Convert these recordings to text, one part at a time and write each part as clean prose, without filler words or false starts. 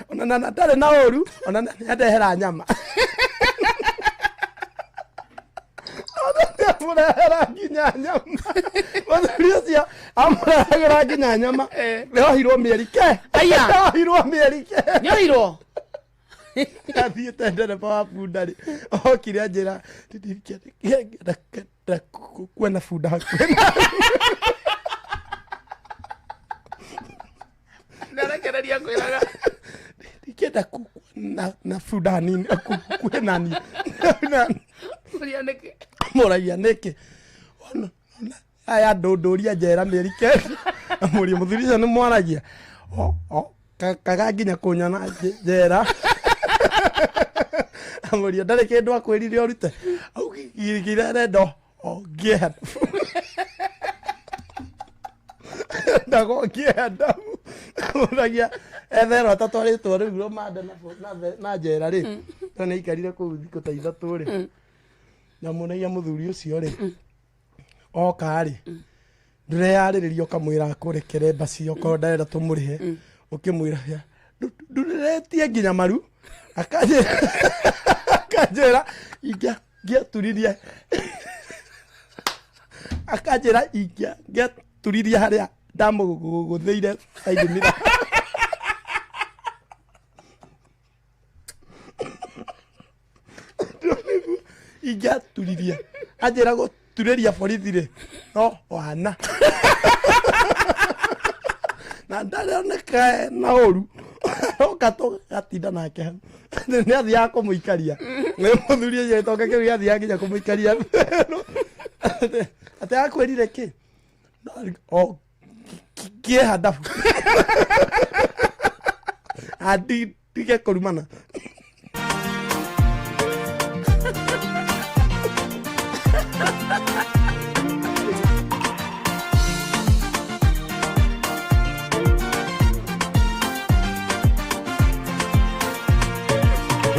Ona na ndarĩ na ũru, ona nĩandehera nyama. Ona nĩamũrehera nginya nyama. Mũthuri ũcio amũrehagĩra nginya nyama. Nĩohirwo mĩeri ke. Aya. Nĩohirwo mĩeri ke. Nĩohirwo? Athiĩte ndereba wa bunda rĩ, okire anjĩra, "Ndingĩenda kuona bunda hakuhĩ nawe." Ndarekereria kwĩraga. Ndingĩenda na bunda hanini hakuhĩ nani. Ũria nĩkĩ? Mũragia nĩkĩ? Ona aya ndũndũria njera mĩeri 9. Mũriũ mũthuri ũcio nĩ mwaragia. Kaga nginya kũnyona njera. Mũriũ ndarĩ kĩndũ akwĩrire ũrute. Augire arenda o ngĩe ndago ngĩe ndamu. Mũragia etherwo atatwarĩtwo rĩu rũmande na njera rĩ. To nĩ aikarire kũu thikũ ta 3 rĩ. Na mũragia mũthuri ũcio rĩ. Oka rĩ. Ndũreyarĩrĩria ũkamwĩra akũrekere mbaci okorwo ndarenda tũmũrĩhe. Ũkĩmwĩra ndũretie nginya maru. Akanjĩra akanjĩra ingĩaturirie. Akanjĩra ingĩaturirie harĩa ndamũgũthĩire side mirror. Ingĩaturirie. Anjĩra gũturĩria borithi rĩ, no wana. Na ndarĩoneka na ũru. Oka tũgatinda nake hau. Nĩ athiaga kũmũikaria. Nĩ mũthuri ũcio gĩtonga kĩu gĩathiaga nginya kũmũikaria. Atĩ akwĩrire kĩ? O kĩeha ndabu. Tige kũrumana.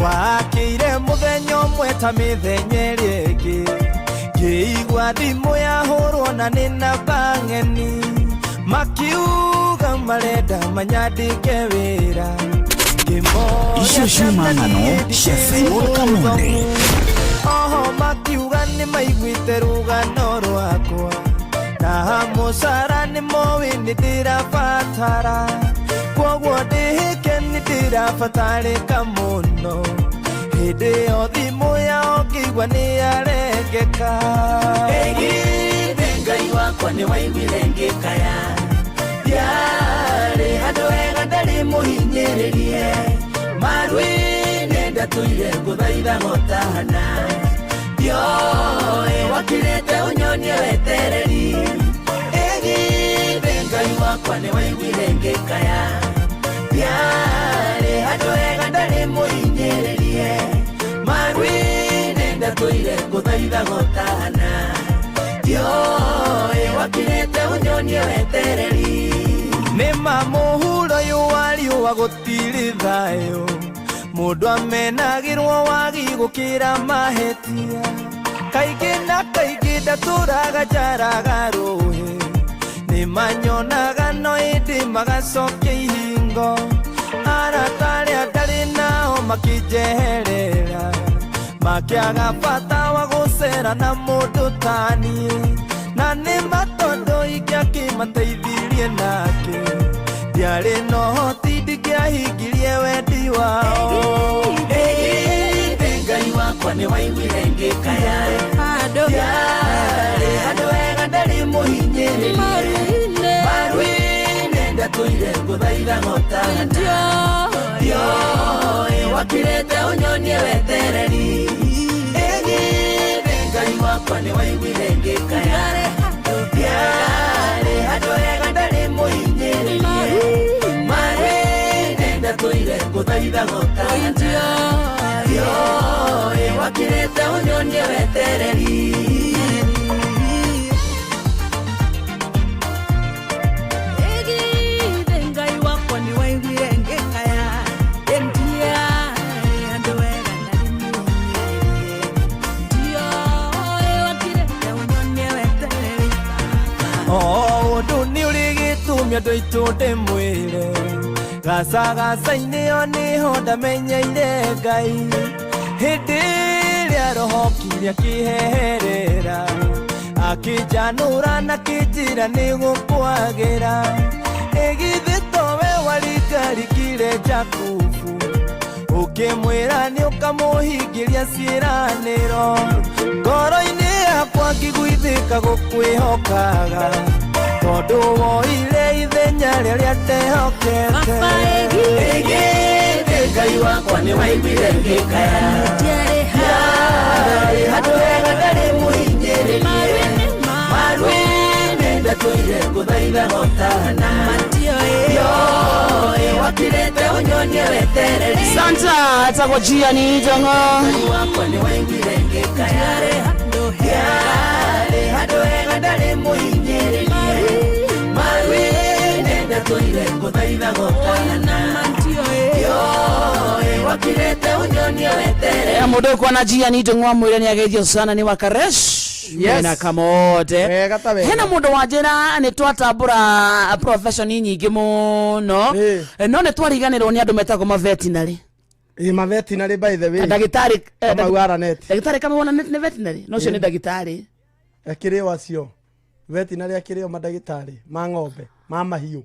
Wakĩire mũthenya ũmwe ta mĩthenya ĩrĩa ĩngĩ, ngĩigua thimũ yahũrwo na nĩ namba ng'eni, makiuga marenda manyandĩke wĩra. Ngĩmoria Icio ciuma kana ng'ano niĩ cia ndikĩrĩ Simon Kamonde. mũthomu. Oho makiuga nĩ maiguĩte rũgano rwakwa, na mũcara nĩ moĩ nĩ ndĩrabatara, kwoguo ndĩhĩke nĩ ndĩrabatarĩka mũno. Hĩndĩ ĩyo thimũ yao ngĩigua nĩ yarengeka. Ĩgithĩ Ngai wakwa nĩ waiguire ngĩkaya, ndiarĩ handũ hega ndarĩ mũhinyĩrĩrie, maru-inĩ ndatũire ngũthaitha gotana, ndioĩ wakirĩte ũnyonie wetereri. Ĩgithĩ Ngai wakwa nĩ waiguire ngĩkaya, ndiarĩ handũ hega ndarĩ mũhinyĩrĩrie, maru-inĩ ndatũire ngũthaitha gotana, ndioĩ wakirĩte ũnyonie wetereri. Nĩ ma mũhuro ũyũ wa riũa gũtirĩ thayũ, mũndũ amenagĩrwo wagi gũkĩra mahĩtia, kaingĩ na kaingĩ ndatũraga njaraga rũĩ, nĩ manyonaga no ĩndĩ magacokia ihingo, arata arĩa ndarĩ nao makĩnjeherera, makĩaga bata wa gũcera na mũndũ ta niĩ, na nĩ ma tondũ ingĩakĩmateithirie nake, ndiarĩ na ũhoti ndingĩahingirie wendi wao. Ĩgithĩ Ngai wakwa nĩ waiguire ngĩkaya, ndiarĩ handũ hega ndarĩ mũhinyĩrĩrie, maru-inĩ ndatũire ngũthaitha gotana, ndioĩ wakirĩte ũnyonie wetereri. Ĩgithĩ Ngai wakwa nĩ waiguire ngĩkaya, ndiarĩ handũ hega ndarĩ mũhinyĩrĩrie, maru-inĩ ndatũire ngũthaitha gotana, ndioĩ wakirĩte ũnyonie wetereri. Ĩgithĩ Ngai wakwa nĩ waiguire ngĩkaya, ndiarĩ handũ hega ndarĩ mũhinyĩrĩrie, ndioĩ wakirĩte ũnyonie wetereri. O ũndũ nĩ ũrĩ gĩtũmi andũ aitũ ndĩmwĩre, Gacagaca-inĩ o nĩho ndamenyeire Ngai. Hĩndĩ ĩrĩa roho kire akĩheherera, akĩnjanũra na kĩnjĩra nĩgũkwagĩra. Ĩgithĩ towe warikarikire Jakubu, ũkĩmwĩra nĩũkamũhingĩria ciĩranĩro. Ngoro-inĩ yakwa ngĩguithĩka gũkwĩhokaga, tondũ woire ithenya rĩrĩa ndehokete. Ĩgithĩ Ngai wakwa nĩ waiguire ngĩkaya, Yarĩ handũ hega ndarĩ mũhinyĩrĩrie, maru-inĩ ndatũire ngũthaitha gotana. Yoe wakirĩte ũnyonie wetereri. Santa etagwo Gianni Ndong'o. Ngai wakwa nĩ waiguire ngĩkaya, Yarĩ handũ hega ndarĩ mũhinyĩrĩrie, maru-inĩ ndatũire ngũthaitha gotana. Yoe wakirĩte ũnyonie wetereri. Mũndũ ũkuona Gianni Ndong'o amwĩre nĩ ageithio sana nĩ wakaresh. Yes. Mena kamote. Wega ta wega. Hena mũndũ wanjĩra nĩ twatambũra profession nyingĩ mũno, no nĩ twariganĩrwo nĩ andũ metagwo mavetinary. Ĩ mavetinary by the way. Ndagĩtarĩ Kamau Aranet. Ndagĩtarĩ Kamau ona nĩ veterinary, no ũcio nĩ ndagĩtarĩ. Akĩrĩ o acio. Veterinary akĩrĩ o mandagĩtarĩ ma ng'ombe, ma mahiũ.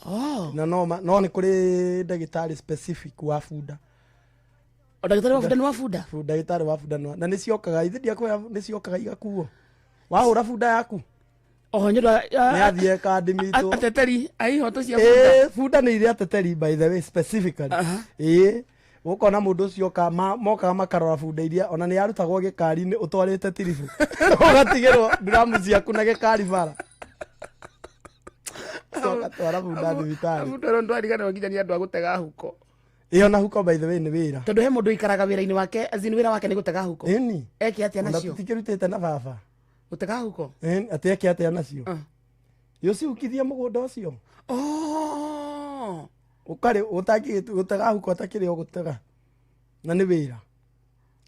Oh. Na no no nĩ kũrĩ ndagĩtarĩ specific wa bunda. O ndagĩtarĩ wa bunda nĩ wa bunda? Ndagĩtarĩ wa bunda nĩ wa, na nĩ ciokaga, ithe ndiakwĩra nĩ ciokaga igakuo. Wahũra bunda yaku. Oho, nĩ ũndũ wa- Nĩ athiĩ akandĩmitwo. Ateteri a ihoto cia bunda. Ĩ, bunda nĩ irĩ ateteri by the way specifically. Ĩ, ũkona mũndũ ũcio oka, mokaga makarora bunda iria ona nĩ yarutagwo gĩkari-inĩ ũtwarĩte tiribu. Ũgatigĩrwo nduramu ciaku na gĩkari bara. Coka twara bunda thibitarĩ. Bunda ĩno ndwariganĩrwo nginya nĩ andũ a gũtega huko. Ĩ, ona huko by the way nĩ wĩra. Tondũ he mũndũ ũikaraga wĩra-inĩ wake, as in wĩra wake nĩ gũtega huko. Ĩni. Eke atĩa Ona nacio? tũtikĩrutĩte na baba. Gũtega huko? Ĩni, atĩ eke atĩa nacio? Yũcihukithia mũgũnda ũcio. Oh. Ũkarĩ, ũtangĩ, gũtega huko atakĩrĩ o gũtega. Na nĩ wĩra.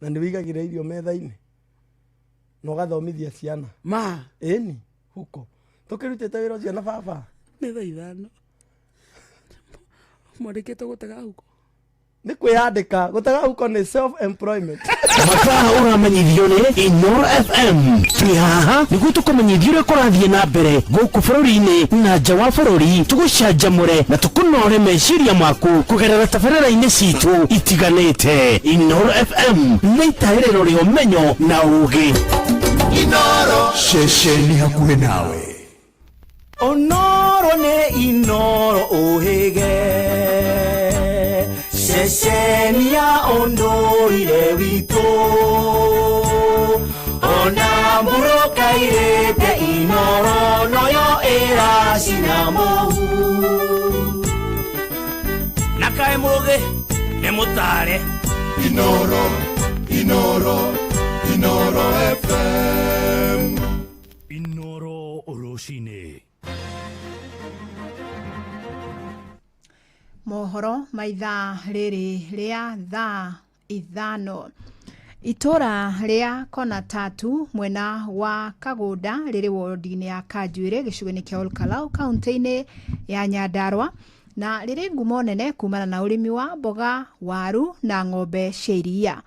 Na nĩ wĩigagĩra irio metha-inĩ. Na ũgathomithia ciana. Ma. Ĩni, huko. Tũkĩrutĩte wĩra ũcio na baba. Nĩ thaa 5. Mwandĩkĩtwo gũtega huko. Nĩ kwĩyandĩka. Gũtega huko nĩ self employment. Mathaa ũramenyithio nĩ Inoro FM. Twĩ haha nĩguo tũkũmenyithie ũrĩa kũrathiĩ na mbere gũkũ bũrũri-inĩ na nja wa bũrũri, tũgũcanjamũre na tũkũnore meciria maku kũgerera tabarĩra-inĩ citũ itiganĩte. Inoro FM nĩ itaĩrĩro rĩa ũmenyo na ũũgĩ. Inoro. Ceceni hakuhĩ nawe. Onoro nĩ Inoro ũhĩge, ceceni ya ũndũire witũ. Ona mbũrũka irĩte Inoro noyo ĩracina mũhu. Na kaĩ mũgĩ nĩ mũtare. Inoro, Inoro, Inoro FM. Inoro rũcinĩ. Mohoro ma ithaa rĩrĩ rĩa thaa 5. Itũra rĩa Kona Tatu mwena wa Kagũnda rĩrĩ wodi-inĩ ya Kanjuĩrĩ gĩcigo-inĩ kĩa Olkalau kaunti-inĩ ya Nyandarua, na rĩrĩ ngumo nene kumana na ũrĩmi wa mboga, waru na ng'ombe cia iria.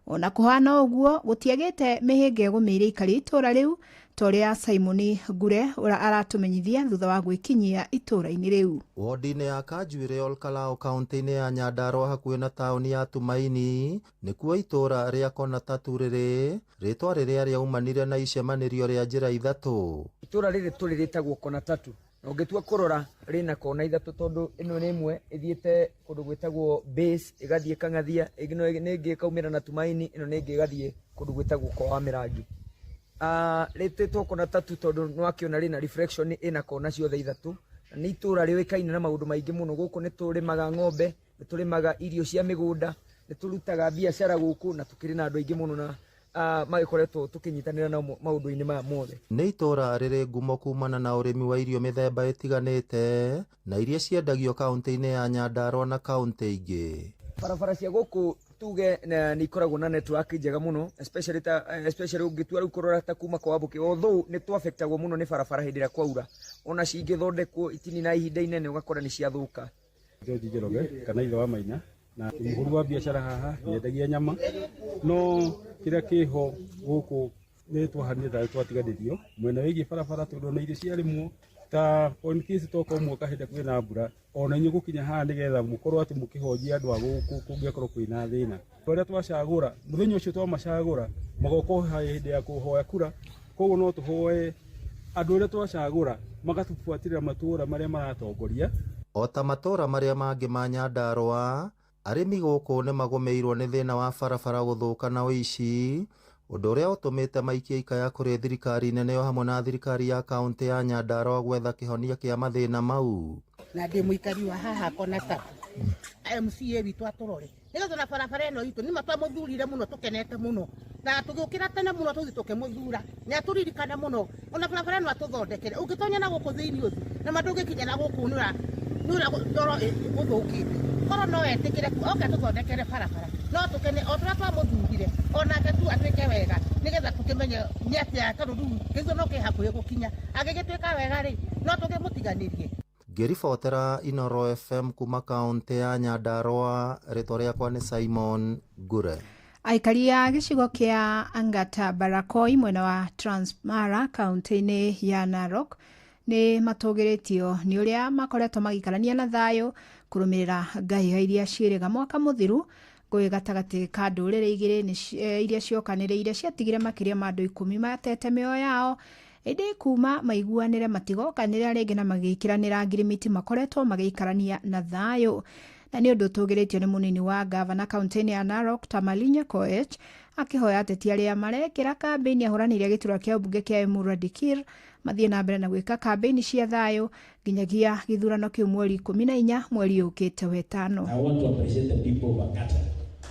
Ona kũhana ũguo gũtiagĩte mĩhĩnga ĩgũmĩire aikari a itũra rĩu ta ũrĩa Simon Ngure ũrĩa aratũmenyithia thutha wa gwĩkinyia itũra-inĩ rĩu. Wodi-inĩ ya Kanjuĩrĩ Olkalau kaunti-inĩ ya Nyandarua hakuhĩ na taũni ya Tumaini nĩkuo itũra rĩa Kona Tatu rĩrĩ, rĩtwa rĩrĩa rĩaumanire na icemanĩrio rĩa njĩra ithatũ. Itũra rĩrĩ tũrĩ rĩtagwo Kona Tatu, na ũngĩtua kũrora rĩna kona ithatũ tondũ ĩno nĩ ĩmwe ĩthiĩte kũndũ gwĩtagwo Base ĩgathiĩ Kang'athia, ĩno nĩ ĩngĩ ĩkaumĩra na Tumaini, ĩno nĩ ĩngĩ ĩgathiĩ kũndũ gwĩtagwo kwa wa Mĩrangi. Rĩtĩtwo Kona Tatu tondũ nĩwakĩona rĩna reflection ĩna kona ciothe ithatũ, na nĩ itũra rĩũĩkaine na maũndũ maingĩ mũno. Gũkũ nĩ tũrĩmaga ng'ombe, nĩ tũrĩmaga irio cia mĩgũnda, nĩ tũrutaga biacara gũkũ, na tũkĩrĩ na andũ aingĩ mũno na magĩkoretwo tũkĩnyitanĩra nao maũndũ-inĩ maya mothe. Nĩ itũra rĩrĩ ngumo kumana na ũrĩmi wa irio mĩthemba ĩtiganĩte na iria ciendagio kaunti-inĩ ya Nyandarua na kaunti ingĩ. Barabara cia gũkũ tuge nĩ ikoragwo na network njega mũno, especially ta, especially ũngĩtua rĩu kũrora ta kuma kwa Wambũkĩ, although nĩ twaffectagwo mũno nĩ barabara hĩndĩ ĩrĩa kwaura, ona cingĩthondekwo itinina ihinda inene ũgakora nĩ ciathũka. George Njoroge kana ithe wa Maina na mũhũri wa biacara haha nyendagia nyama no kĩrĩa kĩho gũkũ nĩ twahanire tarĩ twatiganĩrio mwena wĩgiĩ barabara tondũ ona irio ciarĩmwo ta on case toka ũmwe kahinda kwĩna mbura ona inyuĩ gũkinya haha nĩgetha mũkorwo atĩ mũkĩhonjia andũ a gũkũ kũngĩakorwo kwĩna thĩna arĩa twacagũra mũthenya ũcio twamacagũra magoka hĩndĩ ya kũhoya kura koguo no tũhoe andũ arĩa twacagũra magatũbuatĩrĩra matũũra marĩa maratongoria. O ta matũũra marĩa mangĩ ma Nyandarũa, arĩmi gũkũ nĩ magũmĩirwo nĩ thĩna wa barabara gũthũka na ũici, ũndũ ũrĩa ũtũmĩte maikie ikaya kũrĩ thirikari nene o hamwe na thirikari ya kaũntĩ ya Nyandarũa gwetha kĩhonia kĩa mathĩna mau. Na ndĩ mũikari wa haha Kona Tatu, MCA witũ atũrore nĩgetha na barabara ĩno itũ nĩma twamũthurire mũno tũkenete mũno na tũgĩũkĩra tene mũno tũthiĩ tũkĩmũthura nĩ atũririkana mũno ona barabara ĩno atũthondekere ũngĩtonya na gũkũ thĩinĩ ũthiĩ na ma ndũngĩkinya na gũkũ nĩũra ndoro gũthũkĩte korwo no etĩkĩre oke atũthondekere barabara no tũkene o tũrĩa twamũthurire onake tu atuĩke wega nĩgetha tũkĩmenye nĩ atĩa tondũ rĩu gĩthurano kĩ hakuhĩ gũkinya angĩgĩtuĩka wega rĩ no tũkĩmũtiganĩrie. Ngĩribotera Inoro FM kuma kaũntĩ ya Nyandarũa, rĩtwa rĩakwa nĩ Simon Ngure. Aikari a gĩcigo kĩa Angata Barakoi mwena wa Transmara kaũntĩ-inĩ ya Narok nĩ matũgĩrĩtio nĩ ũrĩa makoretwo magĩikarania na thayũ kũrũmĩrĩra ngahĩha iria ciĩrĩga mwaka mũthiru ngũĩ gatagatĩ ka ndũrĩrĩ igĩrĩ iria ciokanĩrĩire ciatigire makĩria ma andũ 10 matete mĩoyo yao ĩndĩ kuma maiguanĩre matigokanĩrĩra rĩngĩ na magĩkiranĩra ngirimiti makoretwo magĩikarania na thayũ. Na nĩ ũndũ ũtũgĩrĩtio nĩ mũnini wa gavana kaũntĩ-inĩ ya Narok Tamalinya Koech akĩhoya ateti arĩa marekĩra kambĩini ahũranĩri a gĩturwa kĩa ũmbunge kĩa Emurua Dikirr mathiĩ na mbere na gwĩka kambĩini cia thayũ nginyagia gĩthurano kĩu mweri 14 mweri ũkĩte wetano. I want to appreciate the people of Angata.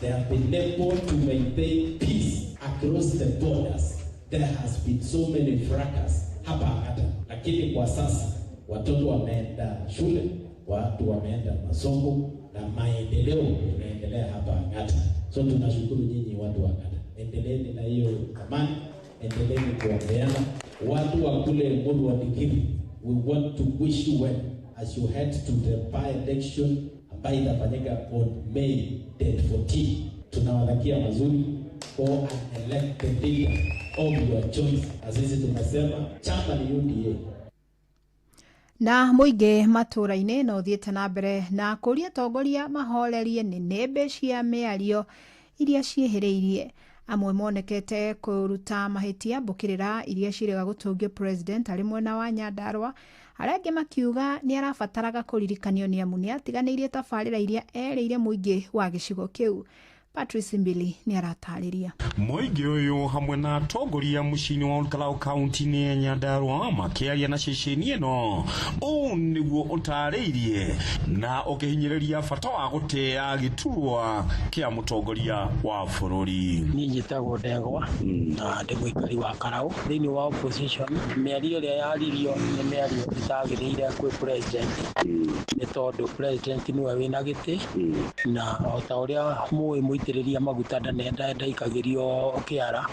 They have been able to maintain peace across the borders. There has been so many fracas hapa Angata, lakini kwa sasa watoto wameenda shule, watu wameenda masomo na maendeleo inaendelea hapa Angata. So tunashukuru nyinyi watu wa Angata, endeleeni na hiyo amani, endeleeni kuombeana. Watu wa kule Emurua Dikirr, we want to wish you well as you head to the by-election ambayo itafanyika on May date 14. Tunawatakia mazuri. Go and elect the leader of your choice. Na sisi tunasema chama ni UDA. Na mũingĩ matũũra-inĩ no ũthiĩte na mbere na kũria atongoria mahorerie nĩnĩmbĩ cia mĩario iria ciĩhĩrĩirie. Amwe monekete kũruta mahĩtia mbũkĩrĩra iria ciĩrĩga gũtũngio president arĩ mwena wa Nyandarũa, arĩa angĩ makiuga nĩ arabataraga kũririkanio nĩ amu nĩ atiganĩirie tabarĩra iria erĩire mũingĩ wa gĩcigo kĩu. Patrice Mbili nĩ aratarĩria. Mũingĩ ũyũ hamwe na atongoria mũciĩ-inĩ wa Olkalau kaunti-inĩ ya Nyandarũa makĩaria na ceceni ĩno ũũ nĩguo ũtarĩirie na ũkĩhinyĩrĩria bata wa gũtĩa gĩturwa kĩa mũtongoria wa bũrũri. Niĩ njĩtagwo Ndegwa na ndĩ mũikari wa Karau. Thĩinĩ wa opposition mĩario ĩrĩa yaririo nĩ mĩario ĩtagĩrĩire kwĩ president nĩ tondũ president nĩwe wĩna gĩtĩ na o ta ũrĩa mũĩ mũitĩrĩria maguta ndaikagĩrio kĩara.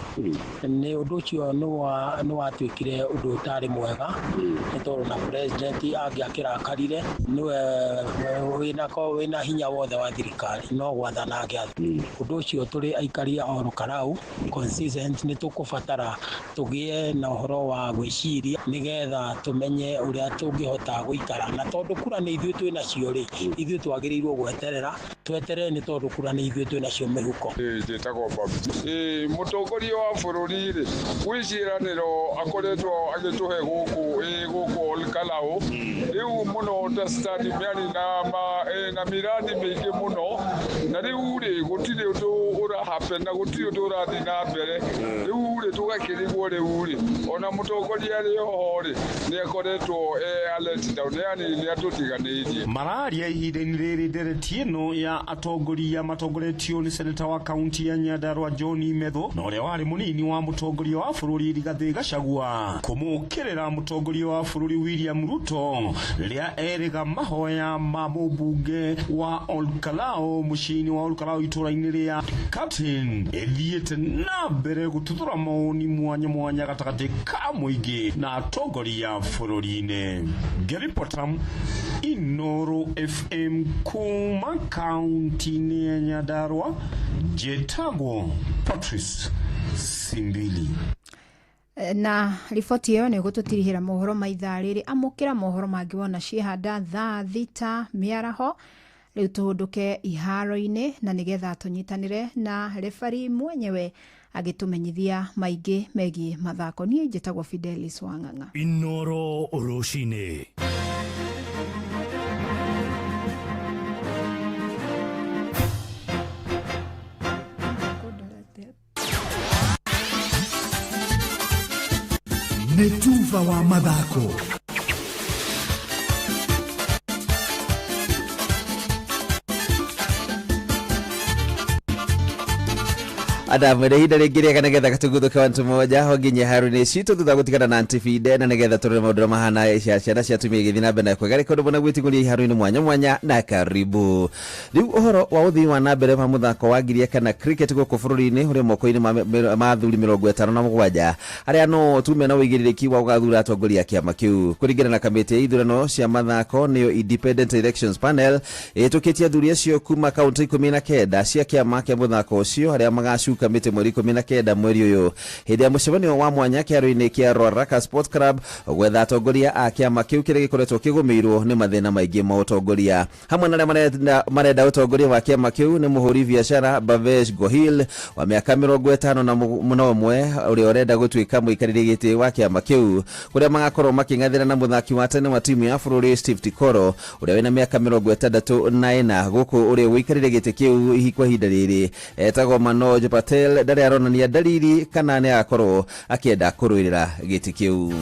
Nĩ ũndũ ũcio nĩ watuĩkire ũndũ ũtarĩ mwega nĩ tondũ na president angĩakĩrakarire nĩwe wĩna hinya wothe wa thirikari no gwathana angĩatha. Ũndũ ũcio tũrĩ aikari a Olkalau consistent nĩ tũkũbatara tũgĩe na ũhoro wa gwĩciria nĩgetha tũmenye ũrĩa tũngĩhota gũikara na tondũ kura nĩ ithuĩ twĩ nacio rĩ ithuĩ twagĩrĩirwo gweterera tweterere nĩ tondũ kura nĩ ithuĩ twĩ nacio mĩhuko. Njĩtagwo Babu. Mũtongoria wa bũrũri rĩ gwĩ ciĩranĩro akoretwo agĩtũhe gũkũ Olkalau rĩu mũno ta stadium yani na miradi mĩingĩ mũno na rĩu rĩ gũtirĩ ũndũ ũrahappen na gũtirĩ ũndũ ũrathiĩ na mbere rĩu rĩ tũgakĩrigwo rĩu rĩ ona mũtongoria arĩ oho rĩ nĩ akoretwo alert down yani nĩ atũtiganĩirie. Mararia ihinda-inĩ rĩrĩ ndereti ĩno ya atongoria matongoretio nĩ seneta wa kaunti ya Nyandarũa John Methu na ũrĩa warĩ mũnini wa mũtongoria wa bũrũri Rigathĩ Gachagua kũmũkĩrĩra mũtongoria wa bũrũri William Ruto rĩrĩa erĩga mahoya ma mũmbunge wa Olkalau mũciĩ-inĩ wa Olkalau itũũra-inĩ rĩa Curtain ĩthiĩte na mbere gũtuthũra mawoni mwanya mwanya gatagatĩ ka mũingĩ na atongoria bũrũri-inĩ. Ngĩribota Inoro FM kuma kaunti-inĩ ya Nyandarua, njĩtagwo Patrice Simbili. Na riboti ĩyo nĩ ĩgũtũtirihĩra mohoro ma ithaa rĩrĩ. Amũkĩra mohoro mangĩ wona ciĩhanda thaa 6 mĩaraho. Rĩu tũhũndũke iharo-inĩ na nĩgetha tũnyitanĩre na refari mwenyewe agĩtũmenyithia maingĩ megiĩ mathako. Niĩ njĩtagwo Fidelis Wang'ang'a. Inoro rũcinĩ. Nĩ tuba wa mathako. Adamu nä ihinda rĩngĩ rĩega nĩgetha gatuguthuke wantu moja ho nginya haru-inĩ citũ thutha gũtigana na Antifide na nĩgetha tũrore maũndũ ũrĩa mahana ciana cia atumia igĩthiĩ na mbere na kwega rĩkondo mũno gwĩtigũria iharo-inĩ mwanya mwanya na karibu. Rĩu ũhoro wa ũthii wa na mbere wa mũthako wa ngiria kana cricket gũkũ bũrũri-inĩ ũrĩ moko-inĩ ma athuri 57 arĩa no tu mena ũigĩrĩrĩki wa gũgathura atongoria a kĩama kĩu. Kũringana na kamĩtĩ ya ithurano cia mathako nĩyo Independent Elections Panel ĩtũkĩtie athuri acio kuma kaũntĩ 19 cia kĩama kĩa mũthako ũcio arĩa magacuka kamĩtĩ mweri 19 mweri ũyũ hĩndĩ ya mũcemanio wa mwanya kĩharo-inĩ kĩa Ruaraka Sports Club gwetha atongoria a kĩama kĩu kĩrĩa gĩkoretwo kĩgũmĩirwo nĩ mathĩna maingĩ ma ũtongoria. Hamwe na arĩa marenda ũtongoria wa kĩama kĩu nĩ mũhũri biacara Bhavesh Gohil wa mĩaka 51 ũrĩa ũrenda gũtuĩka mũikarĩri gĩtĩ wa kĩama kĩu, kũrĩa magakorwo makĩng'athĩra na mũthaki wa tene wa timu ya bũrũri Steve Tikoro ũrĩa wĩna mĩaka 64 gũkũ ũrĩa ũikarĩire gĩtĩ kĩu kwa ihinda rĩrĩ etagwo Manoj Patel ndarĩ aronania dalili kana nĩ agakorwo akĩenda kũrũĩrĩra gĩtĩ kĩu.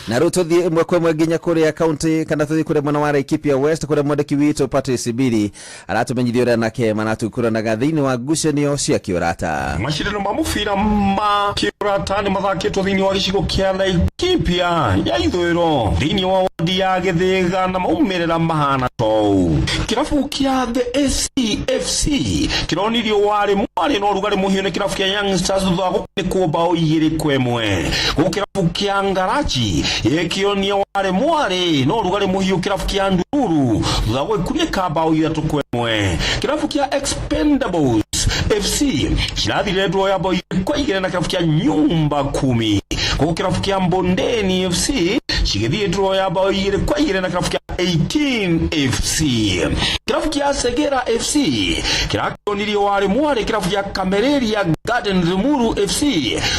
Na rĩu tũthiĩ ĩmwe kwa ĩmwe nginya kũrĩa kaunti kana tũthiĩ kũrĩa mwena wa Laikipia West kũrĩa mwandĩki witũ Patrice Biri aratũmenyithia ũrĩa nake maratukũranaga thĩinĩ wa ngucanio cia kĩũrata. Macindano ma mũbira ma kĩũrata nĩ mathakĩtwo thĩinĩ wa gĩcigo kĩa Laikipia ya ithũĩro thĩinĩ wa wodi ya Gĩthĩga na maumĩrĩra mahana tou. Kĩrabu kĩa The ACFC kĩronirio warĩ mwarĩ na ũrugarĩ mũhiũ nĩ kĩrabu kĩa Young Stars thutha wa gũkunĩkwo bao 2-1. Gũkũ kĩrabu kĩa Ngarachi gĩkĩonia warĩ mwarĩ na ũrugarĩ mũhiũ kĩrabu kĩa Ndururu thutha wa gwĩkunĩka bao 3-1. Kĩrabu kĩa Expendables FC kĩrathirire draw ya bao 2-2 na kĩrabu kĩa Nyumba Kumi. Gũkũ kĩrabu kĩa Mbondeni FC cigĩthiĩ draw ya bao 2-2 na kĩrabu kĩa 18 FC. Kĩrabu kĩa Segera FC kĩrakĩonirio warĩ mwarĩ kĩrabu kĩa Kamereria Garden Limuru FC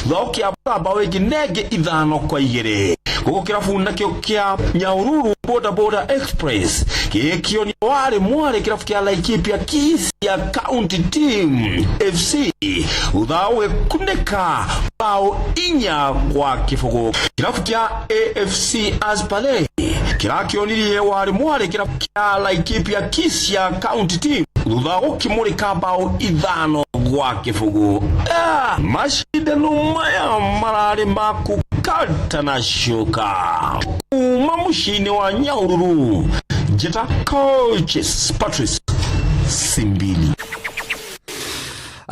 thutha wa gũkĩambũra bao ĩngĩ nengĩ 5-2. Gũkũ kĩrabu nakĩo kĩa Nyahururu Boda Boda Express gĩkĩonia warĩ mwarĩ kĩrabu kĩa Laikipia Kisia County Team FC thutha wa gwĩkunĩka bao 4-0. Kĩrabu kĩa AFC Aspale kĩrakĩonirie warĩ mwarĩ kĩrabu kĩa Laikipia Kisia County Team thutha wa gũkĩmũrĩka bao 5-0. Macindano maya mararĩ ma kũkata na cuka kuma mũciĩ-inĩ wa Nyahururu. Njĩta Coaches Patrice Simbili.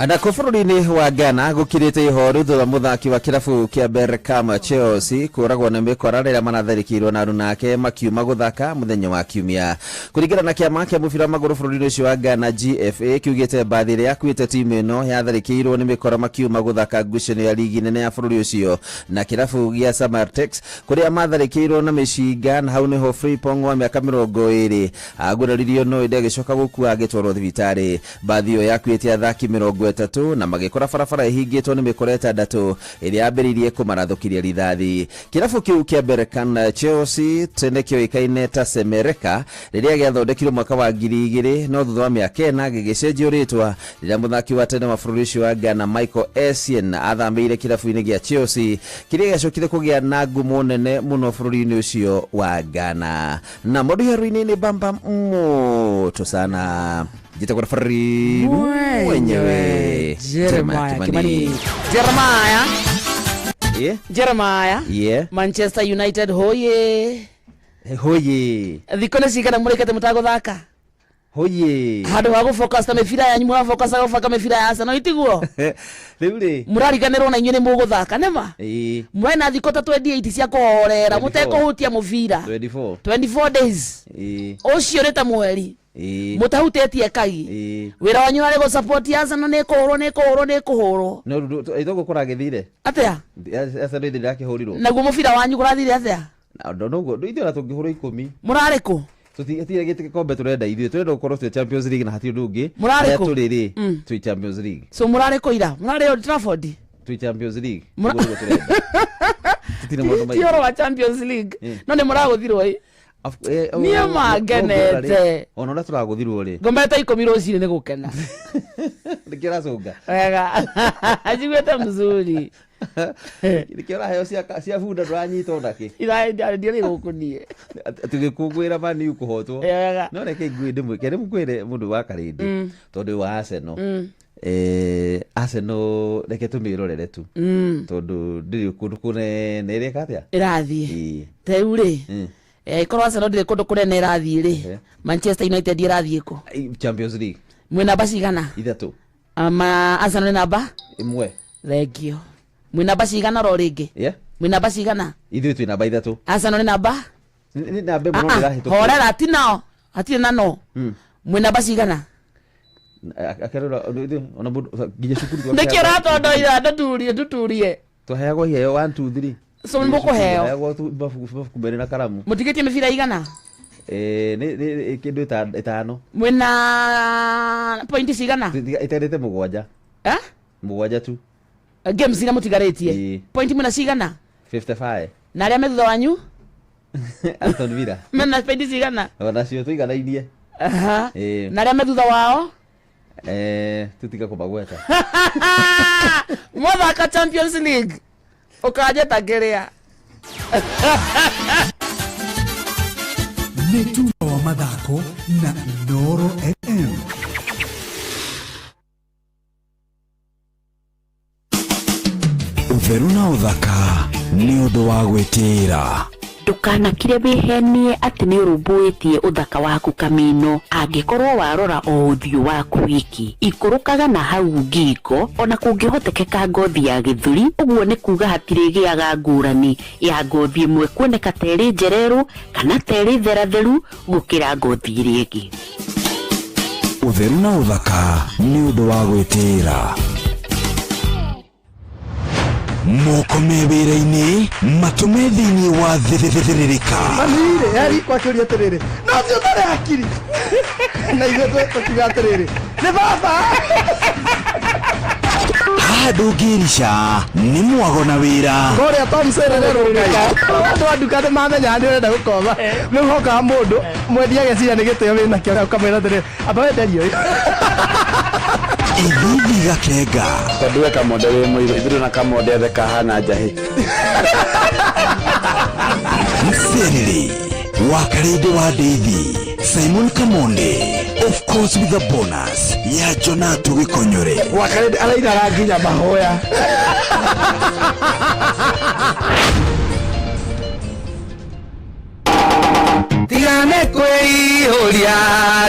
Nako bũrũri-inĩ wa Ghana gũkirĩte ihoru thutha mũthaki wa kĩrabu kĩa Berkama Chelsea kũragwo nĩ mĩkora rĩrĩa maratharĩkĩirwo na aruna ake makiuma gũthaka mũthenya wa kiumia. Kũringana na kĩama kĩa mũbira wa magũrũ bũrũri-inĩ ũcio wa Ghana GFA kiugĩte mbathi ĩrĩa yakuĩte timu ĩno yatharĩkĩirwo nĩ mĩkora makiuma gũthaka ngucanio ya ligi nene ya bũrũri ũcio na kĩrabu gĩa Samartex kũrĩa matharĩkĩirwo na mĩcinga, na hau nĩho Frimpong wa mĩaka 20 aguraririo no ĩndĩ agĩcoka gũkua agĩtwarwo thibitarĩ. Mbathi ĩyo yakuĩte athaki 30 na magĩkora barabara ĩhingĩtwo nĩ mĩkora 6 ĩrĩa yambĩrĩirie kũmarathũkĩria rithathi. Kĩrabu kĩu kĩa Berkane Chelsea tene kĩoĩkaine ta Semereka rĩrĩa gĩathondekirwo mwaka wa 2000 no thutha wa mĩaka 4 gĩgĩcenjio rĩtwa rĩrĩa mũthaki wa tene wa bũrũri ũcio wa Ghana Michael Essien athamĩire kĩrabu-inĩ gĩa Chelsea kĩrĩa gĩacokire kũgĩa na ngumo nene mũno bũrũri-inĩ ũcio wa Ghana. Na mũndũ iharo-inĩ nĩ bamba moto sana. Njĩtagwo referee mwenyewe Jeremiah Kimani. Jeremiah. Yeah. Jeremiah. Yeah. Manchester United hoye. Hoye. Thikũ nĩ cigana mũrĩkĩte mũtagũthaka? Hoye. Handå ha gå focus ta mä bira yanyu må rafocusa gå banga mä bira ya Arsenal itiguo. Rĩu rĩ. Mũrariganĩrwo na inyuĩ nĩ mũgũthaka nĩma. Ĩĩ. Mwena thikũ ta 28 cia kũhorera 24. mũtekũhutia mũbira. 24. 24 days. Ĩĩ. Ũcio nĩ ta mweri. Ĩĩ. Mũtahutĩtie kagi. Ĩĩ. Wĩra wanyu warĩ gũ support Arsenal nĩ kũhũrwo nĩ kũhũrwo nĩ kũhũrwo. No rĩu itogo kũragĩthire. Atĩa? Arsenal ithĩ ndĩrakĩhũrirwo. Naguo mũbira wanyu kũrathire atĩa? Na noguo ithuĩ ona tũngĩhũrwo 10. Mũrarĩ kũ? Tũtigĩtire gĩkombe tũrenda ithuĩ tũrenda gũkorwo twĩ Champions League na hatirĩ ũndũ ũngĩ. Mũrarĩ Harĩa kũ? tũrĩ rĩ twĩ Champions League. So mũrarĩ kũ ira? Mũrarĩ Old Trafford? Twĩ Champions League. Ũguo nĩguo tũrenda. Tũtirĩ maũndũ Ti maingĩ. ũhoro wa Champions League. No nĩ mũragũthirwo ĩ. Niĩ ma ngenete. Ona ũrĩa tũragũthirwo rĩ. Ngomete 10 rũcinĩ nĩ gũkena. Nĩkĩo ũracũnga. Wega. Njiguĩte mzuri. Nĩkĩo ũraheo cia bunda ndũranyita ona kĩ. Ndiarĩ gũkũ niĩ. Tũgĩkũngũĩra Man U kũhotwo. Wega. No reke ngwĩ ndĩmwĩke ndĩmũkwĩre mũndũ wa Karĩndĩ tondũ wa Arsenal. Arsenal reke tũmĩrorere tu. Tondũ ndĩrĩ kũndũ kũnene ĩreka atĩa? Ĩrathiĩ. Ĩĩ. Ta rĩu rĩ. Ĩkorwo Arsenal ndĩrĩ kũndũ kũnene ĩrathiĩ rĩ. Manchester United ĩrathiĩ kũ? Champions League. Mwĩ namba cigana? 3. Ama Arsenal nĩ namba? 1. Thengio. Mwĩ namba cigana ro rĩngĩ? Yeah. Mwĩ namba cigana? Ithuĩ twĩ namba 3. Arsenal nĩ namba? Nĩ namba ĩmwe no ndĩrahĩtũkio. Horera ti nao. Hatirĩ na no. Mwĩ namba cigana? Akerora ona mũndũ nginya cukuru Nĩkĩ ũratondoira nduturie nduturie. Twaheagwo iheo 1 2 3. So nĩ mũkũheo? Twaheagwo tu mabuku merĩ na karamu. Mũtigĩtie mĩbira igana? Nĩ kĩndũ 5. Mwĩna pointi cigana? Ĩtarĩte 7. Eh? 7 tu. Games iria mũtigarĩtie. Ĩĩ. Pointi mwĩna cigana? 55. Na arĩa me thutha wanyu? Aston Villa. Mena pointi cigana? Onacio tũiganainie. Aha. Ĩĩ. Na arĩa me thutha wao? Tũtiga kũmagweta. Mwathaka Champions League. Ũkanjĩta ngĩrĩa. Nĩ tuba wa mathako na Inooro FM. Ũtheru na ũthaka nĩ ũndũ wa gwĩtĩĩra. Ndũkanakire wĩhenie atĩ nĩ ũrũmbũĩtie ũthaka waku kamino angĩkorwo warora o ũthiũ waku wiki ikũrũkaga na hau ngingo ona kũngĩhotekeka ngothi ya gĩthũri ũguo nĩ kuga hatirĩgĩaga ngũrani ya ngothi ĩmwe kuoneka ta ĩrĩ njererũ kana ta ĩrĩ theratheru gũkĩra ngothi ĩrĩa ĩngĩ. Ũtheru na ũthaka nĩ ũndũ wa gwĩtĩĩra. Moko me wĩra-inĩ matũme thĩinĩ wa thĩrĩrĩka. Mami-rĩ eri kwakĩũria atĩrĩrĩ no ti ũtarĩ hakiri na ithuĩ tũkiuga atĩrĩrĩ nĩ baba. Haha ndũngĩrica nĩ mwago na wĩra. Kũrĩa Tom Serere rũngai andũ a nduka nĩ mamenya nĩ ũrenda gũkomba rĩu hokaga mũndũ mwendia ageciria nĩ gĩtĩo wĩnakĩo ũkamwĩra atĩrĩrĩ amba wenderio ĩ. Ithithi gakenga. Tondũ we kamonde wĩ mũirũ ithuĩ na kamonde ethe kahana njahĩ. Mserere wa Karĩndĩ wa Ndeithi Simon Kamonde of course with a bonus ya Jonato Gĩkonyore. Wa Karĩndĩ arainaga nginya mahoya. Tigane kwĩihũria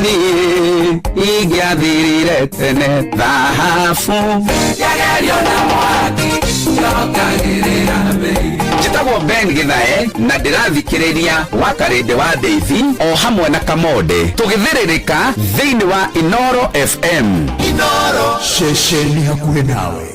niĩ ingĩathirire tene thahabu yagerio na mwaki njokagĩrĩra mbei. Njĩtagwo Ben Githae na ndĩrathikĩrĩria wa Karĩndĩ wa Ndeithi o hamwe na Kamonde tũgĩthĩrĩrĩka thĩinĩ wa Inooro FM. Inooro ceceni hakuhĩ nawe.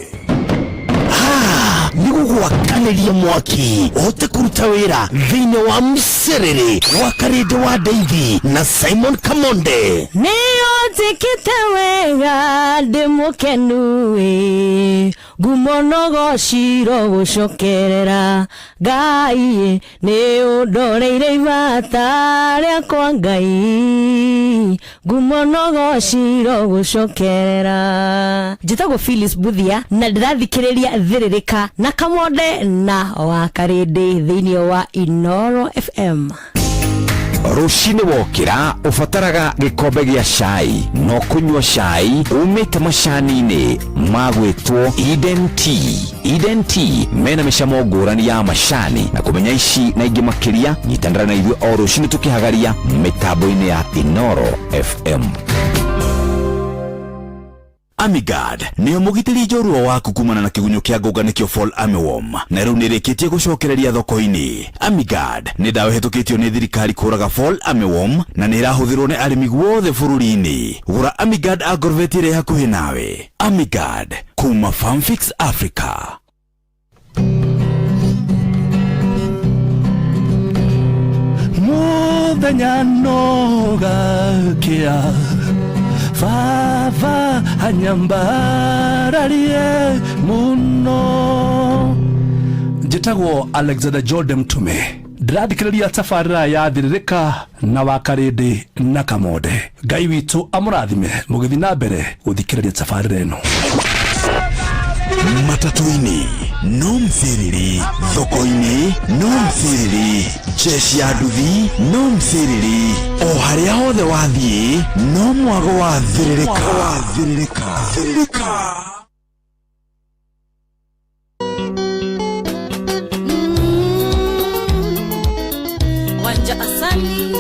Nĩ gũgwakanĩria mwaki ũhote kũruta wĩra thĩinĩ wa mserere wa Karĩndĩ wa Ndeithi na Simon Kamonde. Nĩũnjĩkĩte wega ndĩ mũkenu ĩ ngumo no gociro gũcokerera Ngai nĩ ũndoreire ibata rĩakwa Ngai ngumo no gociro gũcokerera. Njĩtagwo Phyllis Buthia na ndĩrathikĩrĩria thĩrĩrĩka na Kamonde na wa Karĩndĩ thĩinĩ wa Inooro FM. Rũcinĩ wokĩra ũbataraga gĩkombe gĩa cai, no kũnyua cai umĩte macani-inĩ ma gwĩtwo Eden Tea. Eden Tea mena mĩcamo ngũrani ya macani, na kũmenya ici na ingĩ makĩria nyitanĩra na ithuĩ o rũcinĩ tũkĩhagaria mĩtambo-inĩ ya Inoro FM. Amigard nĩyo mũgitĩri njorua waku kumana na kĩgunyũ kĩa ngũnga nĩkĩo Fall Armyworm, na rĩu nĩrĩkĩtie gũcokereria thoko-inĩ. Amigard nĩ ndawa ĩhetũkĩtio nĩ thirikari kũraga Fall Armyworm na nĩ ĩrahũthĩrwo nĩ arĩmi guothe bũrũri-inĩ. Gũra Amigard Agrovet ĩrĩa hakuhĩ nawe. Amigard kuma Farmfix Africa. Muthenya no gakia baba anyambararie muno. Njĩtagwo Alexander Jordan Mtume, ndĩrathikĩrĩria tabarĩra ya Thĩrĩrĩka na Wakarĩndĩ na Kamonde. Ngai witũ amũrathime mũgĩthiĩ na mbere gũthikĩrĩria tabarĩra ĩno. Matatu-inĩ no msiriri, thoko-inĩ no msiriri, jeshi ya nduthi no msiriri, o harĩa hothe wathiĩ no mwago wa Thĩrĩrĩka. Thĩrĩrĩka. Thĩrĩrĩka. Wanja Asali,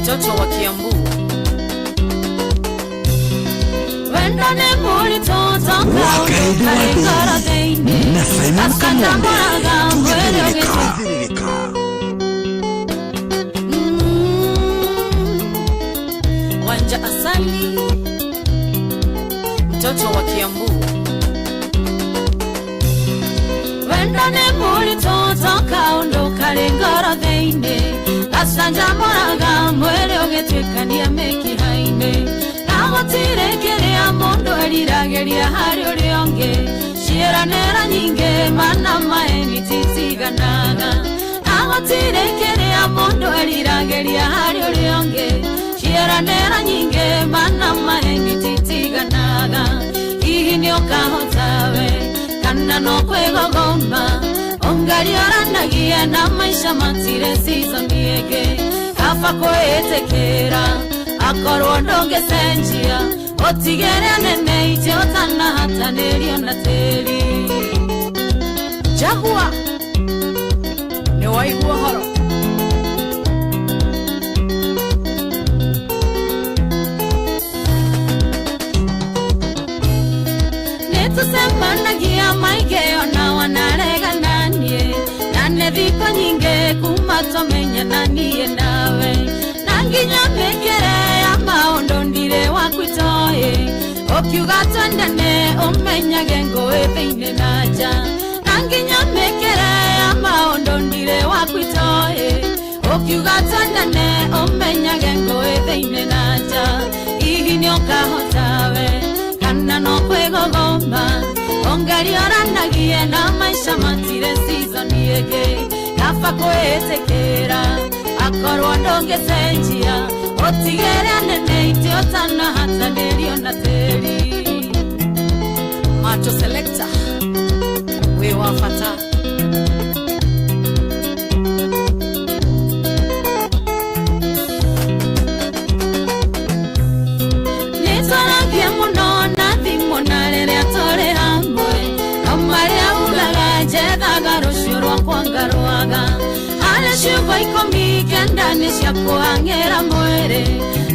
mtoto wa Kiambu. Wenda ne mulitotoka Wakarĩndĩ wa Ndeithi na Simon Kamonde. Tugĩthĩrĩrĩka. Wanja Asali, mtoto wa Kiambu. Wenda ne mulitotoka ondoka rĩngoro thĩinĩ, gacanjamũraga mwĩrĩ ũgĩtuĩkania mĩkiha-inĩ, na gũtirĩ kĩrĩa mũndũ eriragĩria harĩ ũrĩa ũngĩ, ciĩranĩra nyingĩ mana maeni titiganaga, na gũtirĩ kĩrĩa mũndũ eriragĩria harĩ ũrĩa ũngĩ, ciĩranĩra nyingĩ mana maeni titiganaga. Hihi nĩũkahota we kana no kwĩgogoma, ongarioranagia na maisha matire season ĩngĩ, kaba kwĩĩtĩkĩra akorwo ndũngĩcenjia, ũtigĩre nene itĩ ũtanahatanĩrio na tĩri. Jagua nĩ waigua ũhoro. Nĩtũcemanagia maingĩ ona wanaregana niĩ, na nĩ thikũ nyingĩ kuma tũmenyana niĩ nawe, na nginya mĩkĩre ya maũndũ ndirĩ waku itoĩ, ũkiuga twendane ũmenyage ngũĩ thĩinĩ na nja, na nginya mĩkĩre ya maũndũ ndirĩ waku itoĩ, ũkiuga twendane ũmenyage ngũĩ thĩinĩ na nja. Hihi nĩũkahota we kana no kwĩgogoma, ongarioranagie na maisha matire season ĩngĩ, kaba kwĩĩtĩkĩra akorwo ndũngĩcenjia, ũtigĩre nene itĩ ũtanahatanĩrio na tĩri. Macho Selector, wĩ wa bata. Nĩtwaragia mũno na thimũ na rĩrĩa tũrĩ hamwe, no marĩa ugaga njethaga rũciũ rwakwa ngarũaga, harĩ ciugo 19 nĩ cia kũhang'ĩra mwĩrĩ,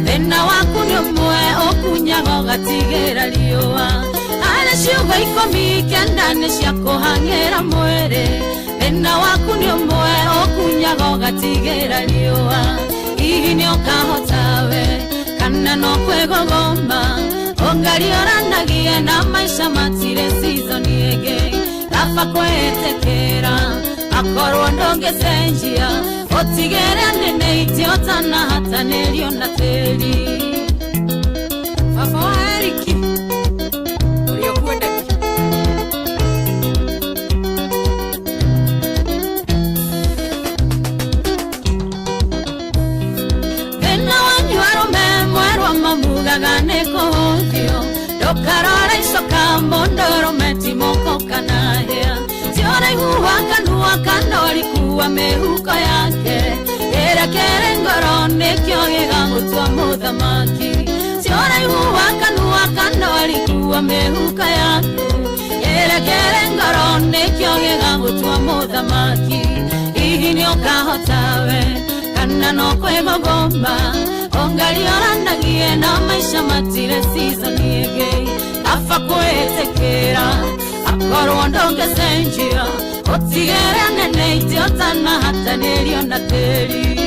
thĩna waku nĩ ũmwe ũkunyaga ũgatigĩra riũa, harĩ ciugo 19 nĩ cia kũhang'ĩra mwĩrĩ, thĩna waku nĩ ũmwe ũkunyaga ũgatigĩra riũa. Hihi nĩũkahota we kana no kwĩgogoma, ongarioranagia na maisha matire season ĩngĩ, kaba kwĩĩtĩkĩra akorwo ndũngĩcenjia, ũtigĩre nene itĩ ũtanahatanĩrio na tĩri. Baba wa Eriki, ũrĩa ũkwendagia. Thĩna wanyu arũme mwerwa mamugaga nĩ kũhũthio, ndũkarore icoka mũndũ ũrũme ti moko kana hĩa, ti ũraihu wa kanua kana ũriku wa mĩhuko yake, Kĩrĩa kĩrĩ ngoro nĩkĩo gĩgagũtua mũthamaki. Ti ũraihu wa kanua kana ũriku wa mĩhuko yaku. Kĩrĩa kĩrĩ ngoro nĩkĩo gĩgagũtua mũthamaki. Hihi nĩũkahota we kana no kwĩgũgũma. Ũngarioranagie na maica matirĩ season ĩngĩ. Kaba kwĩtĩkĩra akorwo ndũngĩcenjia. Ũtigĩre nene itĩ ũtanahatanĩrio na tĩri.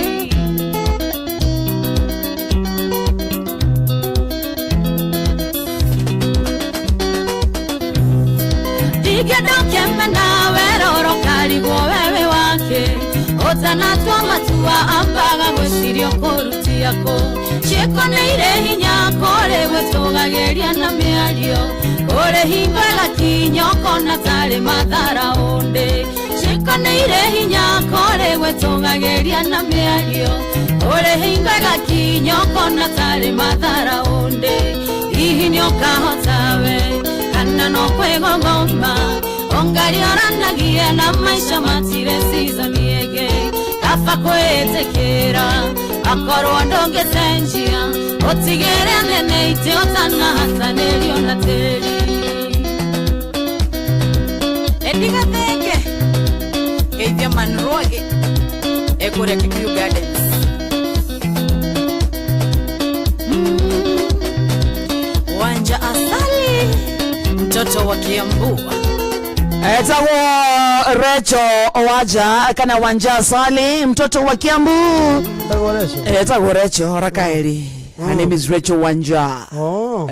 Ndingĩenda ũkĩmena weroro karigwo wewe wake. Ũtanatua matua ambaga gwĩciria ũkũrutia kũ. Ciĩko nĩ irĩ hinya kũrĩ gwĩtũgagĩria na mĩario. Kũrĩ hingo ĩgakinya ũkona tarĩ mathara ũndĩ. Ciĩko nĩ irĩ hinya kũrĩ gwĩtũgagĩria na mĩario. Kũrĩ hingo ĩgakinya ũkona tarĩ mathara ũndĩ. Hihi nĩũkahota we kana no kwĩgũgũma. Ũngarioranagie na maica matirĩ season ĩngĩ. Kaba kwĩtĩkĩra akorwo ndũngĩcenjia. Ũtigĩre nene itĩ ũtanahatanĩrio na tĩri. Endigathenge geithia Manrwage ekũrĩa Kikuyu Gardens. Wanja Asali mtoto wa Kiambu. Etagwo Recho Owaja kana Wanja Asali mtoto wa Kiambu. Etagwo Recho Rakaeri. Her name is Rachel Wanja. Oh.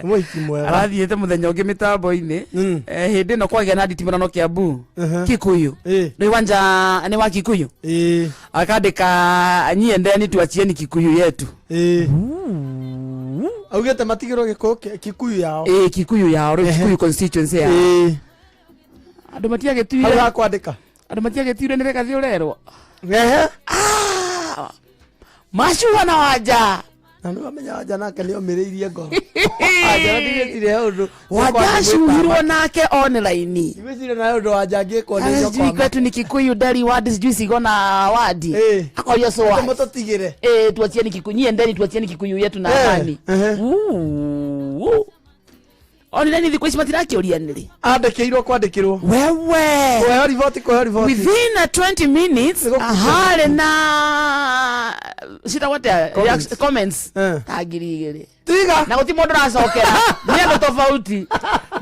Mwiki mwega. Arathiĩte mũthenya ũngĩ mĩtambo-inĩ. Hĩndĩ ĩno kwagĩa na nditimũrano Kiambu. Kikuyu. Nĩ Wanja nĩ wa Kikuyu. Akandĩka nyiendeni tuachieni Kikuyu yetu. Augĩte matigĩrwo gĩkũyũ Kikuyu yao. Kikuyu yao, rĩu Kikuyu constituency yao. Andũ matiagĩtuire. Hau ha kwandĩka. Andũ matiagĩtuire nĩ rekathi ũrerwo. Macua na Wanja. Na nĩ wamenya Wanja nake nĩ omĩrĩirie ngoro. Wanja ndigĩtire ũndũ. Wanja acuhirwo nake online. Ndigĩtire nawe ũndũ Wanja angĩkwo nĩ Sijui njokwa. kwetu ni Kikuyu ndari wadi sijui sigona wadi. Akorio so wadi. Mũtũtigĩre. Tuachieni Kikuyu, nyie tuachieni Kikuyu yetu na amani. Online thikũ ici matirakĩũrianĩrĩ. Andĩkĩirwo kwandĩkĩrwo. Wewe. Kũheo riboti kũheo riboti. Within a 20 minutes harĩ na citagwo atĩa? Comments. Comments. Ta 2000. Tiga. Na gũtirĩ mũndũ ũracokera. Nĩ andũ tofauti.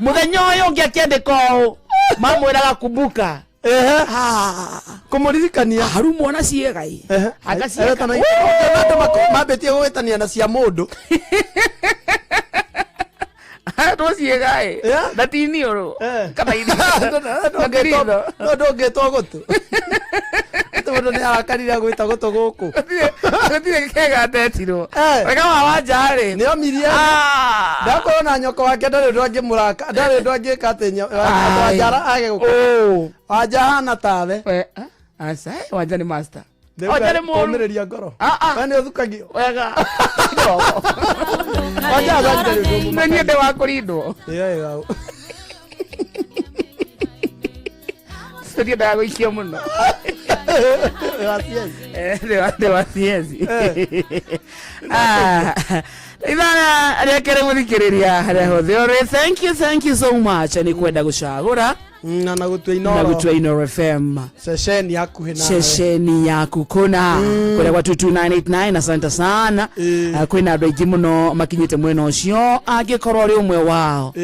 Mũthenya ũyũ ũngĩ akĩandĩka ũũ mamwĩraga kumbuka. Kũmũririkania. Harumwo na ciĩga ĩ. Agaciĩka. Andũ mambĩtie gũgĩtania na cia mũndũ. Tũciĩga ĩ. Na ti iniũrũ. Kana iniũrũ. No ndũngĩtwo gũtũ. Mũndũ nĩ arakarire gwĩta gũtũ gũkũ. Gũtirĩ kega atetirwo. Wega wa Wanja rĩ. Nĩ omirie. Ndakorwo na nyoko wake ndarĩ ũndũ angĩmũraka. Ndarĩ ũndũ angĩka atĩ Wanja age gũkũ. Wanja hana tawe. Aca, Wanja nĩ master. Wanja nĩ mũũru. Kũmĩrĩria ngoro. We nĩ ũthukagio. Wega. Wanja athakire rĩu. Nĩ niĩ ndĩ wa kũrindwo. Ndiendaga gũikio mũno. Ndĩ wa ciezi. Ithana rĩa kerĩ mũthikĩrĩria harĩa hothe ũrĩ. Thank you so much nĩ kwenda gũcagũra na gũtua Inoro. Na gũtua Inoro FM. Ceceni hakuhĩ nawe. Ceceni yaku kũna. Kũrĩa gwa 22989 asante sana. Kwĩna andũ aingĩ mũno makinyĩte mwena ũcio angĩkorwo ũrĩ ũmwe wao.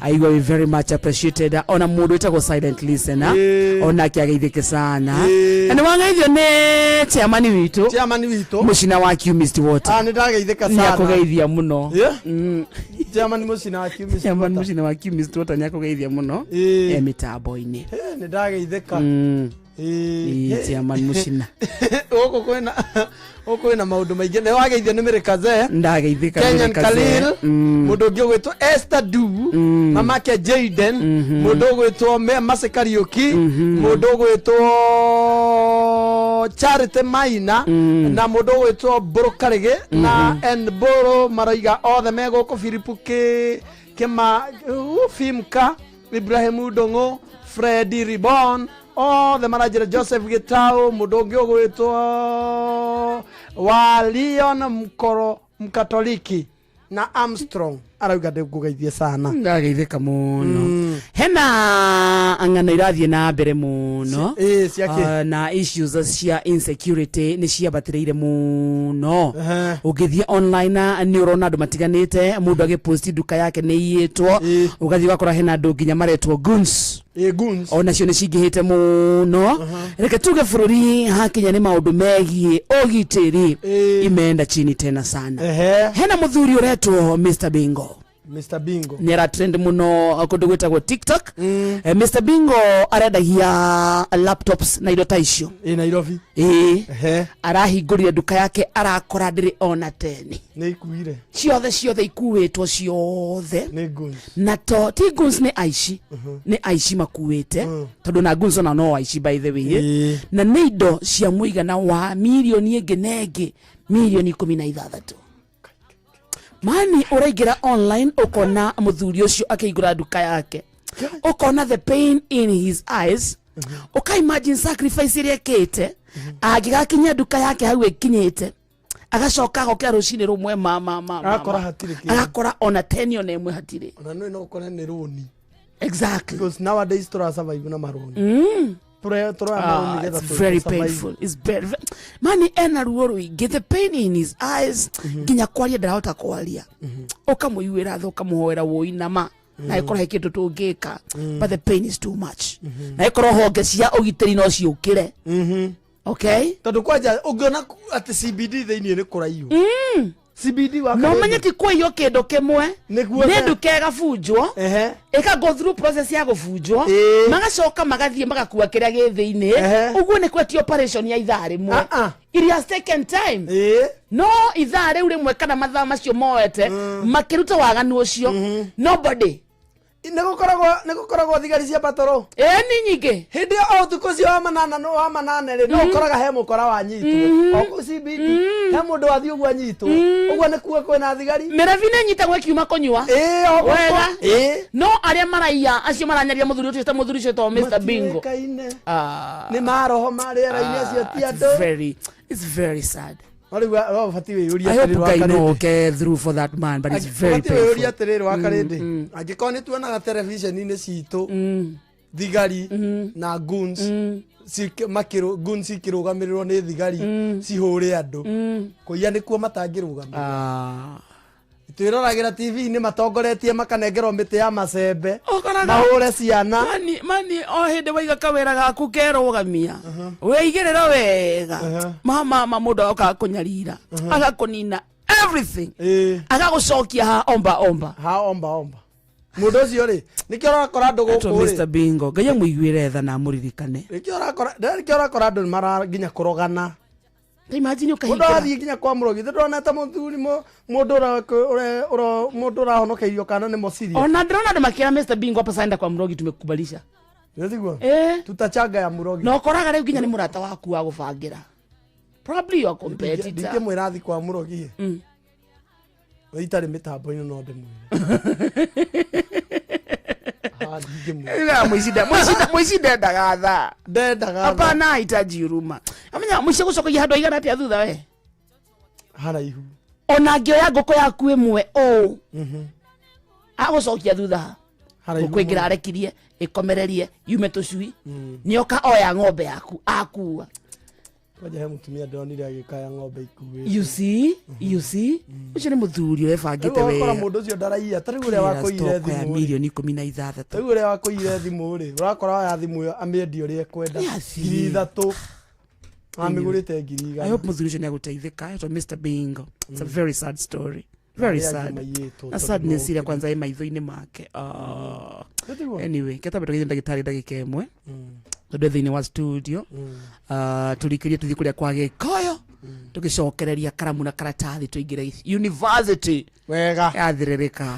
Aigua we very much appreciated. Ona mũndũ wĩtagwo silent listener. Onake ageithĩke sana. Na nĩ wageithio nĩ chairman witũ. Chairman witũ. Mũcina wa Qmist Water. Nĩ ndageithĩka sana. Nĩ akũgeithia mũno. Chairman mũcina wa Qmist Water. Chairman mũcina wa Qmist Water nĩ akũgeithia mũno. Mĩtambo-inĩ. Nĩ ndageithĩka. Chairman mũcina. Gũkũ kwĩna maũndũ maingĩ. Nĩ wageithio nĩ Mĩrĩkaze. Ndageithĩka Kenyan Mĩrĩkaze. Khalil. Mũndũ ũngĩ ũgwĩtwo Esther Du. Mamake Jaden. Mũndũ ũgwĩtwo Mercy Kariũki. Mũndũ ũgwĩtwo Charity Maina. Na mũndũ ũgwĩtwo Mbũrũ Karĩgĩ. Na N Mbũrũ maroiga othe me gũkũ Philip Kĩma Fimka Ibrahim Ndung'u Freddy Ribon Othe maranjĩra Joseph Gĩtaũ, mũndũ ũngĩ ũgwĩtwo wa Leon Mkoro Mkatoliki na Armstrong arauga ndĩngũgeithie sana. Ndageithĩka mũno. Hena ng'ano irathiĩ na mbere mũno. Cia kĩ? Na issues cia insecurity nĩ ciambatĩrĩire mũno. Ũngĩthiĩ online nĩ ũrona andũ matiganĩte, mũndũ agĩposti nduka yake nĩ iyĩtwo, ũgathiĩ ũgakora hena andũ nginya maretwo goons. Goons. Onacio nĩ cingĩhĩte mũno. Reke tuge bũrũri hakinya nĩ maũndũ megiĩ ũgitĩri imeenda chini tena sana. Hena mũthuri ũretwo Mr Bingo. Mr Bingo. Nĩ ara trend mũno kũndũ gwĩtagwo TikTok. Mr Bingo arendagia laptops na indo ta icio. Ĩ Nairobi. Ĩ arahingũrire nduka yake, arakora ndĩrĩ ona teni. Nĩ ikuire. Ciothe ciothe ikuĩtwo ciothe. Nĩ goons. Na to ti goons, nĩ aici, nĩ aici makuĩte, tondũ na goons ona no aici, by the way. Na nĩ indo cia mũigana wa mirioni ĩngĩ na ĩngĩ, mirioni 16. Mani ũraingĩra online ũkona mũthuri ũcio akĩhingũra nduka yake, ũkona the pain in his eyes, ũka imagine sacrifice ĩrĩa ĩkĩte angĩgakinyia nduka yake hau ĩkinyĩte, agacoka agokĩra rũcinĩ rũmwe ma ma ma ma, Agakora ma. Hatirĩ kĩndũ. Agakora ona teni ona ĩmwe hatirĩ. Ona nĩ no ũkore nĩ rũni. Exactly. Because nowadays tũra survive na marũni. Tũroya marũni Ah, getha it's very survive. painful. It's very, mani ena ruo rũingĩ, the pain in his eyes, nginya kwaria ndarahota kwaria. Ũkamũiguĩra tha, ũkamũhoera wũinama na ĩkorwo he kĩndũ tũngĩka, but the pain is too much. Na ĩkorwo honge cia ũgitĩri no ciũkĩre, okay? Tondũ kwanja ũngĩona atĩ CBD thĩinĩ nĩ kũraiywo. CBD wa No menye ti kũiywo kĩndũ kĩmwe. Nĩguo. Nĩ nduka ĩgabunjwo, ĩka go through process ya gũbunjwo, magacoka magathiĩ magakua kĩrĩa gĩ thĩinĩ. Ũguo nĩ kwetio operation ya ithaa rĩmwe. It has taken time, no ithaa rĩu rĩmwe kana mathaa macio moete makĩruta waganu ũcio, nobody. Nĩ gũkoragwo thigari cia patrol. Ĩ nĩ nyingĩ. Hĩndĩ ĩyo o ũtukũ ũcio wa manana wa manane rĩ, no ũkoraga he mũkora wanyitwo o kũu CBD, he mũndũ wathiĩ ũguo anyitwo ũguo, nĩ kuo kwĩna thigari. Mĩrabi nĩ nyitagwo ĩkiuma kũnyua. Ĩ, o gũkũ. Wega. Ĩ. No arĩa maraiya acio maranyaria mũthuri ũcio ta mũthuri ũcio to Mr Bingo. Matiũĩkaine. Ah. Nĩ maroho ma rĩera-inĩ acio ti It's andũ. It's very sad. No rĩu no ũbatiĩ wĩyũrie I hope atĩrĩrĩ Ngai wa no Karĩndĩ. oke through for that man, but it's very Ũbatiĩ wĩyũrie painful. atĩrĩrĩ wa Karĩndĩ, angĩkorwo nĩ tuonaga television-inĩ citũ thigari na goons goons ikĩrũgamĩrĩrwo nĩ thigari cihũre andũ, kũiya nĩkuo matangĩrũgamĩrĩra? Twĩroragĩra TV-inĩ matongoretie makanengerwo mĩtĩ ya macembe Ũkoraga- mahũre ciana. Mani, mani o hĩndĩ waiga kawĩra gaku kerũgamia wĩigĩrĩra wega, ma ma mũndũ agoka agakũnyarira, agakũnina everything, agagũcokia ha omba omba. Ha omba omba. Mũndũ ũcio rĩ, nĩkĩo ũrakora andũ Etwo gũkũ rĩ. Mr Bingo, Ngai amũiguĩre tha na amũririkane. Nĩkĩo ũrakora andũ nĩ mara nginya kũrogana. Imagine Mũndũ ũkahingĩra. arathiĩ nginya kwa mũrogi ndĩronete mũthuri mũndũ ũrahonokeirio kana nĩ mociria. Ona ndĩrona andũ makĩra Mr Bingo hapa saenda kwa mrogi, tumekubalisha. Nĩtiguo. Eh. Tutachanga ya mũrogi. Na ũkoraga rĩu nginya nĩ mũrata waku wa gũbangĩra, probably your competitor. Ndingĩmwĩra athi kwa mũrogi itarĩ mĩtambo-inĩ, no ndĩmwĩre. Ah, ndingĩmwĩra. Mũici ndendaga tha. Ndendaga tha. Hapana, hahitaji huruma. Amenya mũici gũcokagia handũ aigana atĩa thutha we. Haraihu. Ona angĩoya ngũkũ yaku ĩmwe ũũ, agũcokia thutha. Haraihu Ngũkũ ĩngĩ mũno. rarekirie ĩkomererie yume tũcui, nĩoka oya ng'ombe yaku akua. Kwanja he mũtumia ndĩronire agĩkaya ng'ombe ikuĩte. You see, you see, ũcio nĩ mũthuri ũrebangĩte Rĩu ũgakora wega. mũndũ ũcio ndaraiya. Ta rĩu ũrĩa wakũire Stock ya thimũ rĩ. mirioni 16. Rĩu ũrĩa wakũire thimũ rĩ, ũrakora oya thimũ ĩyo amĩendia ũrĩa ekwenda 3000, amĩgũrĩte ngiri I igana hope mũthuri ũcio nĩagũteithĩka. Etwo Mr Bingo. It's a very sad story, very Arĩa angĩ sad. maiyĩtwo Na tondũ sadness no ĩrĩa kwanza ĩ maitho-inĩ make. Ah. Nĩtiguo? Anyway, ketambe tũgeithie ndagĩtarĩ ndagĩka ĩmwe tondũ e thĩinĩ wa studio. Ah, tũrikĩrie tũthiĩ kũrĩa kwa Gĩkũyũ, tũgĩcokereria karamu na karatathi tũingĩre university wega. Yathĩrĩrĩka.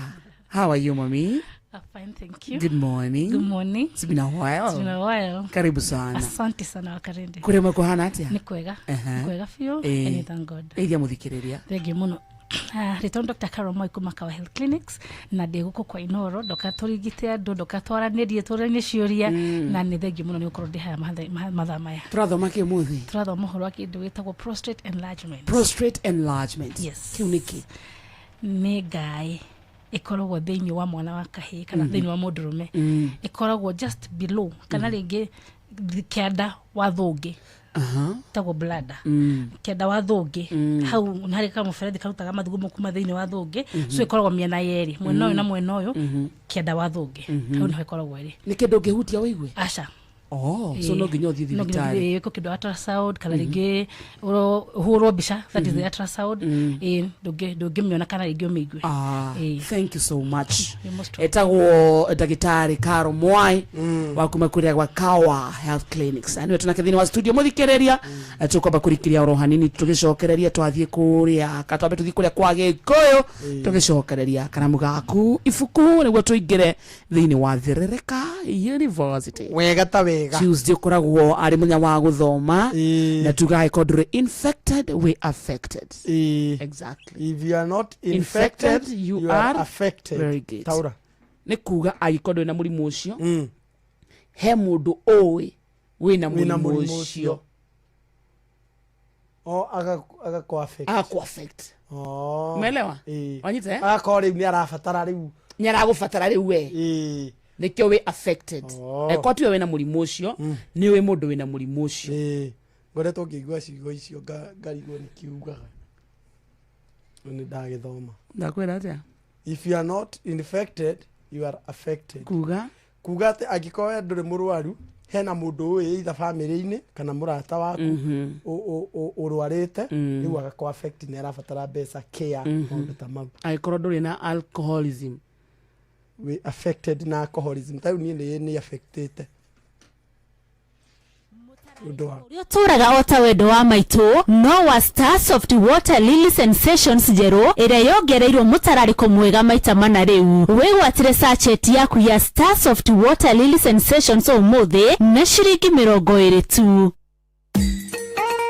How are you, mami? I'm fine, thank you. Good morning. Good morning. It's been a while. It's been a while. Karibu sana. Asante sana, Wakarende. Kũrĩa mwe kũhana atĩa? Nĩ kwega. Aha. Nĩ kwega biũ. Ĩĩ. And thank God. Geithia mũthikĩrĩria. Thengiũ mũno. Rĩtwa nĩ Dr. Carol Moi kuma Kawa Health Clinics na ndĩ gũkũ kwa Inoro ndoka tũrigite andũ, ndoka twaranĩrie, tũranie ciũria, na nĩ thengiũ mũno nĩ gũkorwo ndĩ haha mathaa maya. Tũrathoma kĩ ũmũthĩ? Tũrathoma ũhoro wa kĩndũ gĩtagwo prostate enlargement. Prostate enlargement. Yes. Kĩu nĩkĩ? Nĩ ngaĩ ĩkoragwo thĩinĩ wa mwana wa kahĩĩ kana thĩinĩ wa mũndũrũme, ĩkoragwo just below kana rĩngĩ kĩanda wa thũngĩ, tagwo bladder, kĩanda wa thũngĩ. Hau harĩ kamũberethi karutaga mathugumo kuma thĩinĩ wa thũngĩ. So ĩkoragwo mĩena yerĩ, mwena ũyũ na mwena ũyũ, kĩanda wa thũngĩ. Hau nĩho ĩkoragwo ĩrĩ. Nĩ kĩndũ ũngĩhutia wĩigue? Aca. Oh, so no nginya ũthiĩ No nginya thibitarĩ. ũthiĩ wĩkwo kĩndũ ultrasound kana rĩngĩ ũhũrwo mbica, that is the ultrasound. Ĩĩ, ndũngĩmĩona kana rĩngĩ ũmĩigue. Ah, Ĩĩ. thank you so much. You're most welcome. Etagwo ndagĩtarĩ Caro Mwai wa kuma kũrĩa gwa Kawa Health Clinics. Na nĩwe tũnake thĩinĩ wa studio mũthikĩrĩria. Tũkwamba kũrikĩria oro hanini tũgĩcokereria twathiĩ kũrĩa katwambe tũthiĩ kũrĩa kwa Gĩkũyũ, tũgĩcokereria karamu gaku ibuku nĩguo tũingĩre thĩinĩ wa Thĩrĩrĩka University. Wega ta wega. Tuesday ũkoragwo arĩ mũthenya wa gũthoma, na tugaga ĩkorwo ndũrĩ infected, we affected. Exactly. If you are not infected, infected, you are are affected. Very good. Taura. Nĩ kuga angĩkorwo ndũrĩ na mũrimũ ũcio, he mũndũ ũĩ wĩna Wĩna mũrimũ mũrimũ ũcio. Ũcio. O agakũ affect. Agakũ affect. Oh. Umeelewa? Ĩĩ. Wanyita, eh? Agakorwo rĩu nĩ arabatara rĩu. Nĩ aragũbatara rĩu we. Ĩĩ. Nĩkĩo wĩ affected. Oh. Angĩkorwo tiwe wĩna mũrimũ ũcio, nĩ ũĩ mũndũ wĩna mũrimũ ũcio. Ĩĩ. Ngoretwo ngĩigua ciugo icio ngarigwo nĩ kiugaga. Rĩu nĩ ndagĩthoma. Ndakwĩra atĩa? If you are not infected, you are affected. Kuga? Kuga atĩ angĩkorwo we ndũrĩ mũrwaru, hena mũndũ ũĩ either family-inĩ kana mũrata waku ũrwarĩte, rĩu agakũ affect, nĩ arabatara mbeca, care, maũndũ ta mau. Angĩkorwo ndũrĩ na alcoholism, wĩ affected na alcoholism. Ta rĩu niĩ nĩ affectĩte ũndũ wa Ũrĩa ũtũũraga o ta wendo wa maitũ no wa Star Soft Water Lily Sensations njerũ ĩrĩa yongereirwo mũtararĩko mwega maita mana. Rĩu wĩgwatĩre sachet yaku ya Star Soft Water Lily Sensations ũmũthĩ na ciringi 20 tu.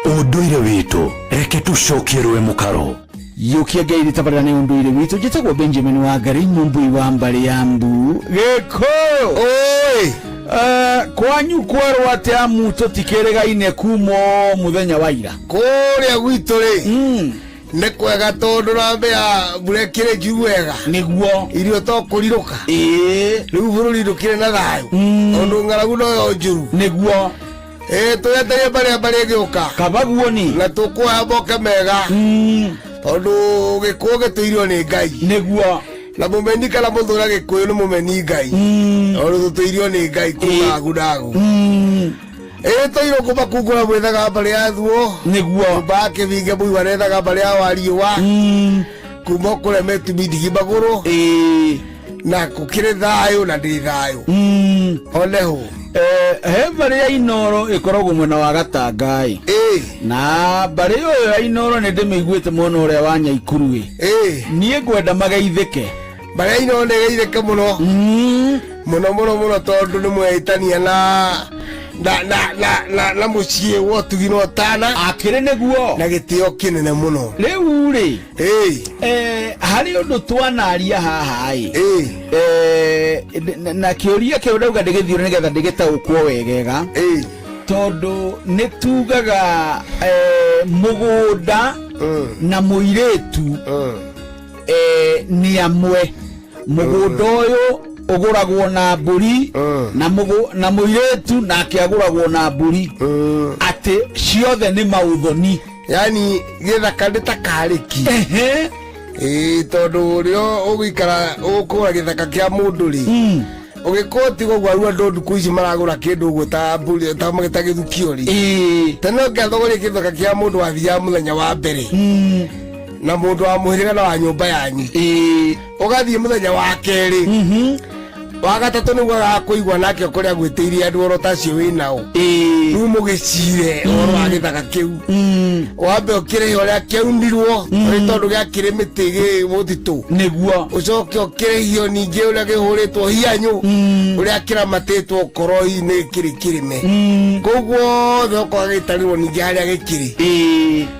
Ũndũire witũ, reke tũcokie rũĩ mũkaro. Yũkia ngai tabarĩra nĩ ũndũire witũ. Njĩtagwo Benjamin wa Ngari Mũmbui wa mbarĩ ya mbu Gĩkũyũ. Oi. Kwanyu kwerwo atĩ amu tũtikĩrĩgaine kuma o mũthenya wa ira. Kũrĩa gwitũ rĩ, nĩ kwega tondũ rambĩa mbura ĩkĩrĩ njuru wega. Nĩguo. Irio to kũrirũka. Ĩĩ. Rĩu bũrũri ndũkĩrĩ na thayũ tondũ ng'aragu noyo njũru. Nĩguo. Ĩĩ, tũreterie mbarĩa mbarĩ ĩgĩũka. Kabaguo ni. Na tũkuoya moke mega tondũ gĩkũyũ gĩtũirio nĩ Ngai. Nĩguo. Na mũmeni kana mũthũra gĩkũyũ nĩ mũmeni Ngai, tondũ tũtũirio nĩ Ngai kuma agu na agu. Ĩĩ, tũirwo kuma kungũra mwĩthaga mbarĩ ya thuo. Nĩguo. Nyũmba ya kĩbinge mũigua nethaga mbarĩ ya wariũa kuma kũreme tumi ndigi magũrũ. Na gũkĩrĩ thayũ na ndĩ thayũ oneho. He mbarĩ ya Inoro ĩkoragwo mwena wa Gatangai, na mbarĩ ũyũ ya Inoro nĩ ndĩmĩiguĩte mwena ũrĩa wa Nyaikuru ĩ. Niĩ ngwenda mageithĩke. Mbarĩ ya Inoro nĩ ĩgeithĩke mũno mũno mũno mũno tondũ nĩ mwehĩtania na mũciĩ wa ũtugi na ũtana. Akĩrĩ nĩguo. Na gĩtĩo kĩnene mũno. Rĩu rĩ, harĩ ũndũ twanaria haha ĩ, na kĩũria kĩu ndauga ndĩgĩthiũre nĩgetha ndĩgĩtaũkwo wegega, tondũ nĩ tugaga mũgũnda na mũirĩtu nĩ amwe. Mũgũnda ũyũ ũgũragwo na mbũri na mũirĩtu nake agũragwo na mbũri, atĩ ciothe nĩ maũthoni. Yani gĩthaka nĩ ta karĩki. Ĩĩ, tondũ ũrĩa ũgũikara ũkũgũra gĩthaka kĩa mũndũ rĩ, ũgĩkorwo tiga ũguo arua andũ ndukũ ici maragũra kĩndũ ũguo ta mbũri ta gĩthukio rĩ, tene ũngĩathogoria gĩthaka kĩa mũndũ wathiaga mũthenya wa mbere na mũndũ wa mũhĩrĩga na wa nyũmba yanyu, ũgathiĩ mũthenya wa kerĩ, wa gatatũ nĩguo agakũigua nake kũrĩa gwĩtĩirie andũ oro tacio wĩ nao. Rĩu mũgĩcire ũhoro wa gĩthaka kĩu, wambe ũkĩrĩhe ũrĩa kĩaunirwo, nĩ tondũ gĩakĩrĩ mĩtĩ gĩ mũtitũ. Nĩguo. Ũcoke ũkĩrĩhio ningĩ ũrĩa kĩhũrĩtwo hianyũ, ũrĩa kĩramatĩtwo koroi-inĩ kĩrĩ kĩrĩme. Koguo othe okorwo gĩtarirwo ningĩ harĩa gĩkĩrĩ.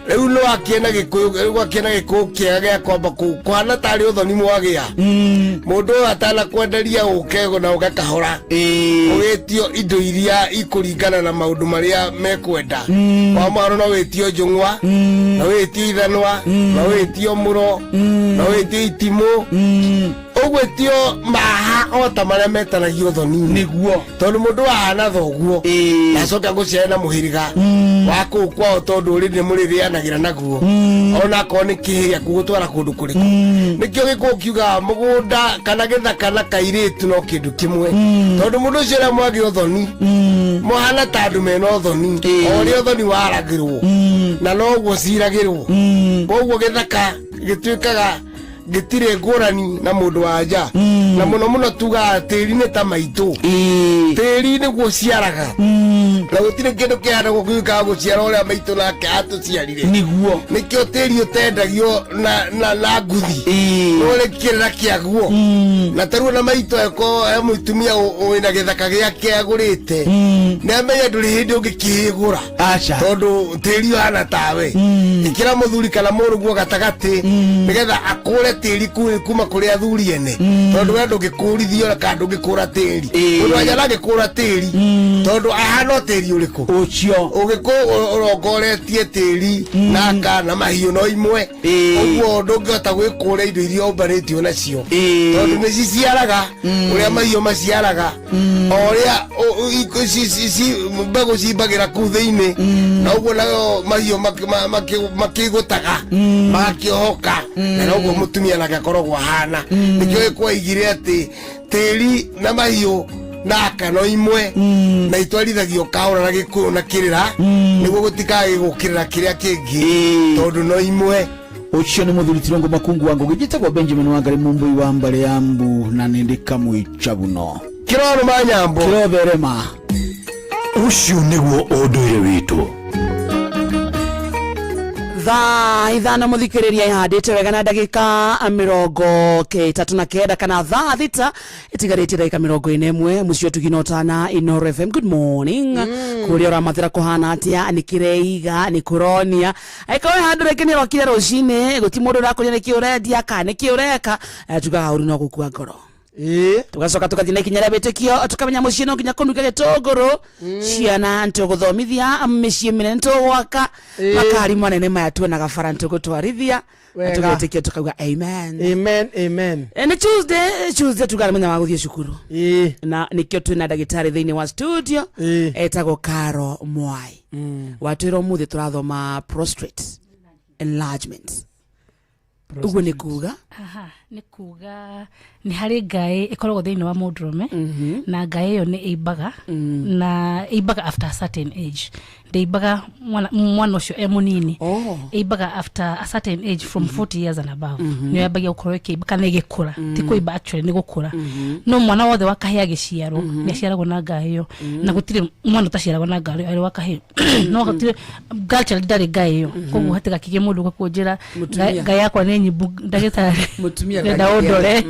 Rĩu no akĩe na gĩkũyũ, rĩu akĩe na gĩkũyũ kĩega gĩa kwamba kũhana tarĩ ũthoni mwagĩa. Mũndũ ũyũ atanakwenderia ũke na ũke kahora, ũgĩtio indo iria ikũringana na maũndũ marĩa mekwenda. Kwa mũhano no wĩtio njũng'wa, no wĩtio ithanwa, no wĩtio mũro, no wĩtio itimũ, ũgwĩtio maha o ta marĩa metanagio ũthoni-inĩ. Nĩguo. Tondũ mũndũ ahana thoguo na acoke agũciare na mũhĩrĩga wa kũu kwao, tondũ ũrĩ nĩ mũrĩrĩanagĩra naguo, ona akorwo nĩ kĩhĩ gĩaku gũtwara kũndũ kũrĩkũ. Nĩkĩo gĩkũyũ kiugaga mũgũnda kana gĩthaka na kairĩtu no kĩndũ kĩmwe, tondũ mũndũ ũcio ũrĩa mwagĩa ũthoni mũhana ta andũ mena ũthoni, o ũrĩa ũthoni waragĩrwo na noguo ciragĩrwo. Koguo gĩthaka gĩtuĩkaga gĩtirĩ ngũrani na mũndũ wa nja, na mũno mũno tugaga tĩri nĩ ta maitũ. Tĩri nĩguo ũciaraga, na gũtirĩ kĩndũ kĩhandagwo kĩũkaga gũciara ũrĩa maitũ nake atũciarire. Nĩguo. Nĩkĩo tĩri ũtendagio na nguthi, nĩ kĩrĩra kĩaguo. Na tarĩu na maitũ eko he mũtumia wĩna gĩthaka gĩake agũrĩte, nĩ amenya ndũrĩ hĩndĩ ũngĩkĩgũra. Aca. Tondũ tĩri ũhana tawe. Ĩkĩra mũthuri kana mũrũguo gatagatĩ nĩgetha akũre tĩri kuma kũrĩ athuri ene, tondũ we ndũngĩkũrithio kana ndũngĩkũra tĩri. Mũndũ wanja ndangĩkũra tĩri, tondũ ahana o tĩri ũrĩkũ. Ũcio. Ũgĩkũ ũrongoretie tĩri na kana mahiũ no imwe. Ũguo ndũngĩhota gwĩkũra indo iria ũmbanĩtio nacio, tondũ nĩ ciciaraga ũrĩa mahiũ maciaraga, o ũrĩa mbegũ cimbagĩra kũu thĩinĩ, na ũguo nayo mahiũ makĩgũtaga magakĩohoka, na noguo mũtumia nake akoragwo ahana. Nĩkĩo gĩkwaigire atĩ tĩri na mahiũ na aka no imwe, na itwarithagio kahora na gĩkũyũ na kĩrĩra, nĩguo gũtikage gũkĩrĩra kĩrĩa kĩngĩ, tondũ no imwe. Ũcio nĩ mũthuri Tirongo Makungu wa Ngugi. Njĩtagwo Benjamin Wangari Mumbui wa mbarĩ ya mbu, na nĩ ndĩ kamũica buno. Kĩrorũma nyambo. Kĩrotherema. Ũcio nĩguo ũndũire witũ. Thaa 5, mũthikĩrĩria, ihandĩte wega na ndagĩka 39, kana thaa 6 itigarĩtie ndagĩka 41. Mũciĩ ũtugi ũtana Inoro FM, good morning. Kũrĩa ũramathĩra kũhana atĩa? Nĩ kĩreiga nĩ kũronia? Angĩkorwo wĩ handũ rĩngĩ nĩ ũrokire rũcinĩ gũti mũndũ ũrakũria nĩkĩ ũrendia kana nĩkĩ ũreka, tugaga ũru no gũkua ngoro. Tugacoka tugathiĩ na ikinya rĩa wĩtĩkio, tukamenya mũciĩ no nginya kũnunga gĩtũngũrũ, ciana ntũgũthomithia, mĩciĩ mĩnene tũgwaka, makari manene maya tuonaga bara ntũgũtwarithia na Wega. Tũgetĩkia tukauga amen. Amen, amen. Nĩ Tuesday. Tuesday tugaga nĩ mũthenya wa gũthiĩ cukuru, na nĩkĩo twĩna ndagĩtarĩ thĩinĩ wa studio etagwo Caro Mwai. Watwĩra ũmũthĩ tũrathoma prostate enlargement. Ũguo nĩ kuga? Aha, nĩ kuga nĩ harĩ ngaĩ ĩkoragwo thĩinĩ wa mũndũrũme, na ngaĩ ĩyo nĩ ĩimbaga, na ĩimbaga after a certain age. Ndĩimbaga mwana ũcio e mũnini. Ĩimbaga after a certain age, from 40 years and above nĩyo yambagia gũkorwo ĩkĩimba kana ĩgĩkũra. Ti kũimba actually, nĩ gũkũra. No mwana wothe wa kahĩĩ agĩciarwo nĩ aciaragwo na ngaĩ ĩyo, na gũtirĩ mwana ũtaciaragwo na ngaĩ ĩyo arĩ wa kahĩĩ, no gũtirĩ girl child ndarĩ ngaĩ ĩyo. Koguo hatigakĩgĩe mũndũ ũka kũnjĩra Mũtumia. Ngai yakwa nĩ nyimbu, ndagĩtarĩ. Mũtumia ndenda ndangĩgĩa. ũndore.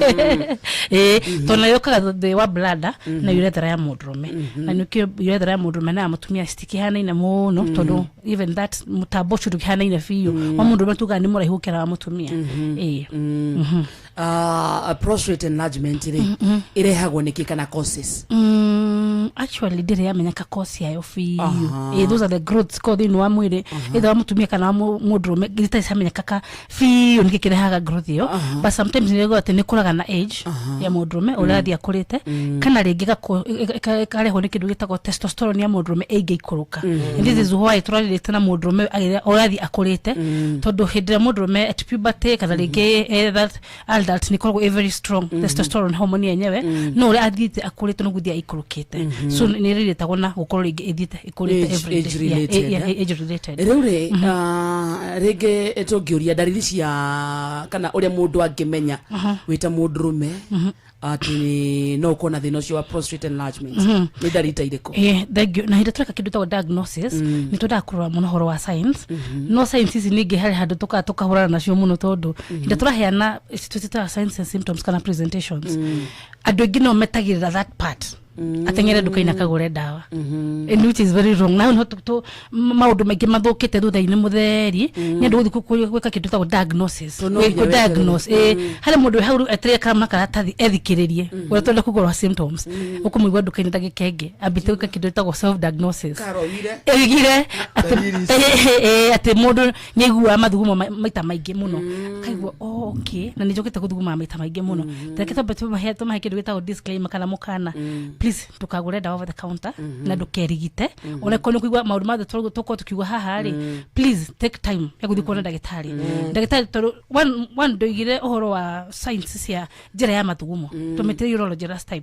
Ĩĩ, tondũ nayo yũkaga thĩ wa bladder na urethra ya mũndũrũme, na nĩkĩo urethra ya mũndũrũme na ya mũtumia citikĩhanaine mũno, tondũ even that mũtambo ũcio ndũkĩhanaine biũ. Wa mũndũrũme tugaga nĩ mũraihu gũkĩra wa mũtumia, ĩĩ. Prostate enlargement rĩ, ĩrehagwo nĩkĩ kana causes? Actually ndĩrĩ yamenyeka cause yayo biũ. Those are the growths ko thĩinĩ wa mwĩrĩ, either wa mũtumia kana wa mũndũrũme, gĩtarĩ ciamenyeka ka biũ nĩkĩ kĩrehaga growth ĩyo. But sometimes nĩ atĩ nĩ kũraga na age ya mũndũrũme ũrĩa athiĩ akũrĩte, kana rĩngĩ ĩkarehwo nĩ kĩndũ gĩtagwo testosterone ya mũndũrũme ĩngĩikũrũka. And this is why tũrarĩrĩte na mũndũrũme ũrathiĩ akũrĩte, tondũ hĩndĩ ĩrĩa mũndũrũme at puberty kana rĩngĩ that adult nĩ ĩkoragwo ĩ very strong testosterone hormone yenyewe, no ũrĩa athiĩte akũrĩte no gũthiĩ aikũrũkĩte. So nĩ rĩrĩtagwo na gũkorwo rĩngĩ ĩthiĩte ĩkũrĩte every Age day. Yeah, related, yeah, eh? age related. Rĩu rĩ, rĩngĩ tũngĩũria ndariri cia kana ũrĩa mũndũ angĩmenya wĩ ta mũndũrũme atĩ no ũkorwo na thĩna ũcio wa prostate enlargement, nĩ ndariri ta irĩkũ? Eh, thank you. Na hĩndĩ tũreka kĩndũ tagwo diagnosis, nĩ twendaga kũrora mũno ũhoro wa science, no science ici ningĩ harĩ handũ tũkaga tũkahũrana nacio mũno, tondũ hĩndĩ tũraheana twĩtaga signs and symptoms kana presentations, andũ aingĩ no metagĩrĩra that part, ateng'ere nduka-inĩ akagũre ndawa, and which is very wrong. Na hau niho maũndũ maingĩ mathũkĩte thutha-inĩ mũtheri, nĩ andũ gũthiĩ gwĩka kĩndũ tagwo diagnosis. To no nginya Kũ-diagnose, weterere. eh, harĩ mũndũ wĩ hau rĩu etereire karamu na karatathi ethikĩrĩrie ũrĩa twenda kũgũrwa symptoms, ũkũmũigua nduka-inĩ ndagĩka ĩngĩ ambĩte gwĩka kĩndũ gĩtagwo self diagnosis. Karorire. Oigire atĩ Ndariri ici. Atĩ mũndũ nĩ aiguaga mathugumo maita maingĩ mũno, akaigua, "Oh, okay, na nĩ njũkĩte gũthugumaga maita maingĩ mũno." Tareke twambe tũmahe kĩndũ gĩtagwo disclaimer kana mũkana. Please ndũkagũre ndawa over the counter na ndũkerigite ona korwo nĩ kũigua maũndũ mothe tũkorwo tũkiuga haha rĩ. Please take time ya gũthiĩ kuona ndagĩtarĩ, tondũ one ndoigire ũhoro wa science cia njĩra ya mathugumo, tũmĩtire urology last time,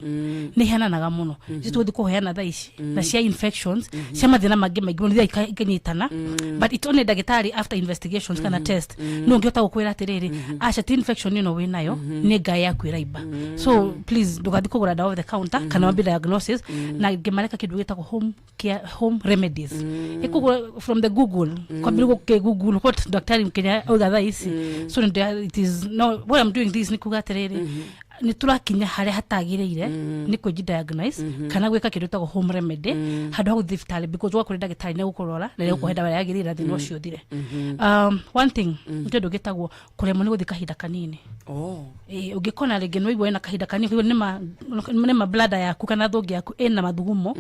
nĩ ihananaga mũno icio tũgũthiĩ kũheana thaa ici na cia infections, cia mathĩna mangĩ maingĩ mũno ithiaga ikanyitana, but it's only ndagĩtarĩ after investigations kana test no ũngĩhota gũkwĩra atĩrĩrĩ, aca, ti infection ĩno wĩ nayo, nĩ ngaĩ yaku ĩraimba. So please ndũgathiĩ kũgũra ndawa over the counter kana wambie diagnosis na ngĩmareka kĩndũ gĩtagwo home care, home remedies, ĩkũgũra from the Google, kwambĩrĩria gũkĩ Google what daktari Mkenya auga thaa ici. So it is no what I'm doing this nĩ kuga atĩrĩrĩ, nĩ tũrakinya harĩa hatagĩrĩire nĩ kwĩji diagnose kana gwĩka kĩndũ gĩtagwo home remedy handũ ha gũthiĩ thibitarĩ, because wakorwo ndagĩtarĩ nĩ gũkũrora na nĩ gũkũhe ndawa ĩrĩa yagĩrĩire na thĩna ũcio ũthire. One thing nĩ kĩndũ gĩtagwo kũremwo nĩ gũthiĩ kahinda kanini. Ĩ, ũngĩkona rĩngĩ nĩ waigua wĩna kahinda kanini kũigua nĩma bladder yaku kana thũngĩ yaku ĩna mathugumo,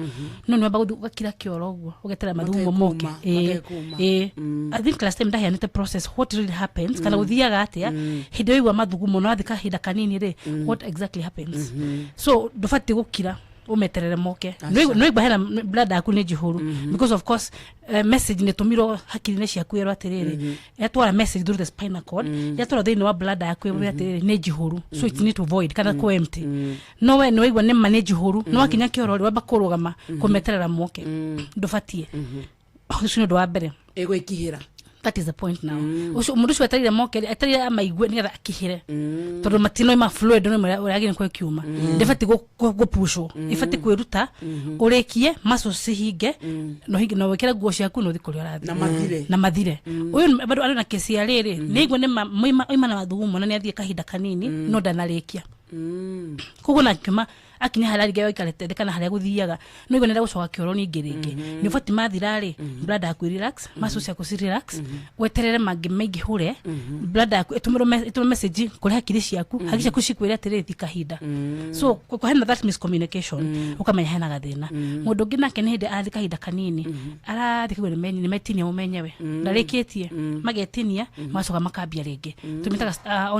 no nĩ wamba gũthiĩ ũgakira kĩoro ũguo ũgeterera mathugumo moke. Matekuma. Ĩ, I think last time ndaheanĩte process, what really happens kana gũthiaga atĩa hĩndĩ ĩyo waigua mathugumo na wathiĩ kahinda kanini rĩ, what exactly happens. So ndũbatiĩ gũkira ũmeterere moke. Nĩwaigua hena bladder yaku nĩ njihũru, because of course message nĩ tũmirwo hakiri-inĩ ciaku ĩrwo atĩrĩrĩ, yatwara message through the spinal cord, yatwara thĩinĩ wa bladder yaku ĩrwo atĩrĩrĩ nĩ njihũru, so it need to void kana kũ empty. No we nĩ waigua nĩma nĩ njihũru, nĩ wakinya kĩoro rĩ, wamba kũrũgama kũmeterera moke, ndũbatiĩ. Ũcio nĩ ũndũ wa mbere. Ĩgwĩkihĩra. That is the point now. Ũcio mũndũ ũcio etereire moke rĩ, etereire amaigue nĩgetha akihĩre, tondũ matinoima fluid no ũrĩa yagĩrĩire nĩ kiuma, ndĩbatiĩ gũpushwo, ĩbatiĩ kwĩruta ũrĩkie muscles cihinge no hinge na wĩkĩre nguo ciaku na ũthiĩ kũrĩa ũrathiĩ. Na mathire. Na mathire. Ũyũ bado arĩ na kesi ya rĩrĩ, nĩ aigua nĩ oima na mathugumo na nĩ athiĩ kahinda kanini no ndanarĩkia, koguo na akiuma akinya harĩa rĩngĩ aikarĩte thĩ kana harĩa gũthiaga no igua nĩenda gũcoka kĩoro ningĩ rĩngĩ, nĩ ũbatiĩ mathira rĩ, bladder yaku ĩ relax, muscles ciaku ci relax, weterere mangĩ maingĩhũre, bladder yaku ĩtũme message kũrĩ hakiri ciaku, hakiri ciaku cikwĩre atĩrĩrĩ, thi kahinda. So hena that miscommunication, ũkamenya hena gathĩna. Mũndũ ũngĩ nake nĩ hĩndĩ arathiĩ kahinda kanini, arathiĩ kaigua nĩ metinia mo menyewe, ndarĩkĩtie, magetinia magacoka makambia rĩngĩ. Tũmĩtaga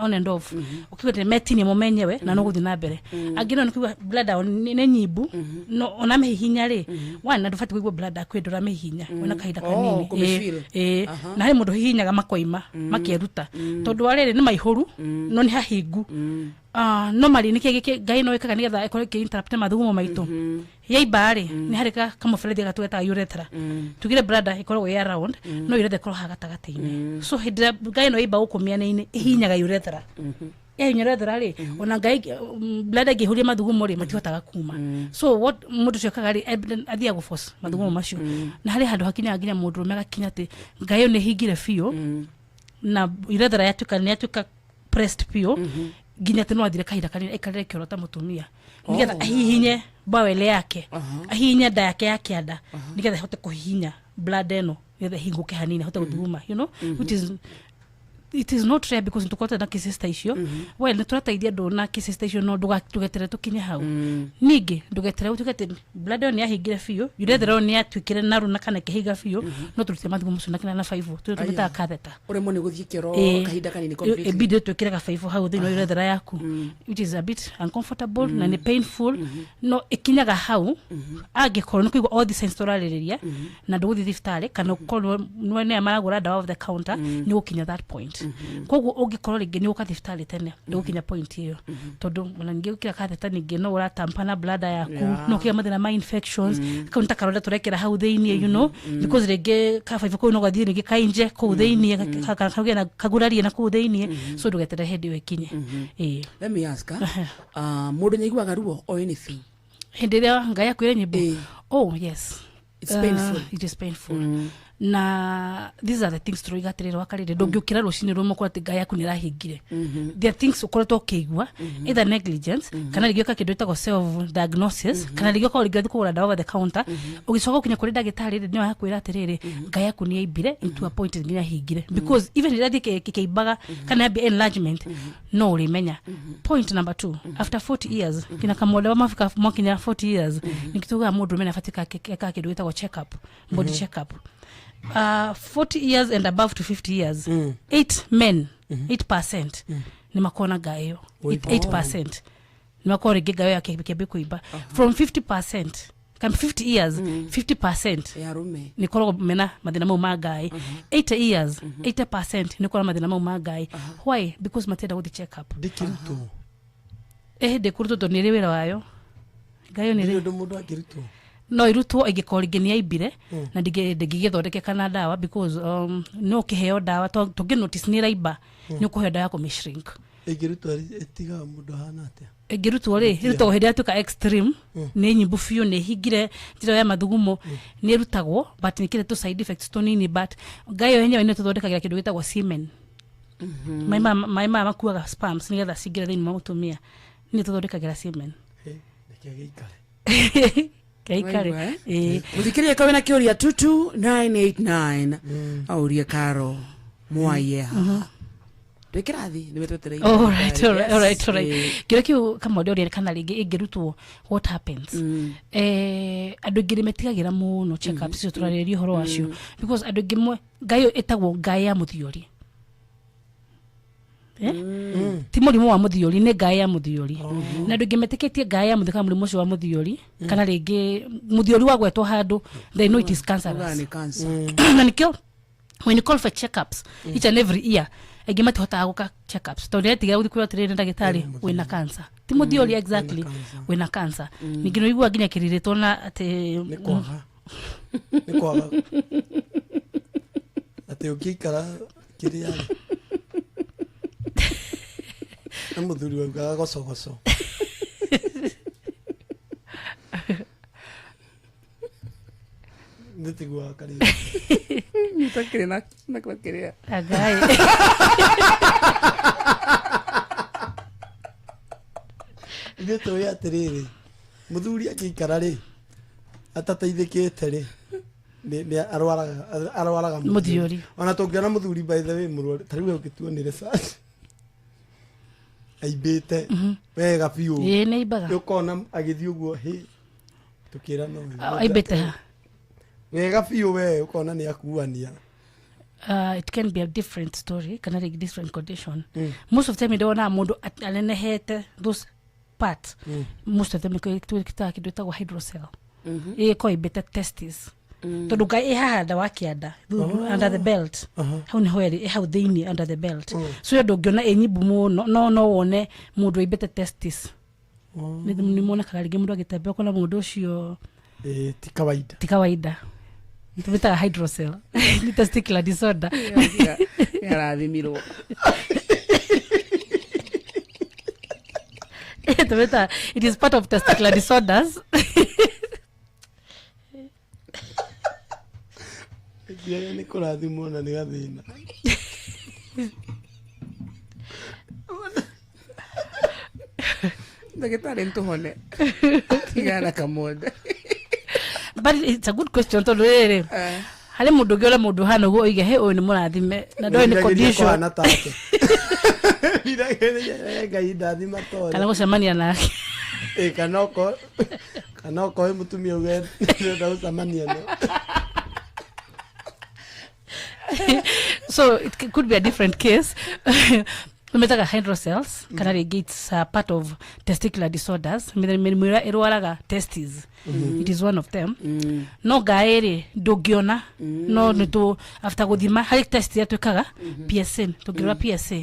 on and off, ũkĩigua atĩ metinia mo menyewe na no gũthiĩ na mbere. Angĩ no nĩ kũigua bladder nĩ nyimbu, no ona mĩhihinya rĩ, one na ndũbatiĩ kũigua bladder yaku ĩndĩ ũramĩhihinya wĩna kahinda Oh, kanini. kũmĩfeel. Ĩ, na harĩ mũndũ hihinyaga makoima makeruta, tondũ wa rĩrĩ nĩ maihũru no nĩ hahingu. Ah, normally nĩ kĩ ngai no ĩkaga nĩgetha ĩkorwo ĩkĩ interrupt mathugumo maitũ yaimba rĩ, nĩ harĩ kamũberethi gatũ getaga urethra. Tugire bladder ĩkoragwo ĩ around, no urethra ĩkoragwo haha gatagatĩ-inĩ. So hĩndĩ ĩrĩa ngai ĩno yaimba gũkũ mĩena-inĩ, ĩhihinyaga urethra. Yahinya urethra rĩ, ona ngai bladder ĩngĩihũria mathugumo rĩ, matihotaga kuma. So what mũndũ ũcio ekaga rĩ, athiaga gũforce mathugumo macio, na harĩ handũ hakinyaga nginya mũndũrũme agakinya atĩ ngai ĩyo nĩ ĩhingire biũ na urethra yatuĩka nĩ yatuĩka pressed biũ nginya atĩ no athire kahinda kanini aikarĩre kĩoro ta mũtumia nĩgetha ahihinye bowel yake, ahihinye nda yake ya kĩanda nĩgetha ahote kũhihinya bladder ĩno nĩgetha ĩhingũke hanini ahote gũthuguma, which is it is not rare because nĩtũkorete na cases ta icio. Well, nĩtũrateithia andũ na cases ta icio, no ndũgeterere tũkinye hau. Ningĩ ndũgeterere ũtuĩke atĩ bladder ĩyo nĩ yahingire biũ, urethra ĩyo nĩ yatuĩkire naru na kana ĩkĩhinga biũ, no tũrute mathugumo macio na kĩna na baibũ tũrĩa tũmĩtaga catheter. Ũremwo nĩ gũthiĩ kĩoro kahinda kanini completely. Ibidi twĩkĩre gabaibũ hau thĩinĩ wa urethra yaku, which is a bit uncomfortable na nĩ painful, no ĩkinyaga hau angĩkorwo nĩ kũigua all the signs tũrarĩrĩria na ndũgũthiĩ thibitarĩ kana ũkorwo nĩ nĩ maragũra ndawa over the counter, nĩ gũkinya that point. Koguo ũngĩkorwo rĩngĩ nĩ ũka thibitarĩ tene, ndũgũkinya point ĩyo, tondũ ona ningĩ ũkĩra catheter ningĩ no ũratampa na bladder yaku, no ũkĩgĩa mathĩna ma infections. Kau nĩ ta karonda tũrekĩra hau thĩiniĩ, because rĩngĩ kabaibũ kau no gathiĩ rĩngĩ kainje kũu thĩiniĩ, kagĩe na kagurarie na kũu thĩiniĩ. So ndũgeterere hĩndĩ ĩyo ĩkinye. Ĩĩ. Let me ask, mũndũ nĩaiguaga ruo or anything? Hĩndĩ ĩrĩa Ngai akwĩre nyimbo? Oh yes. It's painful. It is painful. Na these are the things tũroiga atĩrĩrĩ, wakarĩrĩ ndũngĩũkĩra rũcinĩ rũmwe ũkore atĩ Ngai yaku nĩ ĩrahingire. There are things ũkoretwo ũkĩigua, either negligence, kana rĩngĩ ũka kĩndũ ĩtagwo self diagnosis, kana rĩngĩ ũkorwo rĩngĩ ũthiĩ kũgũra ndawa over the counter, ũgĩcoka ũkinya kũrĩ ndagĩtarĩ rĩ, nĩwe akwĩra atĩrĩrĩ, Ngai yaku nĩ yaimbire into a point nginya hingire, because even rĩrĩa thiĩ kĩimbaga kana yambia enlargement, no ũrĩmenya. Point number two, after 40 years, kina kamwenda wa mafika mwakinya 40 years, nikituga mũndũ ũrũme nĩabatiĩ eka kĩndũ gĩtagwo check up, body check up. 40 years and above to 50 years, 8 men, 8% nĩ makona ngaĩ ĩyo. 8% nĩ makorwo rĩngĩ ngaĩ ĩyo yakĩambia kũimba. From 50% kana 50 years, 50% ya arũme nĩ koragwo mena mathĩna mau ma ngaĩ. 80 years, 80% nĩ koragwo mathĩna mau ma ngaĩ. Why? Because matienda gũthiĩ check up. Ndĩkĩrutwo? Ĩhĩndĩ ndĩkũrutwo, tondũ nĩ ĩrĩ wĩra wayo ngaĩ ĩyo nĩ Ndirĩ ĩrĩ ũndũ mũndũ angĩrutwo. No irutwo ĩngĩkorwo rĩngĩ nĩ yaimbire na ndĩngĩgĩthondekeka na ndawa, because no ũkĩheo ndawa, tũngĩ notice nĩ ĩraimba, nĩ ũkũheo ndawa ya kũmĩ-shrink. Ĩngĩrutwo ĩtigaga mũndũ ahana atĩa? Ĩngĩrutwo rĩ, ĩrutagwo hĩndĩ ĩrĩa yatuĩka extreme, nĩ nyimbu biũ, nĩ hingire njĩra ya mathugumo. Nĩ ĩrutagwo, but nĩ kĩrĩ tũ side effects tũnini, but ngai ĩyo yenyewe nĩ tũthondekagĩra kĩndũ gĩtagwo semen. Maĩ maya makuaga sperms nĩgetha cingĩre thĩinĩ wa mũtumia, nĩ tũthondekagĩra semen. Reke gĩikare. Gĩikare. Waigua, eh? Ĩĩ. Mũthikĩrĩria kawe na kĩũria 22989 aurie Karo mwaie haha twĩ kĩrathi nĩ twetereire. All right. Kĩrĩa kĩu kamwende ũrĩa kana rĩngĩ ĩngĩrutwo, what happens? Andũ aingĩ nĩ metigagĩra mũno check ups icio tũrarĩrĩria ũhoro wacio, because andũ aingĩ mwe ngai ĩyo ĩtagwo ngai ya mũthiori. Eh? Ti mũrimũ wa mũthiori, nĩ ngaĩ ya mũthiori, na andũ aingĩ metĩkĩtie ngaĩ ya mũthiori kana mũrimũ ũcio wa mũthiori, kana rĩngĩ mũthiori wagwetwo handũ, they know it is cancerous. Ugaga nĩ cancer. Na nikĩo when you call for checkups each and every year, aingĩ matihotaga gũka checkups tondũ nĩretigĩra gũthiĩ kwĩrwo atĩrĩrĩ, ndagĩtarĩ, wĩna cancer. Ti mũthiori exactly, wĩna cancer. Ningĩ nĩ ũiguaga nginya kĩrirĩtwo na atĩ nĩ kwaga, nĩ kwaga atĩ ũngĩikara kĩrĩa rĩ na mũthuri waugaga gocogoco. Nĩ tiguo wakarĩ. Nĩtakĩrĩ na kĩrĩa. Ngai. Ithuĩ tũĩ atĩrĩrĩ, mũthuri angĩikara rĩ atateithĩkĩte rĩ, nĩ arwaraga Mũthiori. Ona tũngĩona mũthuri, by the way, mũrwaru ta rĩu ũngĩtuonire search aimbĩte wega biũ. Ĩĩ, nĩ aimbaga. Ũkona agĩthiĩ ũguo hĩ tũkĩra no Aimbĩte ha? Wega biũ, we ũkona nĩ akuania. It can be a different story kana rĩngĩ different condition. Most of the time ndĩwonaga mũndũ anenehete those part. Most of them twĩtaga kĩndũ gĩtagwo hydrocele, ĩgĩkorwo imbĩte testis, tondũ ngai ĩ haha nda wa kĩanda, under the belt. Hau nĩho ĩrĩ, ĩ hau thĩiniĩ under the belt. So ĩyo ndũngĩona ĩ nyimbu mũno, no wone mũndũ aimbĩte testis. Nĩ monekaga rĩngĩ mũndũ agĩtembea, ũkona mũndũ ũcio Ĩĩ, ti kawaida. Ti kawaida, tũmĩtaga hydrocele, nĩ testicular disorder. Arathimirwo. Tũmĩtaga, it is part of testicular disorders. Kĩrĩa nĩ kũrathimwo na nĩ gathĩna. Ndagĩtarĩ, nĩtũhone tigana kamonde. But it's a good question, tondũ rĩrĩ harĩ mũndũ ũngĩ ũrĩa mũndũ hana ũguo oige he ũyũ nĩ mũrathime na ndoĩ nĩ Wĩriragĩria condition. kũhana take. Wĩriragĩria, Ngai ndathima tore kana gũcemania nake. Ĩ, kana okorwo wĩ mũtumia uge ndĩrenda gũcemania no So it could be a different case. Tũmĩtaga hydrocells kana rĩngĩ it's part of testicular disorders, mĩrimũ ĩrĩa ĩrwaraga testes. It is one of them. No ngaĩ rĩ, ndũngĩona, no nĩ tũ after gũthima harĩ test ĩrĩa twĩkaga PSA, tũngĩrora PSA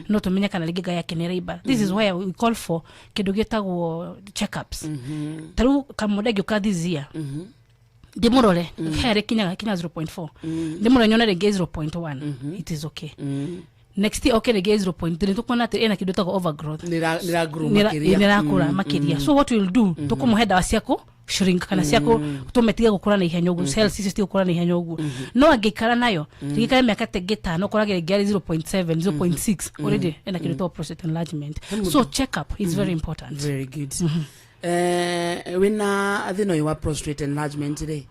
no tũmenye kana rĩngĩ ngaĩ yake nĩ ĩraimba. This is why we call for kĩndũ gĩtagwo checkups. Ta rĩu kamũndũ angĩũka this year, ndĩmũrore he rĩkinyaga kinya 0.4, ndĩmũrore nyone rĩngĩ 0.1, it is okay. Next year okay rĩngĩ 0.3, tũkuona atĩ ĩna kĩndũ ĩtagwo overgrowth. Nĩra grow makĩria. Nĩrakũra makĩria. So what we'll do, tũkũmũhe ndawa ciaku shrink kana ciaku tũmĩtige gũkũra na ihenya ũguo, cells icio citige gũkũra na ihenya ũguo. No angĩikara nayo rĩngĩikara mĩaka ta ĩngĩ 5, ũkorage rĩngĩ arĩ 0.7, 0.6, already ena kĩndũ ĩtagwo prostate enlargement. So check up is very important. Very good. Wĩna thĩna ũyũ wa prostate enlargement rĩ,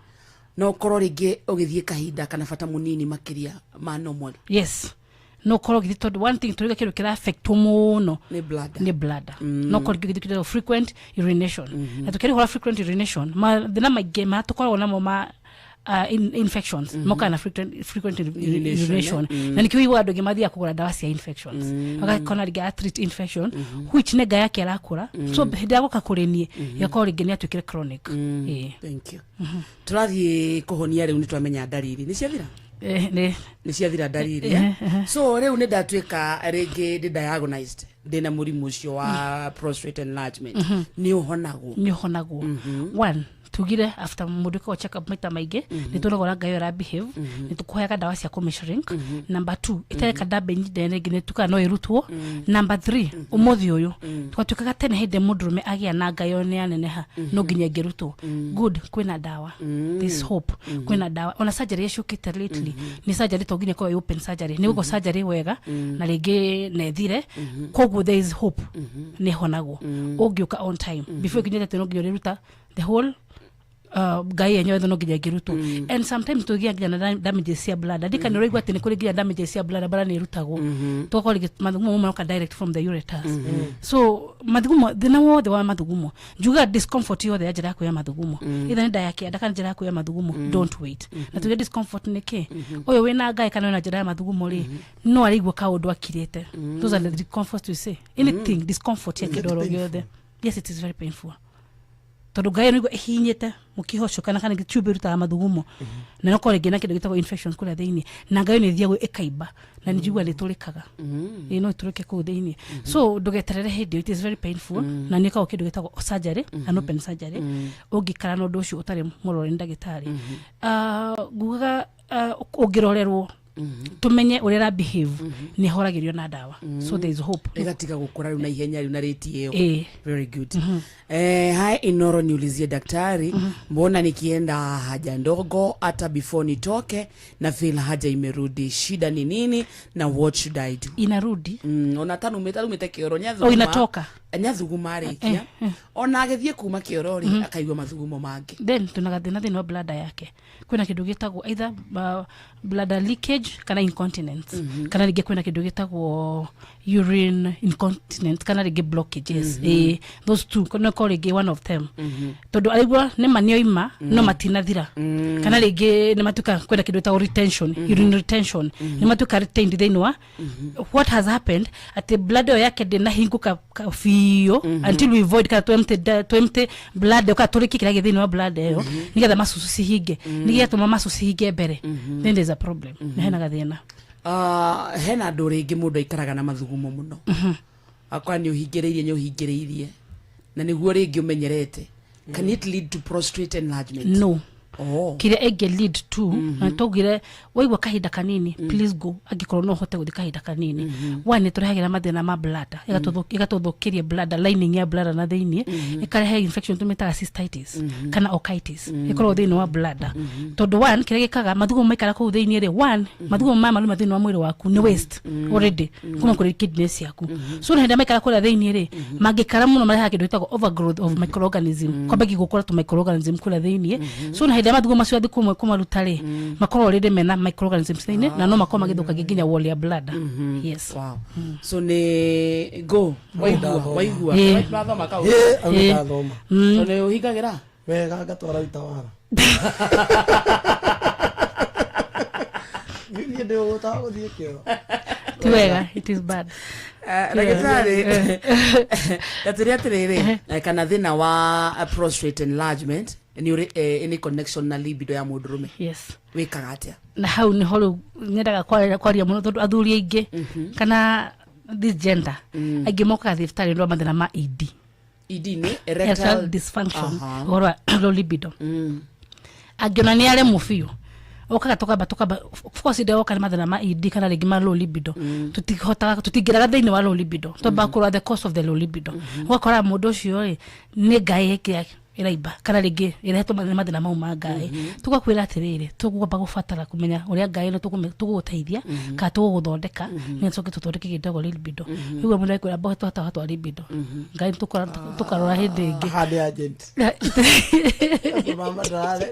no ũkorwo rĩngĩ ũgĩthiĩ kahinda kana bata mũnini makĩria ma normal? Yes, no korwo gĩthiĩ, tondũ one thing tũrĩga kĩndũ kĩra affect mũno nĩ bladder. Nĩ bladder. No korwo rĩngĩ gĩthiĩ kĩndũ frequent urination, na tũkĩrĩ frequent urination, mathĩna maingĩ ma tũkoragwo namo ma infections mokaga na frequent urination, urination. eh? Na nĩkĩo ũiguaga andũ aingĩ mathiaga kũgũra ndawa cia infections, magakona rĩngĩ a treat infection, which nĩ nga yake ĩrakũra. So hĩndĩ ya gũka kũrĩ niĩ, ĩgakorwo rĩngĩ nĩ atuĩkire chronic. Ĩĩ. Thank you. Tũrathiĩ kũhonia rĩu, nĩ twamenya ndariri nĩ ciathira. Nĩ Nĩ ciathira ndariri, eh? So rĩu nĩ ndatuĩka rĩngĩ ndĩ diagnosed ndĩna mũrimũ ũcio wa prostate enlargement, nĩ ũhonagwo? Nĩ ũhonagwo. One, tugire after mũndũ ĩkago check up maita maingĩ, nĩ tuonaga ũrĩa ngai ĩra behave, nĩ tũkũheaga ndawa cia kũmĩ-shrink. Number two, ĩtareka ndambe ihinda rĩngĩ nĩ tukaga no ĩrutwo. Number three, ũmũthĩ ũyũ twatuĩkaga tene hĩndĩ mũndũrũme agĩa na ngayo nĩ yaneneha no nginya ĩngĩrutwo. Good, kwĩna ndawa. This hope, kwĩna ndawa. Ona surgery ĩcũkĩte lately nĩ surgery to nginya ĩkorwo ĩ open surgery, nĩ gũkwo surgery wega na rĩngĩ na ĩthire. Koguo there is hope, nĩ ĩhonagwo ũngĩũka on time before ĩkinyĩte atĩ no nginya ũrĩruta the whole ngai yenyewe no nginya ĩngĩrutwo. And sometimes tũgĩa nginya na damages cia bladder. Ndika nĩ ũraigua atĩ nĩ kũrĩ nginya damages cia bladder, bladder nĩ ĩrutagwo, tũgakorwo rĩngĩ mathugumo maroka direct from the ureters. So mathugumo, thĩna wothe wa mathugumo, njugaga discomfort yothe ya njĩra yaku ya mathugumo, either nĩ nda ya kĩanda kana njĩra yaku ya mathugumo, don't wait. Na tuge discomfort nĩ kĩ? Ũyũ wĩna ngai kana wĩna njĩra ya mathugumo rĩ, no araigua kaũndũ akirĩte. Those are the discomforts we say, anything discomfort ya kĩndũ oro gĩothe. Yes, it is very painful, tondũ ngai nĩguo ĩhinyĩte mũkiha ũcio kana tube ĩrutaga mathugumo, na no korwo rĩngĩ na kĩndũ gĩtagwo infections kũrĩa thĩinĩ, na ngai nĩ ĩthiagwo ĩkaimba, na nĩ njigua nĩ ĩtũrĩkaga. Ĩĩ, no ĩtũrĩke kũu thĩinĩ. So ndũgeterere hĩndĩ ĩyo, it is very painful, na nĩ ĩkagwo kĩndũ gĩtagwo surgery, an open surgery, ũngĩikara na ũndũ ũcio ũtarĩ mũrore nĩ ndagĩtarĩ. Ngugaga ũngĩrorerwo tumenye ũrĩa ĩra behave, nĩ ĩhoragĩrio na ndawa. So there is hope. Ĩgatiga gũkũra rĩu na ihenya rĩu na rĩti ĩyo. Ĩĩ. Very good. Hai Inoro, niulizie daktari, mbona nikienda haja ndogo hata before nitoke na feel haja imerudi? Shida ni nini na what should I do? Inarudi? Ona tanumĩte arumĩte kĩoro. Oh, inatoka. Nyathuguma arĩkia, ona agĩthiĩ kuma kĩoro rĩ, akaigua mathugumo mangĩ. Then tuna gathĩna thĩinĩ wa bladder yake. Kwĩna kĩndũ gĩtagwo either bladder leakage kana incontinence, kana rĩngĩ kwĩna kĩndũ gĩtagwo urine incontinence kana rĩngĩ blockages. Those two, no korwo rĩngĩ one of them, tondũ araigua nĩ ma nĩoima no matinathira, kana rĩngĩ nĩ matuĩka kwĩna kĩndũ gĩtagwo retention, urine retention, nĩ matuĩka retained thĩinĩ wa what has happened atĩ bladder ĩyo yake ndĩnahingũka biũ until we void kana twempty bladder ĩyo kana tũrĩkie kĩrĩa gĩ thĩinĩ wa bladder ĩyo nĩgetha macucu cihinge, nĩgetha macucu cihinge mbere, then there's a problem, nĩ hena gathĩna. Hena andũ rĩngĩ mũndũ aikaraga na mathugumo mũno, akwa nĩ ũhingĩrĩirie, nĩ ũhingĩrĩirie na nĩguo rĩngĩ ũmenyerete. Can it lead to prostate enlargement? No. Oh. Kĩrĩa ĩngĩ lead to, na twaugire waigua kahinda kanini, please go, angĩkorwo no ũhote gũthiĩ kahinda kanini. One, nĩ tũrehagĩra mathĩna ma bladder, ĩgatũthũkĩria bladder lining ya bladder na thĩinĩ, ĩkarehe infection tũmĩtaga cystitis kana orchitis, ĩkoragwo thĩinĩ wa bladder. Tondũ one, kĩrĩa gĩkaga mathugumo maikara kũu thĩinĩ rĩ, one, mathugumo maya maruma thĩinĩ wa mwĩrĩ waku nĩ waste already kuma kũrĩ kidneys ciaku. So na hĩndĩ ĩrĩa maikara kũrĩa thĩinĩ rĩ, mangĩikara mũno marehaga kĩndũ gĩtagwo overgrowth of microorganism, kwambagia gũkũra tũ microorganism kũrĩa thĩinĩ. So na hĩndĩ ĩrĩa mathugumo macio athiĩ kũmaruta rĩ, makorwo already mena microorganisms thĩinĩ, na no makorwo magĩthũkangia nginya wall ya bladder. Yes. Wow. So nĩ go waigua waigua. Wathoma kau? Ĩĩ, au nĩndathoma. So nĩ ũhingagĩra wega ngatwara utawara, niĩ ndĩ ũgũtaga gũthiĩ kĩoro. Ti wega, it is bad. Ndagĩtarĩ, ndatĩrĩ atĩrĩrĩ, kana thĩna wa prostate enlargement nĩ ũrĩ any connection na libido ya mũndũrũme? Yes. Wĩkaga atĩa? Na hau niho rĩu nyendaga kwaria mũno, tondũ athuri aingĩ kana this gender aingĩ mokaga thibitarĩ nĩ ũndũ wa mathĩna ma ED. ED nĩ erectile dysfunction, ũhoro wa low libido. Angĩona nĩ aremwo biũ, okaga tukamba. Of course ndĩ woka nĩ mathĩna ma ED kana rĩngĩ ma low libido, tutihotaga, tutingĩraga thĩinĩ wa low libido, twambaga kũrora the cause of the low libido. Ũgakora mũndũ ũcio rĩ, nĩ ngaĩ ĩkĩa ĩraimba kana rĩngĩ ĩrehetwo nĩ mathĩna mau ma ngaĩ. Tũgakwĩra atĩrĩrĩ, tũgwamba gũbatara kũmenya ũrĩa ngaĩ ĩno tũgũgũteithia kana tũgũgũthondeka, nĩ tũcoke tũthondeke gĩtagwo libido. Rĩu mũndũ akwĩra mbohe twatawa twa libido ngai tũkarora hĩndĩ ĩngĩ. Hande agent. Mama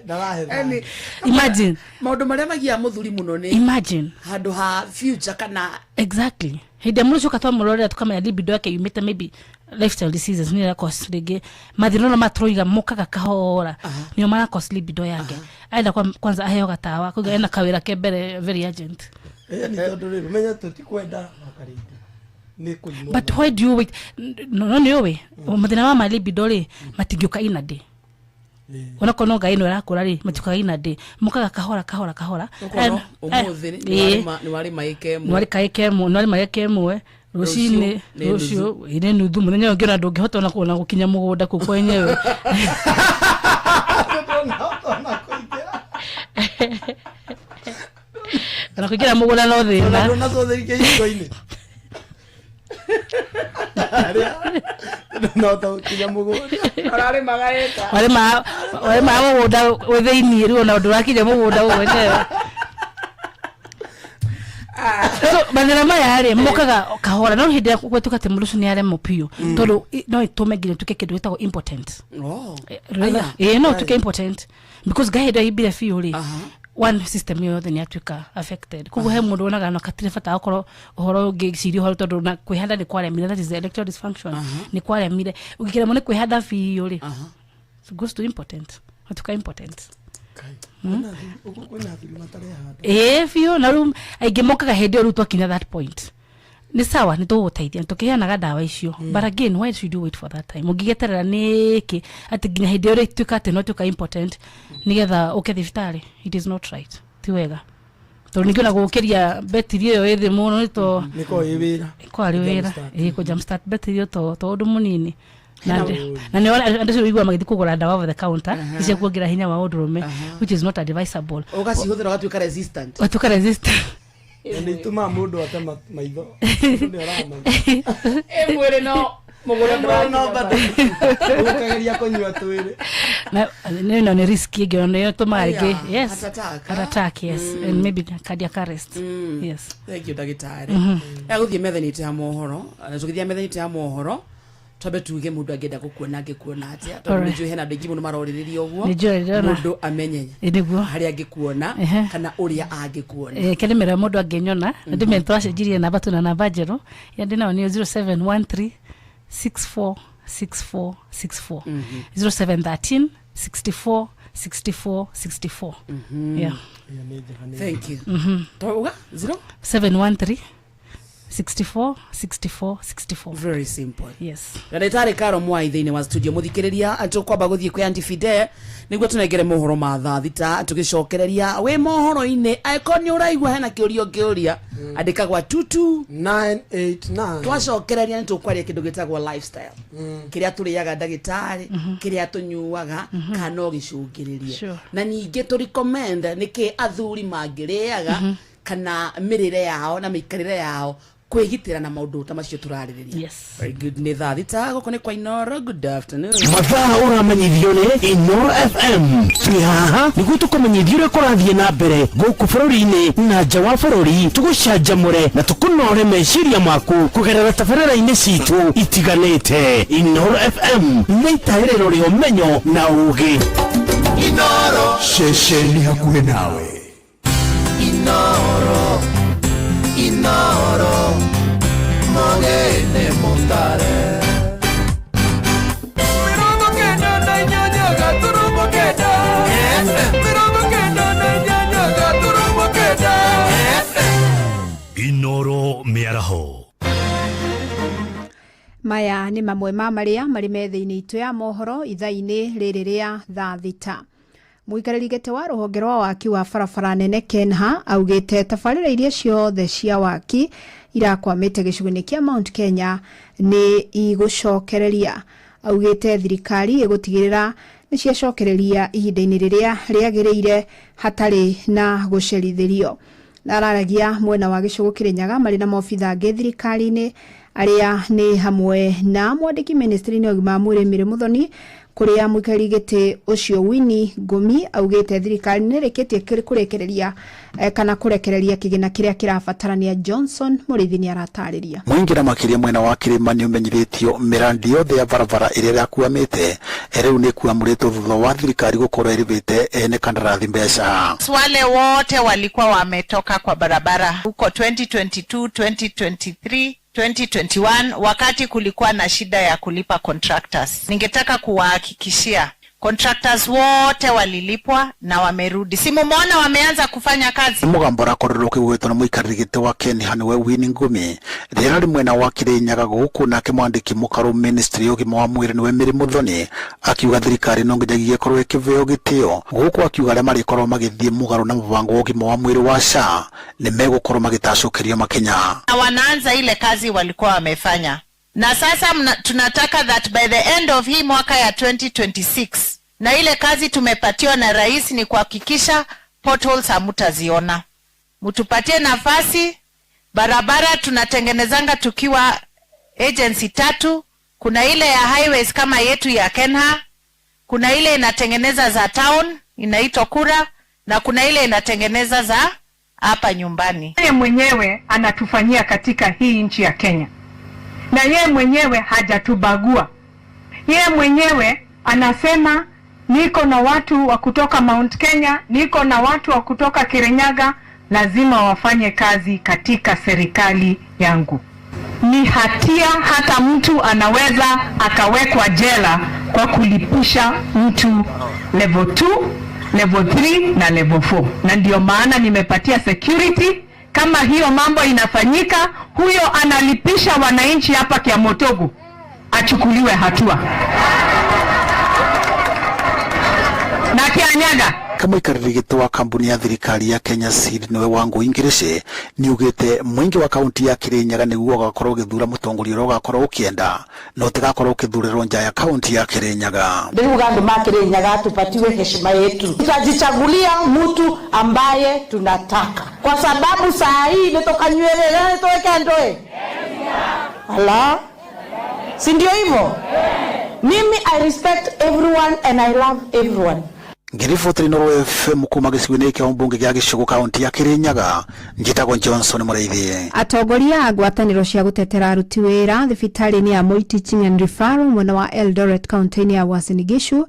ndarahe. Yaani, Imagine. Maũndũ marĩa magiaga mũthuri mũno nĩ Imagine. handũ ha future kana Exactly. Hĩndĩ ĩrĩa mũndũ ũcio twamũrorera, tũkamenya libido yake yumĩte maybe lifestyle diseases, nĩ cause rĩngĩ mathĩna ona matũroiga mokaga kahora nĩo mara cause libido yake. Aenda kwanza aheo gatawa, koguo ena kawĩra ke mbere, very urgent. Ĩĩ, nĩ tondũ rĩrĩ menya tũtikwenda wakarĩndĩ nĩ kũimwo. But why do you wait? No nĩ ũĩ mathĩna ma libido rĩ, matingĩũka in a day. Onakorwo no ngai ĩno ĩrakũra rĩ, matiũkaga in a day, mokaga kahora kahora kahora. Ũkona ũmũthĩ nĩ warĩma ĩka ĩmwe. Nwarĩ ĩka ĩmwe, nwarĩma ĩka ĩmwe rũcinĩ. Rũciũ nĩ. Rũciũ nĩ nuthu. Mũthenya ũyũ ũngĩ ona ndũngĩhota ona gũkinya mũgũnda kũu kwenyewe. Ona kũingĩra mũgũnda no Ona thĩna. Ndũnacũthĩria kĩhingo-inĩ ndũnahota gũkinya mũgũnda. Ũrarĩmaga ĩka. Warĩmaga mũgũnda wĩ thĩiniĩ, rĩu ona ndũrakinya mũgũnda ũguo wenyewe. So mathĩna maya rĩ, mokaga kahora, no hĩndĩ ĩrĩa gwatuĩka atĩ mũndũ ũcio nĩ aremwo biũ, tondũ no ĩtũme nginya ĩtuĩke kĩndũ gĩtagwo impotent. Oh. Aya. Ĩĩ, no ĩtuĩke impotent because ngai hĩndĩ ĩrĩa imbire biũ rĩ, one system ĩyo yothe nĩ yatuĩka affected. Koguo he mũndũ wonaga no katirĩ bata akorwo ũhoro ũngĩciria ũhoro, tondũ na kwĩhanda nĩ kwaremire, that is the erectile dysfunction, nĩ kwaremire. Ũngĩkĩremwo nĩ kwĩhanda biũ rĩ, it goes to impotent, watuĩka impotent. Ũguo kwĩna athuri matarehanda. Ĩĩ biũ, na rĩu aingĩ mokaga hĩndĩ ĩyo rĩu twakinya that point. Nĩ sawa, nĩ tũgũgũteithia, tũkĩheanaga ndawa icio, but again, why should you wait for that time? Ũngĩgĩeterera nĩkĩ atĩ nginya hĩndĩ ĩyo ĩtuĩka atĩ no tuĩka impotent nĩgetha ũke thibitarĩ? It is not right, ti wega, tondũ ningĩ ona gũkĩria betiri ĩyo ĩ thĩ mũno nĩ to Nĩ korwo ĩ wĩra. Ko arĩ wĩra. Jumpstart. Ĩ kũ jumpstart betiri ĩyo to ũndũ mũnini. Na nĩ andũ acio ũiguaga magĩthiĩ kũgũra ndawa over the counter cia kuongerera hinya wa ũndũrũme, which is not advisable. Ũgacihũthĩra ũgatuĩka resistant. Ũgatuĩka resistant. Na nĩ itũmaga mũndũ ate maitho. Mũndũ nĩ oraga maitho. Ĩ mwĩrĩ no mũgũnda. Mwĩrĩ no bado ũkageria kũnyua twĩrĩ. Na nĩ no nĩ risk ĩngĩ ona nĩyo ĩtũmaga Aya, rĩngĩ, yes, heart attack, heart attack, yes, and maybe cardiac arrest, yes. Thank you, ndagĩtarĩ. Egũthiĩ metha-inĩ ya mohoro, na tũgĩthiĩ metha-inĩ ya mohoro twambe tuge mũndũ angĩenda gũkuona angĩkuona atĩa, tondũ nĩ njũĩ hena andũ aingĩ mũno marorĩrĩria ũguo. Nĩ njũĩ, ndĩrona. Mũndũ amenye Ĩ, nĩguo. harĩa angĩkuona kana ũrĩa angĩkuona. Kĩrĩmĩra mũndũ angĩnyona na ndĩmere twacenjirie namba, tuna namba njerũ ya ndĩ nayo nĩ 0713 64 64 64, 0713 64 64 64, yeah. Thank you. Twauga 0 713 64 64 64. Very simple. Yes. Na ndagĩtarĩ Karo Mwai thĩinĩ wa studio. Mũthikĩrĩria, tũkwamba gũthiĩ kwĩ Aunty Fide nĩguo tũnengere mohoro ma thaa 6. Tũgĩcokereria wĩ mohoro-inĩ, angĩkorwo nĩ ũraigua hena kĩũria ũngĩũria, andĩka gwa 22 989. Twacokereria nĩ tũkwaria kĩndũ gĩtagwo lifestyle, kĩrĩa tũrĩaga, ndagĩtarĩ, kĩrĩa tũnyuaga, kana no gĩcũngĩrĩrie. Na ningĩ tũ recommend nĩkĩ athuri mangĩrĩaga kana mĩrĩre yao na mĩikarĩre yao kwĩgitĩra na maũndũ ta macio tũrarĩrĩria. Very good. Nĩ thaa 6, gũkũ nĩ kwa Inoro. Good afternoon. Mathaa ũramenyithio nĩ Inoro FM. Twĩ haha nĩguo tũkũmenyithia ũrĩa kũrathiĩ na mbere gũkũ bũrũri-inĩ na nja wa bũrũri, tũgũcanjamũre na tũkũnore meciria maku kũgerera tabarĩra-inĩ citũ itiganĩte. Inoro FM nĩ itaĩrĩro rĩa ũmenyo na ũũgĩ. Inoro ceceni hakuhĩ nawe. Inoro, Inoro, mogene mutare. 98.9 FM, 98.9. Inoro mĩa. Maya nĩ mamwe ma marĩa marĩ metha-inĩ itũ ya mohoro ithaa-inĩ rĩrĩ rĩa thaa 6. Mũikarĩri gĩtĩ wa rũhonge rwa waki wa barabara nene Kenha augĩte tabarĩra iria ciothe cia waki irakwamĩte gĩcigo-inĩ kĩa Mount Kenya nĩ igũcokereria. Augĩte thirikari ĩgũtigĩrĩra nĩ ciacokereria ihinda-inĩ rĩrĩa rĩagĩrĩire hatarĩ na gũcerithĩrio. Na araragia mwena wa gĩcũgũ Kĩrĩnyaga marĩ na maobitha angĩ thirikari-inĩ arĩa nĩ hamwe na mwandĩki ministry-inĩ wa ũgima wa mwĩrĩ Mary Muthoni, kũrĩa mũikarĩri gĩtĩ ũcio Winnie Ngumi augĩte thirikari nĩ ĩrĩkĩtie kũrekereria kana kũrekereria kĩgĩna kĩrĩa kĩrabatarania. Johnson Mũrĩithi nĩ aratarĩria. Mũingĩ na makĩria mwena wa kĩrĩma nĩ ũmenyithĩtio mĩrandi yothe ya barabara ĩrĩa ĩrakuamĩte rĩu nĩ ĩkuamũrĩtwo thutha wa thirikari gũkorwo ĩrĩhĩte ene kandarathi mbeca. Wale wote walikuwa wametoka kwa barabara huko 2022, 2023, 2021 wakati kulikuwa na shida ya kulipa contractors. Ningetaka kuwahakikishia contractors wote walilipwa na wamerudi. Si mumeona wameanza kufanya kazi? Mũgambo ũrakorirwo ũkĩgwetwo na mũikarĩri gĩtĩ wa Kenha nĩwe Winnie Ngumi rĩrĩa arĩ mwena wa Kĩrĩnyaga gũkũ, nake mwandĩki mũkarũ ministry ya ũgima wa mwĩrĩ nĩwe Mary Muthoni akiuga thirikari no nginyagia ĩkorwo ĩkĩheo gĩtĩo, gũkũ akiuga arĩa marĩkorwo magĩthiĩ mũgarũ na mũbango wa ũgima wa mwĩrĩ wa SHA nĩ megũkorwo magĩtacũkĩrio makinya. Na wanaanza ile kazi walikuwa wamefanya. Na sasa tunataka that by the end of hii mwaka ya 2026, na ile kazi tumepatiwa na rais ni kuhakikisha potholes hamutaziona. Mtupatie nafasi, barabara tunatengenezanga tukiwa agency 3, kuna ile ya highways kama yetu ya Kenha, kuna ile inatengeneza za town inaitwa Kura, na kuna ile inatengeneza za hapa nyumbani. Yeye mwenyewe anatufanyia katika hii nchi ya Kenya. Na yeye mwenyewe hajatubagua. Yeye mwenyewe anasema niko na watu wa kutoka Mount Kenya, niko na watu wa kutoka Kirinyaga, lazima wafanye kazi katika serikali yangu. Ni hatia, hata mtu anaweza akawekwa jela kwa kulipisha mtu level 2, level 3 na level 4. Na ndio maana nimepatia security. Kama hiyo mambo inafanyika, huyo analipisha wananchi hapa Kiamotogo achukuliwe hatua. Na Kianyaga. Kamũikarĩri gĩtĩ wa kambuni ya thirikari ya Kenya Seed nĩwe Wangũ Ingirici nĩugĩte mũingĩ wa kaunti ya Kirinyaga nĩguo ũgakorwo ũgĩthura mũtongoria ũrĩa ũgakorwo ũkĩenda na ũtigakorwo ũkĩthurĩrwo nja ya kaunti ya Kirinyaga. Ndĩruga andũ ma Kirinyaga tupatiwe heshima yetu, tutajichagulia mtu ambaye tunataka, kwa sababu saa hii nitokanywerera nitoweke ndoe ala, si ndio hivyo? Mimi I respect everyone and I love everyone. Ngiribotiri Inooro FM kuma gĩcigo-inĩ kĩa ũmbunge gĩa Gĩcũgũ kaunti ya Kirinyaga, njĩtagwo Johnson Mũrĩithi. Atongoria a ngwatanĩro cia gũtetera aruti wĩra thibitarĩ-inĩ ya Moi Teaching and Referral mwena wa Eldoret kaunti-inĩ ya Uasin Gishu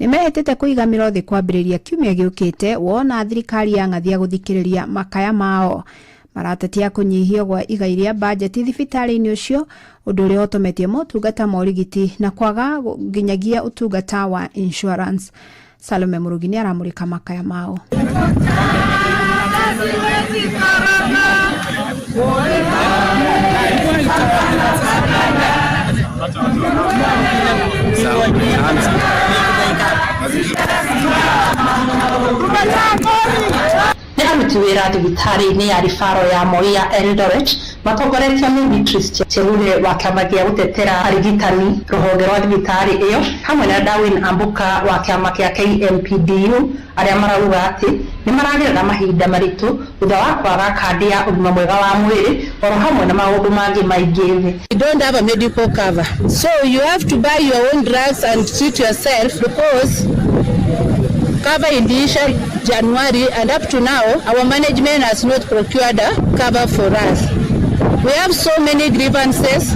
nĩmehĩtĩte kũiga mĩro thĩ kwambĩrĩria kiumia gĩũkĩte wona thirikari yang'athia gũthikĩrĩria makaya mao. Maratetia kũnyihio gwa igai rĩa bajeti thibitarĩ-inĩ ũcio, ũndũ ũrĩa ũtũmĩtie motungata ma ũrigiti na kwaga nginyagia ũtungata wa insurance. Salome Murugi nĩ aramũrĩka makaya mao. Nĩ aruti wĩra thibitarĩ-inĩ ya ribaro ya Moi ya Eldoret matongoretio nĩ Beatrice Chelule wa kĩama gĩa gũtetera arigitani rũhonge rwa thibitarĩ ĩyo hamwe na Darwin Ambuka wa kĩama kĩa KMPDU arĩa marauga atĩ nĩ maragerera mahinda maritũ thutha wa kwaga kandi ya ũgima mwega wa mwĩrĩ oro hamwe na maũndũ mangĩ maingĩ thĩ. You don't have a medical cover, so you have to buy your own drugs and treat yourself because cover iliisha January and up to now our management has not procured a cover for us. We have so many grievances.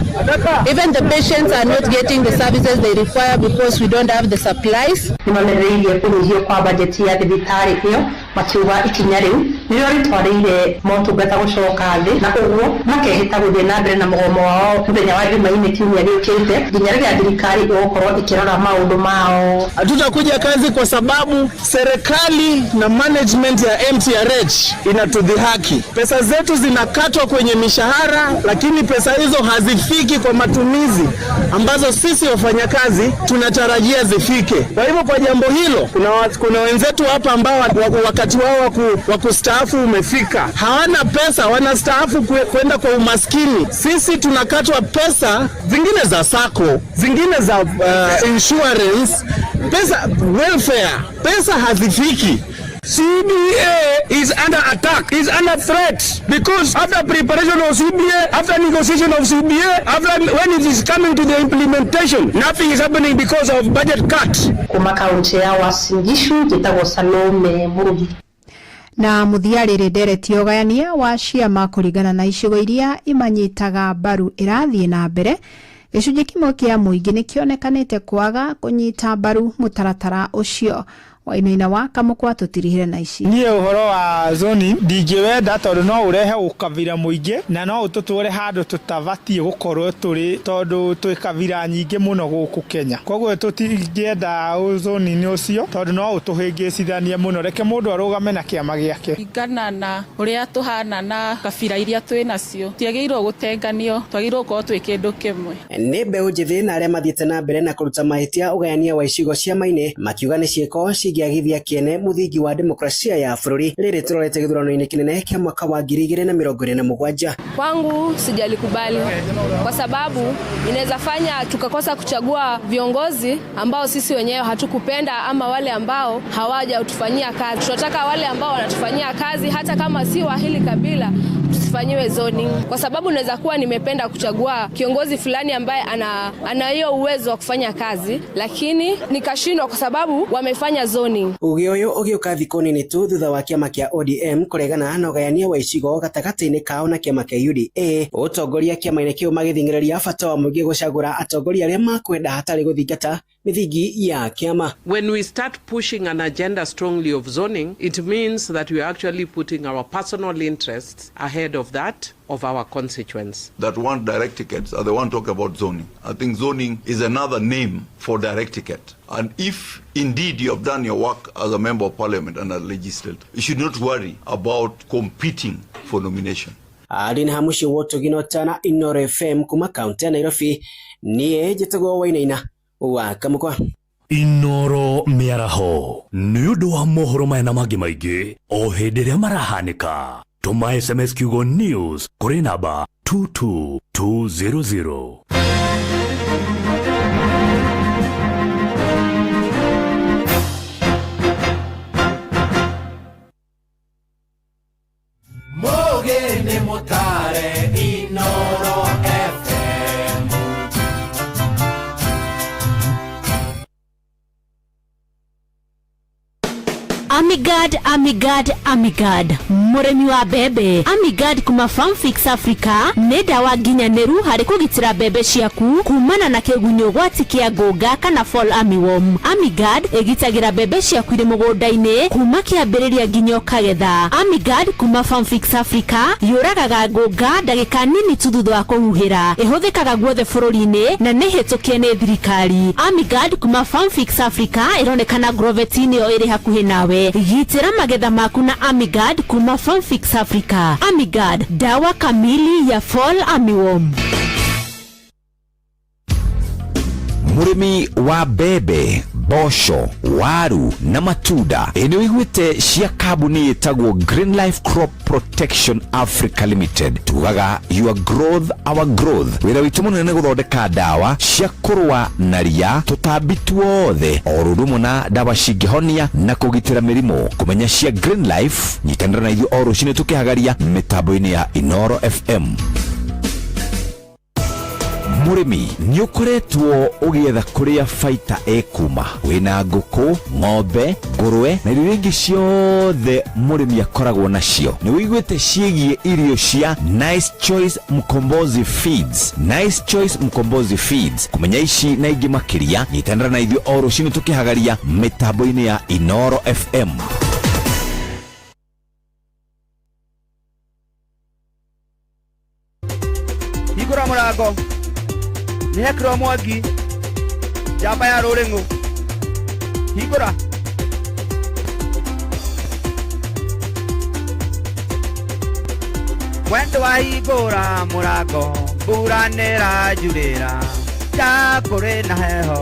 Even the patients are not getting the services they require because we don't have the supplies. Nĩmamenereirie kũnyihio kwa bajeti ya thibitarĩ ĩyo makiuga ikinya rĩu nĩrĩo rĩtwarĩire motungata gũcoka thĩ na ũguo makehĩta gũthiĩ na mbere na mũgomo wao mũthenya wa Jumaine kiumia gĩũkĩte nginya rĩrĩa thirikari ĩgũkorwo ĩkĩrora maũndũ mao. Hatutakuja kazi kwa sababu serikali na management ya MTRH inatudhihaki. Pesa zetu zinakatwa kwenye mishahara, lakini pesa hizo hazifiki hazifiki kwa matumizi ambazo sisi wafanyakazi tunatarajia zifike. Kwa hivyo kwa jambo hilo kuna wenzetu hapa ambao wakati wao wa kustaafu umefika, hawana pesa, wanastaafu kwenda kwa umaskini. Sisi tunakatwa pesa zingine za sako, zingine za insurance, pesa welfare, pesa hazifiki. CBA is under attack, is under threat, because after preparation of CBA, after negotiation of CBA, after when it is coming to the implementation, nothing is happening because of budget cut. Kuma kaunti ya Uasin Gishu njĩtagwo Salome Murugi. Na mũthia rĩrĩ ndereti ya ũgayania wa ciama kũringana na icigo iria imanyitaga mbaru ĩrathiĩ na mbere. Gĩcunjĩ kĩmwe kĩa mũingĩ nĩ kĩonekanĩte kwaga kũnyita mbaru mũtaratara ũcio. Wainaina wa Kamũkwa tũtirihire na ici. Niĩ ũhoro wa zoni ndingĩwenda tondũ no ũrehe ũkabira mũingĩ na no ũtũtware handũ tũtabatiĩ gũkorwo tũrĩ, tondũ twĩ kabira nyingĩ mũno gũkũ Kenya. Koguo tũtingĩenda ũzoni-inĩ ũcio tondũ no ũtũhĩngĩcithanie mũno. Reke mũndũ arũgame na kĩama gĩake. Ringana na ũrĩa tũhana na kabira iria twĩ nacio, tiagĩrĩirwo gũtenganio, twagĩrĩirwo gũkorwo twĩ kĩndũ kĩmwe. Nĩ mbeũ njĩthĩ na arĩa mathiĩte na mbere na kũruta mahĩtia ũgayania wa icigo ciama-inĩ makiuga nĩ ciĩko cingĩagithia kĩene mũthingi wa demokrasia ya bũrũri rĩrĩ tũrorete gĩthurano-inĩ kĩnene kĩa mwaka wa 2027. Kwangu sijalikubali kwa sababu inaweza fanya tukakosa kuchagua viongozi ambao sisi wenyewe hatukupenda ama wale ambao hawajatufanyia kazi. Tunataka wale ambao wanatufanyia kazi hata kama si wa hili kabila tusifanyiwe zoning, kwa sababu naweza kuwa nimependa kuchagua kiongozi fulani ambaye ana hiyo uwezo wa kufanya kazi, lakini nikashindwa kwa sababu wamefanya zoning. Uge ũyũ ũgĩũka thikũ nini tu thutha wa kĩama kĩa ODM kũregana na ũgayania wa icigo gatagatĩ-inĩ kao na kĩama kĩa UDA. Ũtongoria kĩama-inĩ kĩu magĩthing'ĩrĩria bata wa mũingĩ gũcagũra atongoria arĩa makwenda hatarĩ gũthingata mĩthingi ya kĩama. When we start pushing an agenda strongly of zoning, it means that we are actually putting our personal interests ahead of that of our constituents. That want direct tickets are the one talking about zoning. I think zoning is another name for direct ticket. And if indeed you have done your work as a member of parliament and a legislator, you should not worry about competing for nomination. Arĩ na hamuciĩ wotũgino tana Inoro FM kuma kaunti ya Nairobi, niĩ njĩtagwo Wainaina wa Kamũkwa. Inoro mĩaraho nĩ ũndũ wa mohoro maya na mangĩ maingĩ o hĩndĩ ĩrĩa marahanĩka. Tũma SMS kiugo news kũrĩ namba 22200. Mũgĩ nĩ mũtare Inoro FM. Amigad, Amigad, Amigad, mũrĩmi wa mbembe. Amigad kuma Farmfix Africa nĩ ndawa nginyanĩru harĩ kũgitĩra mbembe ciaku kumana na kĩgunyũ gwati kĩa ngũnga kana fall armyworm. Amigad ĩgitagĩra mbembe ciaku irĩ mũgũnda-inĩ kuma kĩambĩrĩria nginya ũkagetha. Amigad kuma Farmfix Africa yũragaga ngũnga ndagĩka nini tu thutha wa kũhuhĩra. Ĩhũthĩkaga guothe bũrũri-inĩ na nĩ hĩtũkie nĩ thirikari. Amigad kuma Farmfix Africa ĩronekana Grovet-inĩ ĩyo ĩrĩ hakuhĩ nawe. Gitĩra magetha maku na Amigad kuma Farmfix Africa. Amigad, dawa kamili ya fall armyworm. Mũrĩmi wa mbembe, mboco, waru na matunda, ĩ nĩ ũiguĩte cia kambuni ĩtagwo Green Life Crop Protection Africa Limited. Tugaga your growth our growth. Wĩra witũ mũnene nĩ gũthondeka ndawa cia kũrũa na ria, tũtambi tuothe, o ũndũ ũmwe na ndawa cingĩhonia na kũgitĩra mĩrimũ. Kũmenya cia Green Life, nyitanĩra na ithuĩ o rũcinĩ tũkĩhagaria mĩtambo-inĩ ya Inoro FM. Mũrĩmi nĩ ũkoretwo ũgĩetha kũrĩa baita ĩkuma. Wĩna ngũkũ, ng'ombe, ngũrwe na irio ingĩ ciothe mũrĩmi akoragwo nacio. Nĩ ũiguĩte ciĩgiĩ irio cia Nice Choice Mkombozi Feeds. Nice Choice Mkombozi Feeds. Kũmenya ici na ingĩ makĩria, nyitanĩra na ithuĩ o rũcinĩ tũkĩhagaria mĩtambo-inĩ ya Inoro FM. Hingũra mũrango. Nĩ hekĩrwo mwaki. Njamba ya rũrĩng'ũ. Hingũra. Mwendwa hingũra mũrango. Mbura nĩranjurĩra nja kũrĩ na heho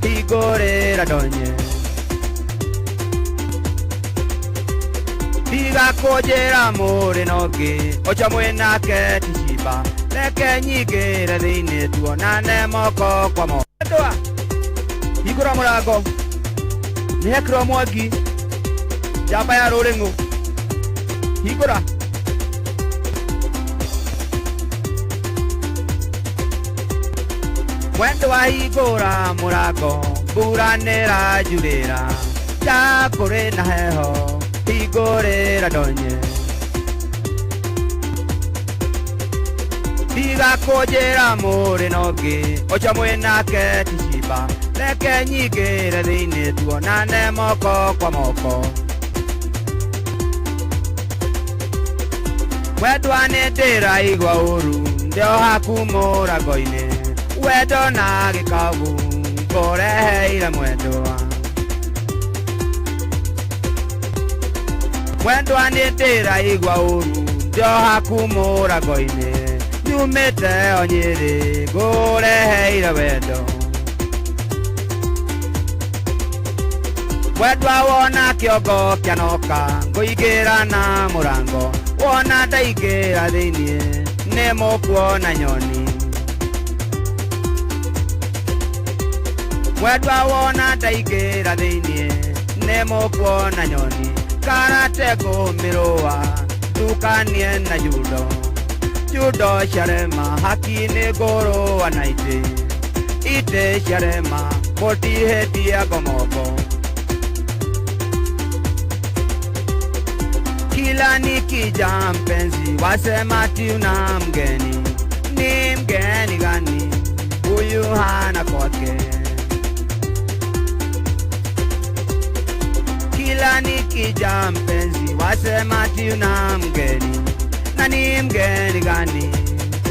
hingũrĩra ndonye. Tiga kũnjĩra mũrĩ na ũngĩ ũcio mwĩnake ti cimba reke nyingĩre thĩinĩ tuonane moko kwa moko. Ndwa hingũra mũrango nĩ hekĩrwo mwangi njamba ya rũrĩng'ũ hingũra. Mwendwa hingũra mũrango mbura nĩranjurĩra nja kũrĩ na heho hingũrĩra ndonye. Tiga kũnjĩra mũrĩ na ũngĩ ũcio mwĩnake ti cimba reke nyingĩre thĩinĩ tuonane moko kwa moko. Mwendwa nĩndĩraigua ũru ndĩ o haku mũrango-inĩ wendo na gĩkabu ngũreheire mwendwa. Mwendwa nĩndĩraigua ũru ndĩ o haku mũrango-inĩ nyumĩte o Nyĩrĩ ngũreheire wendo. Mwendwa wona kĩongo kĩanoka ngũingĩra na mũrango wona ndaingĩra thĩinĩ nĩ mũkuona nyoni. Mwendwa wona ndaingĩra thĩinĩ nĩ mũkuona nyoni karate ngũmĩrũa ndukanie na judo judo ciarema haki nĩ ngũrũa na itĩ itĩ ciarema mũtihĩtie ngomoko. Kila nikija mpenzi wasema ati una mgeni, ni mgeni gani huyu hana kwake. Kila nikija mpenzi wasema ati una mgeni, na ni mgeni gani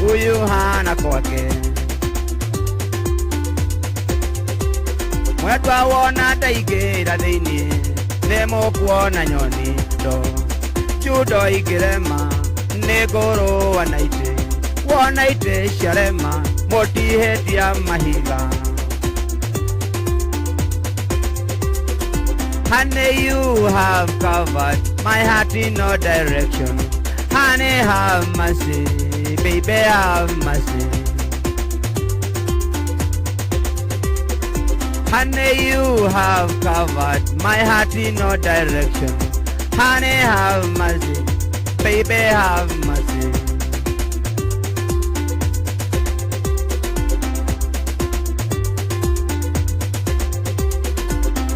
huyu hana kwake. Mwendwa wona ndaingĩra thĩinĩ nĩ mũkuona nyoni ndo judo ingĩrema nĩ ngũrũa na itĩ wona itĩ ciarema mũtihĩtia mahiga. Honey, you have covered my heart in no direction. Honey, have mercy, baby, have mercy. Honey, you have covered my heart in no direction. Honey, have mercy, baby, have mercy.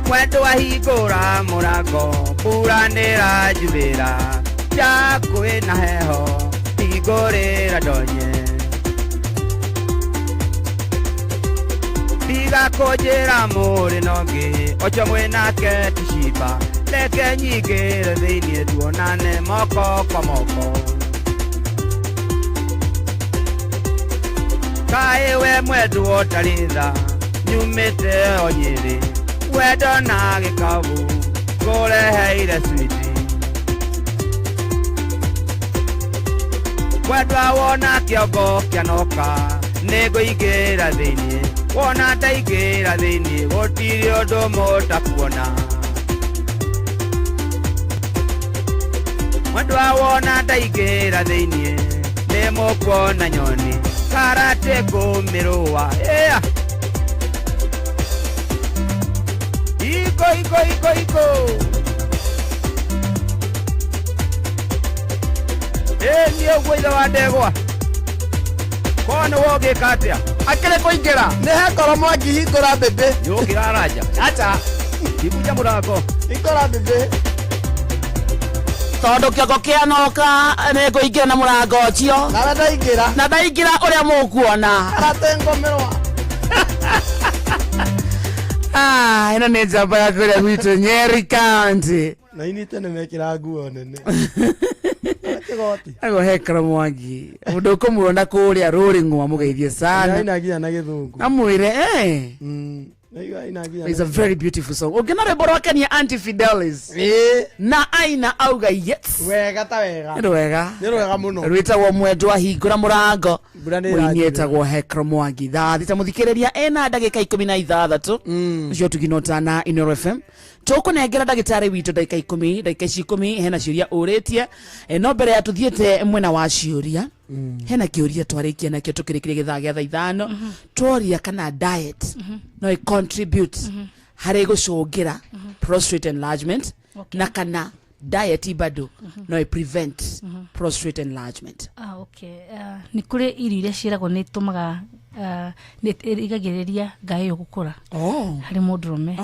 Mwendwa hingũra mũrango mbura nĩranjurĩra nja kwĩna heho hingũrĩra ndonye. Tiga kũnjĩra mũrĩ na ũngĩ ũcio mwĩnake ti cimba reke nyingĩre thĩinĩ tuonane moko kwa moko. Kaĩ we mwendwa ũtarĩ tha nyumĩte o Nyĩrĩ wendo na gĩkabu ngũreheire switi. Mwendwa wona kĩongo kĩanoka nĩngũingĩra thĩinĩ wona ndaingĩra thĩinĩ gũtirĩ ũndũ mũtakuona. Mwendwa wona ndaingĩra thĩinĩ nĩ mũkuona nyoni karate ngũmĩrũa ĩa. Iko iko iko iko. Ĩ niĩ ũguo ithe wa ndegwa korwo nĩ wogĩka atĩa akĩrĩ kũingĩra nĩ hekoro mwangi hingũra mbĩmbĩ nĩũkĩra aranja acha hingũra mũrango hingũra mbĩmbĩ tondu kiongo kianoka nĩ ngũingĩra na mũrango ũcio nawe ndaingĩra na ndaingĩra ũrĩa mũkuona karate ngũmĩrũa. Ah, ĩno nĩ njamba ya kũrĩa gwitũ Nyeri County. Na inite nĩmekĩra nguo nene kĩgoti Ago hekara mwangi mũndũ ũkũmuona kũrĩa rũrĩng'o amũgeithie sana aina nginya na gĩthũngũ amwĩre eh It's a very beautiful song. Ũngĩona rwĩmbo rwakenia Auntie Fidelis na aina auga yes. Wega ta wega. Nĩ rwega. Nĩ rwega mũno. Rwĩtagwo mwendwa hingũra mũrango. Mbura nĩ Mũini ĩranjĩrĩra. etagwo Hekro Mwangi. Thaa thita mũthikĩrĩria ena ndagĩka 16. Ũcio tũginota na Inoro FM. Tũkũnengera ndagĩtarĩ witũ ndagĩka 10, ndagĩka ici 10 hena ciũria ũrĩtie. No mbere ya tũthiĩte mwena wa ciũria hena kĩũria twarĩkia nakĩo tũkĩrĩkĩria gĩthaa gĩa thaa ithano tworia kana diet no ĩ contribute harĩ gũcũngĩra prostate enlargement na kana diet bado no ĩ prevent prostate enlargement. Ah, okay. Nĩ kũrĩ irio iria ciĩragwo nĩ itũmaga nĩ irigagĩrĩria ngaĩ ĩyo gũkũra harĩ mũndũrũme.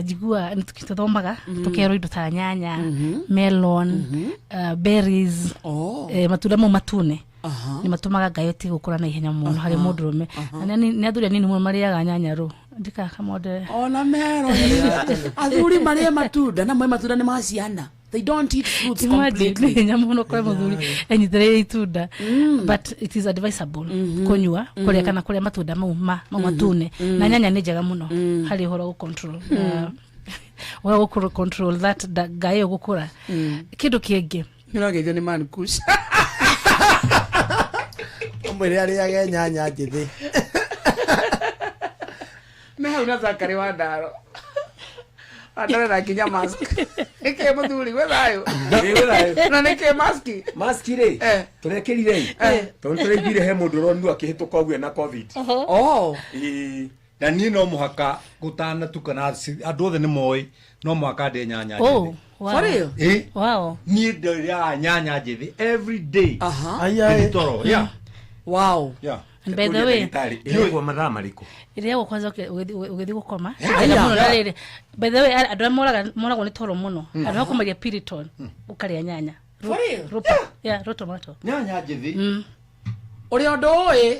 Njigua nĩ tũthomaga tũkerwo indo ta nyanya, melon, berries, matunda mau matune nĩ matũmaga ngaĩ ĩtige gũkũra na ihenya mũno harĩ mũndũrũme. Na nĩ athuri anini mũno marĩaga nyanya rũ ndika kamonde. Ona mero athuri marĩe matunda na mwe matunda nĩ ma ciana. They don't eat fruits Imagine, completely. nĩ hinya mũno kũrĩ mũthuri enyitĩrĩire itunda, but it is advisable kũnyua, kũrĩa kana kũrĩa matunda mau mau matune, na nyanya nĩ njega mũno harĩ ũhoro wa gũ-control, ũhoro wa gũ control that ngaĩ ĩyo gũkũra. Kĩndũ kĩngĩ Nĩũrageithio nĩ Man Kush. Ũmwĩre arĩage nyanya njĩthĩ. Me hau na Zakari wa Ndaro. Andare na nginya mask. Nĩkĩ mũthuri gwĩ thayũ? Gwĩ thayũ. Na nĩkĩ maski? Maski rĩ, tũrekĩrire ĩ tondũ tũraiguire he mũndũ ũronirwo akĩhĩtũka ũguo na COVID. Oh. Ĩĩ. Na niĩ no mũhaka gũtanatuka na andũ othe nĩ moĩ no mũhaka ndĩe nyanya Oh, njĩthĩ. wow. For real? Ĩ. Wow. Niĩ ndĩrĩaga nyanya njĩthĩ every day. Ai, ai. Ngĩthiĩ toro. Yeah. Wow. Yeah. And by the way, Ĩrĩagwo mathaa marĩkũ? Ĩrĩagwo kwanza ũgĩthiĩ gũkoma. Yeah. Njega mũno na Yeah. rĩrĩ. By the way, andũ arĩa moragwo nĩ toro mũno, andũ arĩa kũmaria Piriton, ũkarĩa nyanya. For real? Yeah, raw tomato. Nyanya njĩthĩ. Ũrĩa ũndũ ũĩ.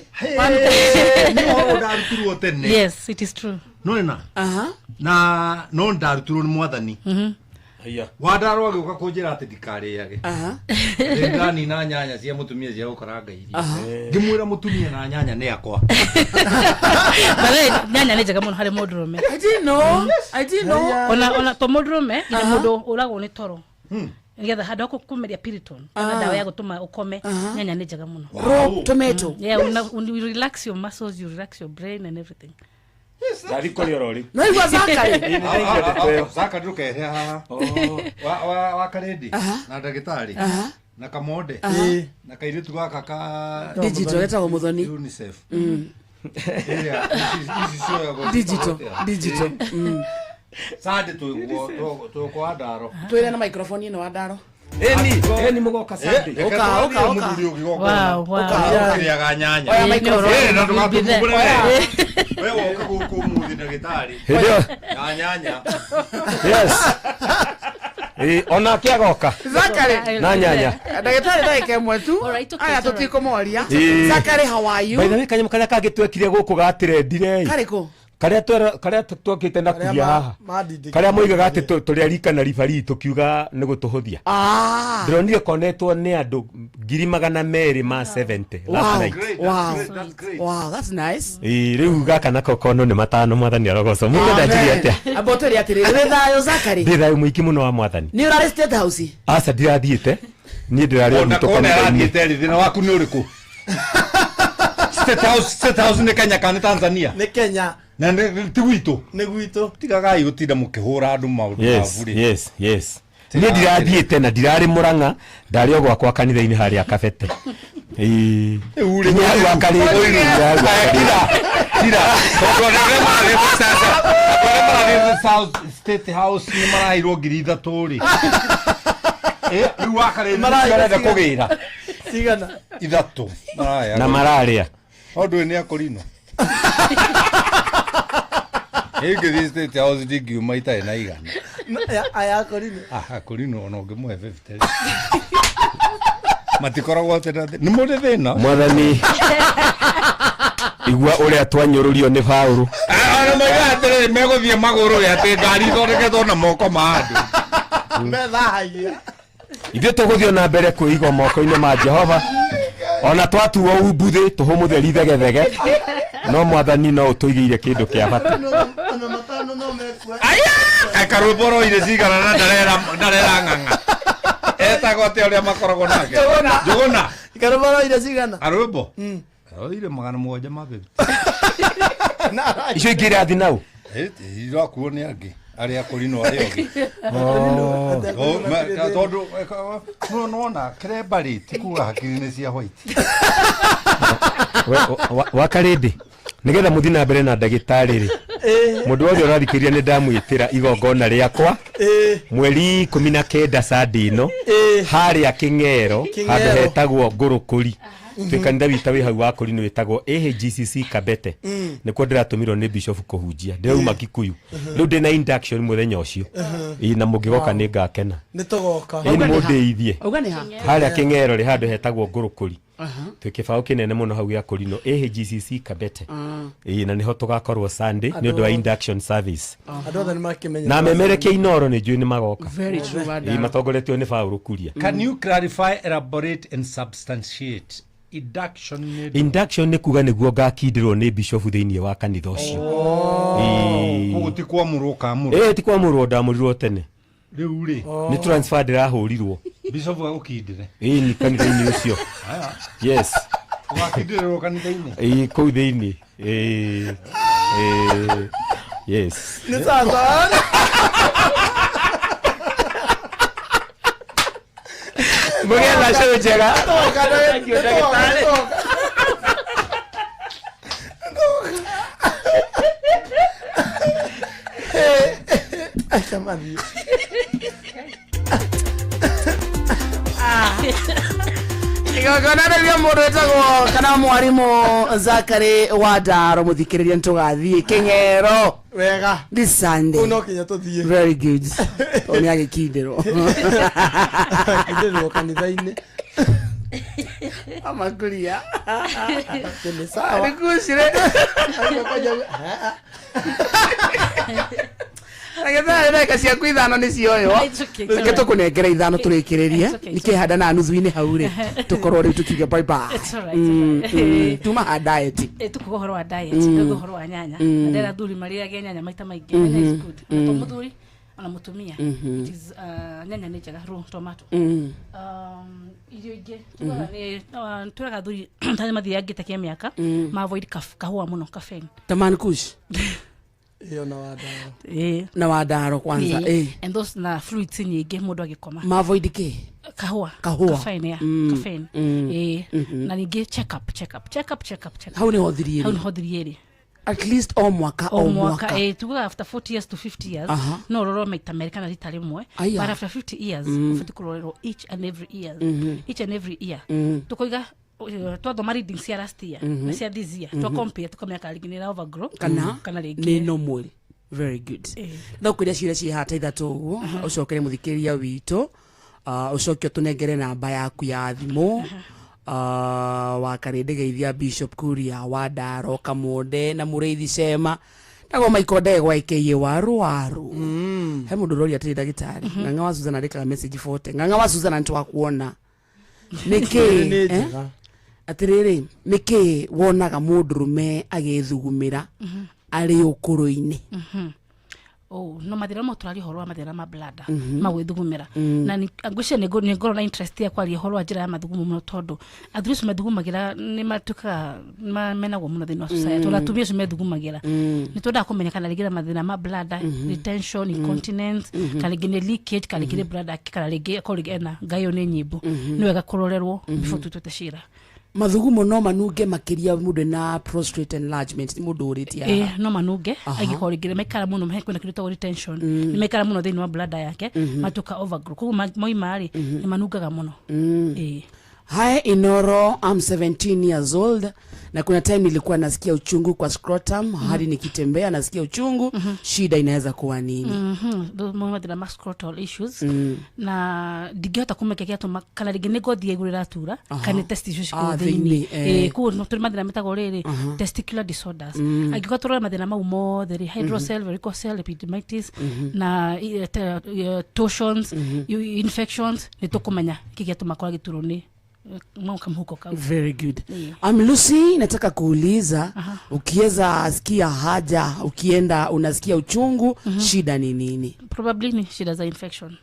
Nĩ ũhoro ndarutirwo tene. Yes, it is true. No nĩ na. Na no ndarutirwo nĩ mwathani. Wandarwo agĩũka kũnjĩra atĩ ndikarĩage. Ndanina nyanya cia mũtumia cia gũkaranga irio. Ngĩmwĩra mũtumia na nyanya nĩ akwa. By the way, nyanya nĩ njega mũno harĩ mũndũrũme. I didn't know. I didn't know. Ona to mũndũrũme, nginya mũndũ ũragwo nĩ toro. Nĩgetha handũ ha kũmeria Piriton kana ndawa ya gũtũma ũkome, nyanya nĩ njega mũno. Raw tomato. Yeah, you relax your muscles, you relax your brain and everything. Ndathi kũrĩa oro rĩu. No igua Zakari. Ĩĩ, nĩ ndaigua ndeto ĩyo. Zakari ndũkehe haha. Wa Karĩndĩ na ndagĩtarĩ na Kamonde na kairĩtu gaka ka Digital, getagwo Muthoni. UNICEF. Ĩrĩa ici cioyagwo Digital, digital. Sande twĩgwo Ndaro. Twĩre na microphone ĩno wa Ndaro. Ĩni, ĩni mũgoka Sunday. Ũka, ũka, ũka. Mũthuri ũngĩgoka. Wow, wow. Ũkĩrĩaga nyanya. Oya microphone. Ĩ, na ndũgatũthumbũre Oya. we. We woka gũkũ ũmũthĩ ndagĩtarĩ. Hĩndĩ ĩyo- Na nyanya. Yes. Ĩĩ, onake agoka. Zakari. Na nyanya. Ndagĩtarĩ ndagĩka ĩmwe tu. Alright, okay, Aya it's alright. tũtikũmoria. Ĩĩ. Zakari, how are you? By the way, kanyamũ karĩa kangĩ twekire gũkũ gatirendire ĩ. Karĩkũ? Karĩa karĩa twokĩte na kuria haha. Mandindĩkire. Karĩa moigaga atĩ tũrĩ a rika na ribarii tũkiuga nĩ gũtũhũthia. Ah. Ndĩronire konetwo nĩ andũ 270,000 last Wow. night. Wow. Wow, that's nice. Ĩĩ, rĩu gaka nako kono nĩ matano mwathani arogocwo. Mũkwenda njuge atĩa? Amba ũtwĩre atĩrĩrĩ, wĩ thayũ Zakari? Ndĩ thayũ mũingĩ mũno wa mwathani. Nĩ ũrarĩ State House? Aca ndirathiĩte. Niĩ ndĩrarĩ o Ona gwitũ kona kanitha-inĩ. arathiĩte rĩ thĩna waku nĩ ũrĩkũ? State House, State House nĩ Kenya kana nĩ Tanzania? Nĩ Kenya. Na ti gwitũ. Nĩ gwitũ. Tigagai gũtinda mũkĩhũra andũ maũndũ Yes, ma bure. yes, yes. Niĩ ndirathiĩte na ndirarĩ Mũrang'a, ndarĩ o gwakwa kanitha-inĩ harĩa Kabete. Ĩĩ. Rĩu rĩ, Nginya hau Akarĩndĩ, nginya hau Akarĩndĩ. Tira. Tondũ andũ arĩa marathiĩ sasa, andũ arĩa marathiĩ South State House nĩ maraheirwo 3,000 rĩ. Ĩ, rĩu wakarĩndĩ marenda kũgĩra. Cigana. 3. Maraya. Na mararĩa. Tondũ ũyũ nĩ akũrino. Ingĩthiĩ State House ndingiuma itarĩ na igana. Aya akorino. Ah, akũrino ona ũngĩmũhe 50. Matikoragwo atĩ na nĩ mũrĩ thĩna. Mwathani igua ũrĩa twanyũrũrio nĩ Paũlũ. Ona moigaga atĩrĩrĩ megũthiĩ magũrũ ĩ atĩ ngari ithondeketwo na moko ma andũ. Methahagia. Ithuĩ tũgũthiĩ na mbere kwĩigwo moko-inĩ ma Jehova ona twatuo umbuthĩ tũhũmũtheri thegethege. No mwathani no ũtũigĩire kĩndũ kĩa bata. Ona matano no mekua. Aya, karwĩmbo roire cigana na ndarera ng'ang'a. Etagwo atĩa ũrĩa makoragwo nake? Njũgũna. Njũgũna. Karwĩmbo roire cigana? Karwĩmbo? Roire 750. Icio ingĩ irathi nau? Irakuo nĩ angĩ arĩa kũrinwo arĩa angĩ. Tondũ no nona kĩremba rĩ ti kuga hakiri nĩ cia white. Wakarĩndĩ nĩgetha mũthiĩ na mbere na ndagĩtarĩ rĩ, mũndũ wothe ũrathikĩrĩria nĩ ndamwĩtĩra igongona rĩakwa mweri 19 Sunday ĩno harĩa Kĩng'ero handũ hetagwo Ngũrũkũri. Twĩ kanitha witũ wĩ hau wa Kũrinũ wĩtagwo AHGCC Kabete. Nĩkuo ndĩratũmirwo nĩ bishop kũhunjia, ndĩrauma Kikuyu. Rĩu ndĩna induction mũthenya ũcio. Ĩĩ, na mũngĩgoka nĩ ngakena. Nĩ tũgoka. Ĩĩ, nĩ mũndĩithie. Auga nĩ ha? Harĩa Kĩng'ero rĩ handũ hetagwo Ngũrũkũri. Twĩ kĩbaũ kĩnene mũno hau gĩa Kũrinũ AHGCC Kabete. Ĩĩ, na nĩho tũgakorwo Sunday nĩ ũndũ wa induction service. Andũ othe nĩ makĩmenya. Na memerekia Inoro nĩ njũĩ nĩ magoka. Very true, Ĩĩ, matongoretio nĩ Paũlũ Kuria. Can you clarify, elaborate and substantiate induction nĩ ndũ? Induction nĩ kuga nĩguo ngakindĩrwo nĩ bishop thĩinĩ wa kanitha ũcio. Ĩĩ. Koguo ti kwamũrwo ũkamũrwo? Ĩĩ, ti kwamũrwo, ndamũrirwo tene. Rĩu rĩ. Nĩ transfer ndĩrahũrirwo. Bishop agũkindĩre. Ĩĩ, nĩ kanitha-inĩ ũcio. Aya. Yes. Ũgakindĩrĩrwo kanitha-inĩ? Ĩĩ, kũu thĩinĩ. Ĩĩ. Ĩĩ. Yes. Nĩ sawa. Mũgĩe na show njega. Thank you, ndagĩtarĩ. Acha mathiĩ. Igongona rĩrĩa mũndũ wĩtagwo kana mwarimũ Zakary wa Ndaro mũthikĩrĩria nĩtũgathiĩ Kĩng'ero wega this Sunday. Kũu no kinya tũthiĩ. Very good. Tondũ nĩ agĩkindĩrwo. Akindĩrwo kanitha-inĩ. Amakuria. Nĩ sawa. Nĩkucire. Ndagĩtarĩ ndagĩka ciaku ithano nĩ cioywo. Reke tũkũnengere ithano tũrĩkĩrĩrie. Nikĩhanda na nuthu-inĩ hau rĩ tũkorwo rĩu tũkiuga bye bye. It's all right, it's all right. Tuma ha diet. Tukuga ũhoro wa diet, tukuga ũhoro wa nyanya. Na ndĩra athuri marĩage nyanya maita maingĩ. Nyanya is good. Ona to mũthuri ona mũtumia. It is, nyanya nĩ njega, raw tomato. Irio ingĩ tugaga nĩ twĩraga athuri tarĩ mathiangĩte kĩmĩaka ma avoid kahũa mũno, caffeine. Ta man kush. Ĩyo na Wandaro. Ĩĩ. Na Wandaro kwanza. Ĩĩ. And those na fruits nyingĩ mũndũ agĩkoma. Ma avoid kĩ? Kahũa. Kahũa. Caffeine, yeah. Caffeine. Ĩĩ. Na ningĩ check up, check up, check up, check up, check up. Hau nĩho thirie Hau rĩ. nĩho thirie rĩ. At least o mwaka o mwaka. Ĩĩ, tugaga after 40 years to 50 years no ũrorwo maita merĩ kana rita rĩmwe. Aya. But after 50 years ũbatiĩ kũrorerwo each and every year. Each and every year. Tũkoiga twathoma readings cia last year na cia this year, twa compare tũkamenya kana rĩngĩ nĩ ĩra overgrow Kana kana nĩ rĩngĩ normal. Very good. Ndakwĩra ciũria ciĩ haha ta ithatũ ũguo ũcokere mũthikĩrĩria witũ, ũcoke ũtũnengere namba yaku ya thimũ. Wa Karĩndĩ geithia Bishop Kuria wa Ndaro Kamonde na Mũrĩithi Cema ndagwo Michael Ndegwa aka Waru Waru. He mũndũ ũroria atĩrĩ ndagĩtarĩ, Ng'ang'a wa Susan andĩkaga message 40. Ng'ang'a wa Susan nĩ twakuona. Nĩkĩ Nĩ njega. Atĩrĩrĩ, nĩkĩ wonaga mũndũrũme agĩthugumĩra arĩ ũkũrũ-inĩ? Oh, no mathĩna mo tũraria ũhoro wa mathĩna ma bladder ma gwĩthugumĩra. Na ngwĩciria nĩ ngorwo na interest ya kwaria ũhoro wa njĩra ya mathugumo mũno tondũ athuri acio methugumagĩra nĩ matuĩkaga menagwo mũno thĩinĩ wa society, ona atumia acio methugumagĩra. Nĩ twendaga kũmenya kana rĩngĩ na mathĩna ma bladder retention, incontinence, kana rĩngĩ nĩ leakage, kana rĩngĩ nĩ bladder, kana rĩngĩ akorwo rĩngĩ ena ngayo nĩ nyimbo. Nĩ wega kũrorerwo before tũtuĩte cira. Mathugumo no manunge makĩria mũndũ na prostate enlargement, nĩ mũndũ ũrĩtie haha. Ĩĩ, no manunge angĩkorwo rĩngĩ maikara mũno he kwĩna kĩndũ gĩtagwo retention, nĩ maikara mũno thĩinĩ wa bladder yake matuĩka overgrow, koguo moima rĩ nĩ manungaga mũno. Ĩĩ. Hi Inoro, I'm 17 years old na kuna time nilikuwa nasikia uchungu kwa scrotum hadi nikitembea nasikia uchungu. Shida inaweza kuwa nini? Mathĩna ma scrotal issues na ndingĩhota kũmenya kĩrĩa gĩatũma, kana rĩngĩ nĩ ngothi ya igũrũ ĩratura kana nĩ testis icio Ah, cikũu thĩinĩ. thĩinĩ, eh. Ĩĩ, koguo no tũrĩ mathĩna metagwo rĩrĩ testicular disorders. Angĩkorwo tũrore mathĩna mau mothe rĩ, hydrocele, varicocele, epididymitis na torsions, infections, nĩ tũkũmenya kĩrĩa gĩatũma akorwo agĩturwo nĩ Kamhuko kau. Very good. Ĩĩ. I'm Lucy, nataka kuuliza, ukiweza sikia haja, ukienda unasikia uchungu, shida ni nini? Probably nĩ shida za infection.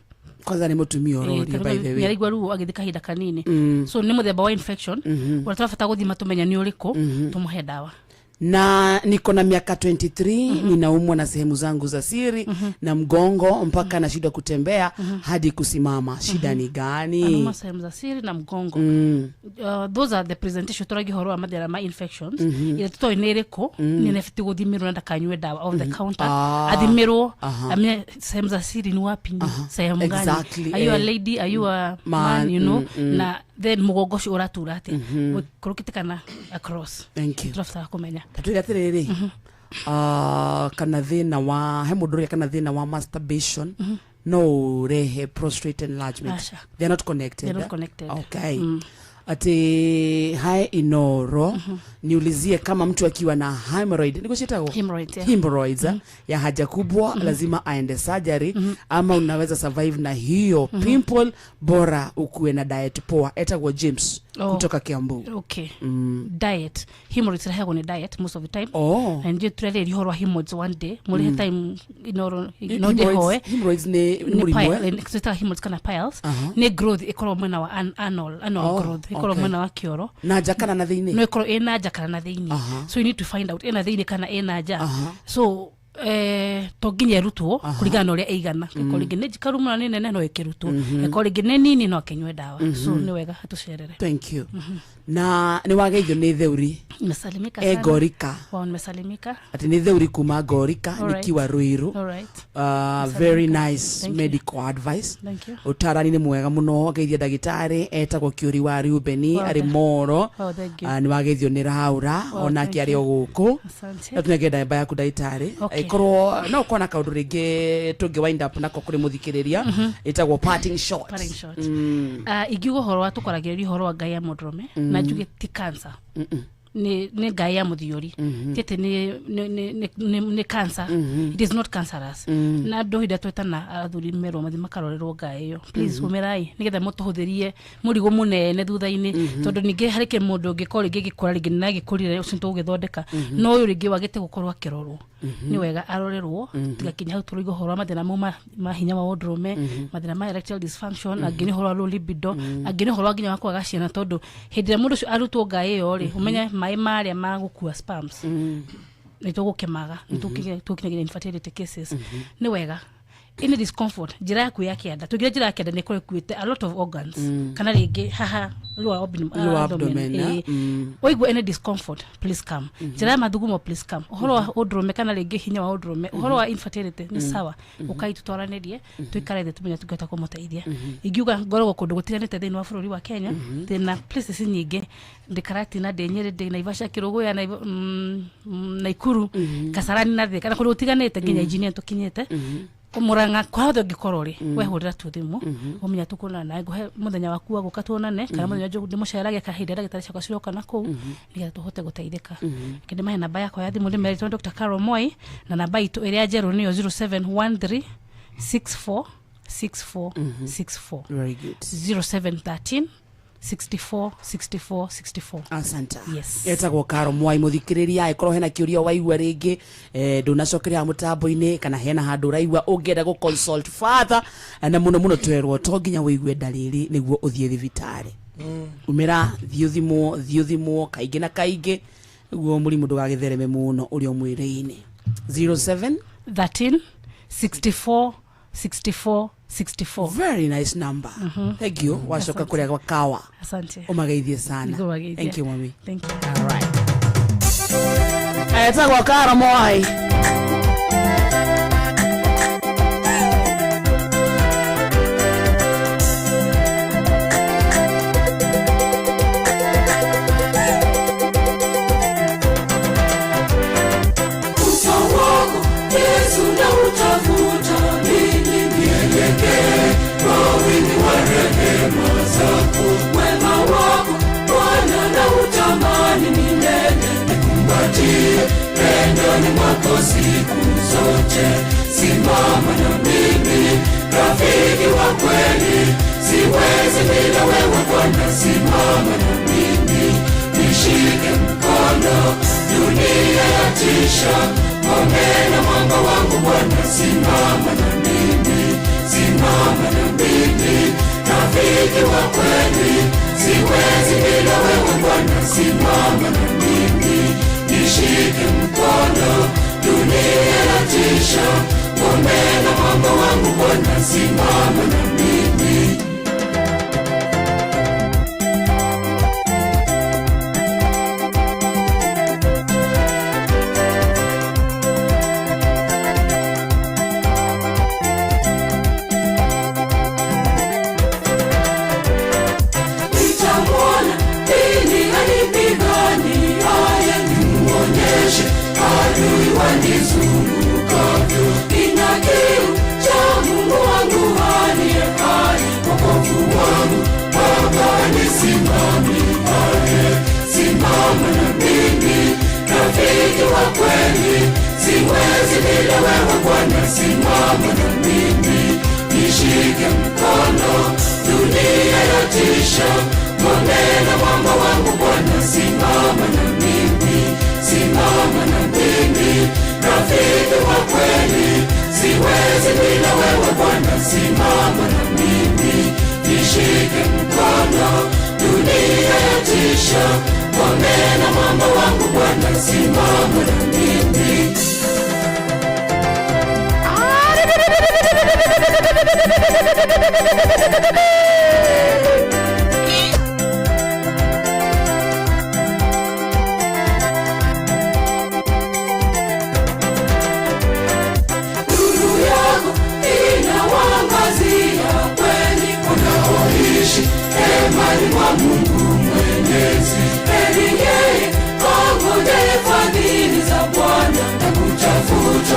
Kwanza nĩ mũtumia ũroria, by the way. Nĩaraigua ruo agĩthiĩ kahinda kanini. So nĩ mũthemba wa infection ũrĩa tũrabata gũthima tũmenye nĩ ũrĩkũ, tũmũhe ndawa. Na niko na miaka 23, ninaumwa na sehemu zangu za siri na mgongo mpaka nashindwa kutembea hadi kusimama. Shida ni gani? Anauma sehemu za siri na mgongo. Those are the presentation tũragia ũhoro wa mathĩna ma infections. Ĩrĩa tũtoĩ nĩ ĩrĩkũ, nĩ nĩbatiĩ gũthimĩrwo na ndakanyue ndawa off the counter. Athimĩrwo amenye sehemu za siri ni wapi, ni sehemu gani. Are you a lady, are you a man, you know? Na then mũgongo ũcio ũratura atĩa, ũikũrũkĩte kana across. Thank you. Tũrabatara kũmenya. Tatwĩre atĩrĩrĩ, kana thĩna wa he mũndũ ũrĩa, kana thĩna wa masturbation no ũrehe prostate enlargement? Aca. They are not connected. They are not connected. Okay. Ati hai Inoro, niulizie kama mtu akiwa na hemorrhoid, niko ciĩtagwo? Hemorrhoids, yeah. Hemorrhoids, ya haja kubwa, lazima aende surgery ama unaweza survive na hiyo pimple bora ukuwe na diet poa? Etagwo James kutoka Kiambu. Okay. Diet, hemorrhoids irehagwo nĩ diet most of the time. Na ndio tũrarĩria ũhoro wa hemorrhoids one day, mũrĩhe time Inoro no ndĩhoe. Hemorrhoids nĩ mũrimũ, eh? Twĩtaga hemorrhoids kana piles. Nĩ growth ĩkoragwo mwena wa anal growth ĩkoragwo mwena wa kĩoro. Na nja kana na thĩinĩ? No ĩkorwo ĩna nja kana na thĩinĩ. So you need to find out ĩna thĩinĩ kana ĩna nja. So to nginya ĩrutwo, kũringana na ũrĩa ĩigana. Ĩkorwo rĩngĩ nĩ njikaru mũno, nĩ nene, no ĩkĩrutwo. Ĩkorwo rĩngĩ nĩ nini, no akĩnyue ndawa. So nĩ wega atũcerere. Thank you. Na nĩ wageithio nĩ Theuri. Nimesalimika E sana. Ngorika. Wow, nimesalimika. Ati nĩ Theuri kuma Ngorika. Nikiwa Ruiru. All right. Very nice. Thank you. Medical advice. Thank you. Ũtarani nĩ mwega mũno. Ngeithia ndagĩtarĩ etagwo Kĩũri wa Rubeni arĩ Moro. Oh, thank you. Nĩ wageithio nĩ Raura, onake thank arĩ o gũkũ. Asante. Na tũnenge ndamba yaku, ndagĩtarĩ. Ĩkorwo no ũkorwo na kaũndũ rĩngĩ tũngĩ wind up nako kũrĩ mũthikĩrĩria, ĩtagwo parting shot. Parting shot. Ingiuga ũhoro wa tũkwaragĩrĩria ũhoro wa ngai ya mũndũrũme, na njuge ti cancer, nĩ ngai ya mũthiũri, ti atĩ nĩ cancer. It is not cancerous. Na andũ hĩndĩ ĩrĩa twetana athuri merwo mathiĩ makarorerwo ngai ĩyo, please umĩrai nĩgetha mũtũhũthĩrie mũrigo mũnene thutha-inĩ, tondũ ningĩ harĩ kĩ mũndũ ũngĩkorwo rĩngĩ gĩkũra rĩngĩ nĩ agĩkũrire ũcio tũgũgĩthondeka, no ũyũ rĩngĩ wagĩte gũkorwo akĩrorwo, nĩ wega arorerwo tigakinya hau tũrauga ũhoro wa mathĩna mau ma hinya wa ũndũrũme, mathĩna ma erectile dysfunction, angĩ nĩ ũhoro wa low libido, angĩ nĩ ũhoro wa nginya wa kwaga ciana, tondũ hĩndĩ ĩrĩa mũndũ ũcio arutwo ngai ĩyo rĩ, ũmenye maĩ marĩa ma gũkua sperms nĩ tũgũkĩmaga, nĩ tũkinyagia infertility cases. Nĩ wega any discomfort njĩra yaku ya kĩanda, tũngire njĩra ya kĩanda nĩ ĩkorwo ĩkuĩte a lot of organs, kana rĩngĩ haha lower abdomen, Lower abdomen, ĩĩ. Waigua any discomfort, please come. Njĩra ya mathugumo, please come. Ũhoro wa ũndũrũme kana rĩngĩ hinya wa ũndũrũme, ũhoro wa infertility, nĩ sawa ũkai tũtwaranĩrie, tũikare thĩ tũmenye tũngĩhota kũmũteithia. Ingiuga ngoragwo kũndũ gũtiganĩte thĩinĩ wa bũrũri wa Kenya, ndĩna places nyingĩ, ndĩ Karatina, ndĩ Nyĩrĩ, ndĩ Naivasha, Kĩrũgũya, Naikuru, Kasarani na Thika, na kũndũ gũtiganĩte nginya engineer tũkinyĩte Murang'a. Kwa hothe ũngĩkorwo rĩ, wehũrĩra tu thimũ, ũmenya tũkuonana nawe, ngũhe mũthenya waku wa gũka tuonane, kana mũthenya ndĩmũcerage kahinda ndagĩtarĩ ciakwa ciroka na kũu, nĩgetha tũhote gũteithĩka. Reke ndĩmahe namba yakwa ya thimũ, ndĩmerĩtwo nĩ Dr. Carol Moi, na namba itũ ĩrĩa njerũ nĩyo 0713 64 64 64. Very good. 0713 64 64 64. Asante. Yes. Etagwo Karo Mwai. Mũthikĩrĩria, ĩkorwo hena kĩũria waigua rĩngĩ, ndũnacokeria mũtambo-inĩ, kana hena handũ ũraigua ũngĩenda gũ consult further, na mũno mũno twerwo to nginya wĩigue ndariri nĩguo ũthiĩ thibitarĩ. Umĩra, thiĩ ũthimwo, thiĩ ũthimwo kaingĩ na kaingĩ nĩguo mũrimũ ndũgagĩthereme mũno ũrĩ o mwĩrĩ-inĩ. 07 13 64 64 64. Very nice number. Thank you. Wacoka Asante. kũrĩa gwa kawa, Asante. ũmageithie sana. Nĩngũmageithia. Thank you, mami. Thank you. All right. Etagwo Karo Mwai. Uso wako Yesu nautafuta, mimi nielekee kwa wingi wa rehema zako. Wema wako Bwana nautamani milele, nikumbatie pendoni mwako siku zote. Simama na mimi. rafiki wa kweli, siwezi bila wewe Bwana, simama na mimi, nishike mkono. Dunia yatisha, ngome na mwamba wangu Bwana, simama na mimi, simama na mimi, rafiki wa kweli, siwezi bila wewe Bwana, simama na mimi, nishike mkono. Dunia yatisha, ngome na mwamba wangu Bwana, simama na mimi. Nitamwona lini anipiganiaye, nimuonyeshe adui wanizungukavyo. Nina kiu cha Mungu wangu aliye hai, wokovu wangu Baba nisimamiaye. Simama na mimi, rafiki wa kweli, siwezi bila wewe Bwana, simama na mimi, nishike mkono. Dunia yatisha, ngome na mwamba wangu Bwana, simama na mimi, simama na mimi, rafiki wa kweli, siwezi bila wewe Bwana, simama na mimi, nishike mkono. Dunia yatisha, ngome na mwamba wangu Bwana, simama na mimi. Nuru yako inawaangazia kweli wanaoishi hemani mwa Mungu Mwenyezi. Heri yeye angojaye fadhili za Bwana na kutafuta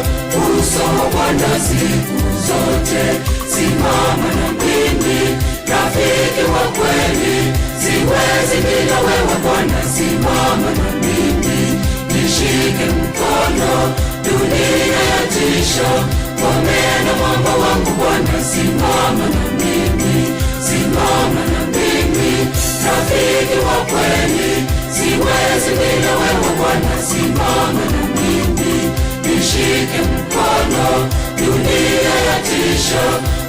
uso wa Bwana siku zote. Simama na mimi, rafiki wa kweli, siwezi bila wewe Bwana, simama na mimi, nishike mkono. Dunia yatisha, ngome na mwamba wangu Bwana, simama na mimi, simama na mimi, rafiki wa kweli, siwezi bila wewe Bwana, simama na mimi, nishike mkono. Dunia yatisha,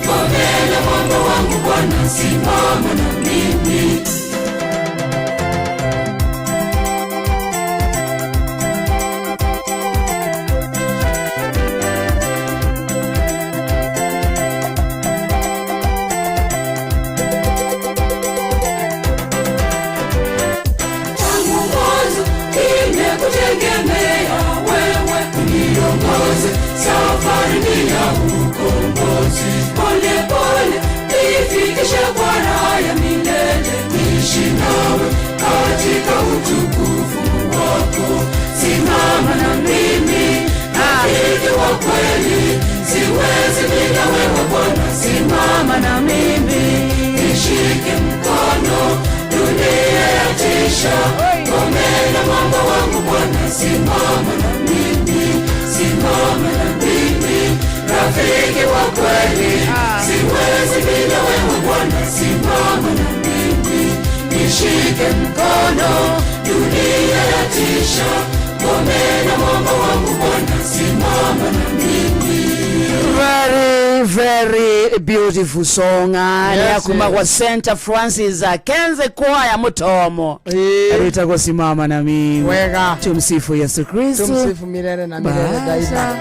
ngome na mwamba wangu Bwana, simama na mimi. Tangu mwanzo nimekutegemea wewe, uniongoze safari ni ya ukombozi. Pole pole nifikishe kwa raha ya milele, niishi nawe katika utukufu wako. Simama na mimi, rafiki wa kweli, siwezi bila wewe Bwana, simama na mimi, nishike mkono. Dunia yatisha, ngome na mwamba wangu Bwana, simama na mimi, simama na mimi, rafiki wa kweli, siwezi bila wewe Bwana, simama na mimi, nishike mkono. Dunia yatisha, ngome na mwamba wangu Bwana, simama na mimi. Very, very beautiful song. Yes, Yakuma yes. kwa St. Francis Kenze Choir Mutomo. Rwitagwo simama na mimi. Wega. Tumsifu Yesu Kristo. Tumsifu milele na milele daima.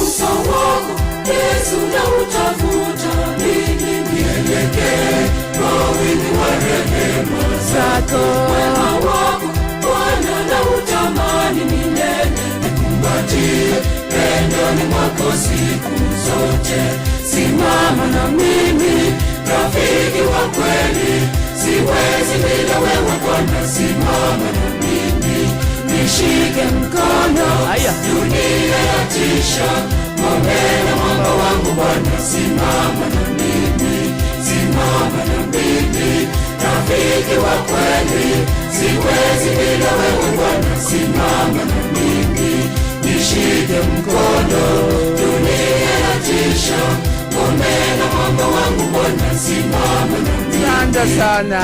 Uso wako Yesu nautafuta, mimi nielekee kwa wingi wa rehema zako. Wema wako Bwana nautamani milele, nikumbatie pendoni mwako siku zote. Simama na mimi, rafiki wa kweli, siwezi bila wewe Bwana, simama na mimi, nishike mkono. Dunia yatisha, ngome na mwamba wangu Bwana, simama na mimi, simama na mimi, rafiki wa kweli, siwezi bila wewe Bwana, simama na mimi, nishike mkono. Asante sana.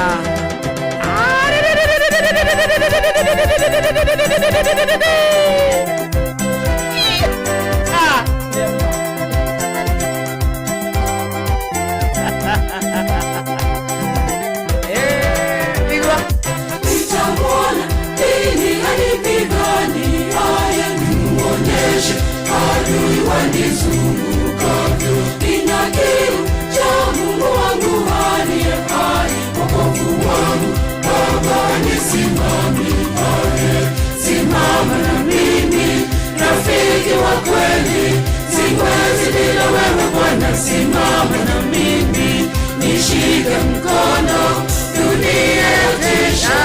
Nitamwona lini anipiganie, nimuonyeshe adui wanizungukavyo. Nina kiu cha Mungu wangu aliye hai, wokovu wangu Baba nisimamie. Simama na mimi, rafiki wa kweli, siwezi bila wewe Bwana, simama na mimi, nishike mkono, dunia yatisha,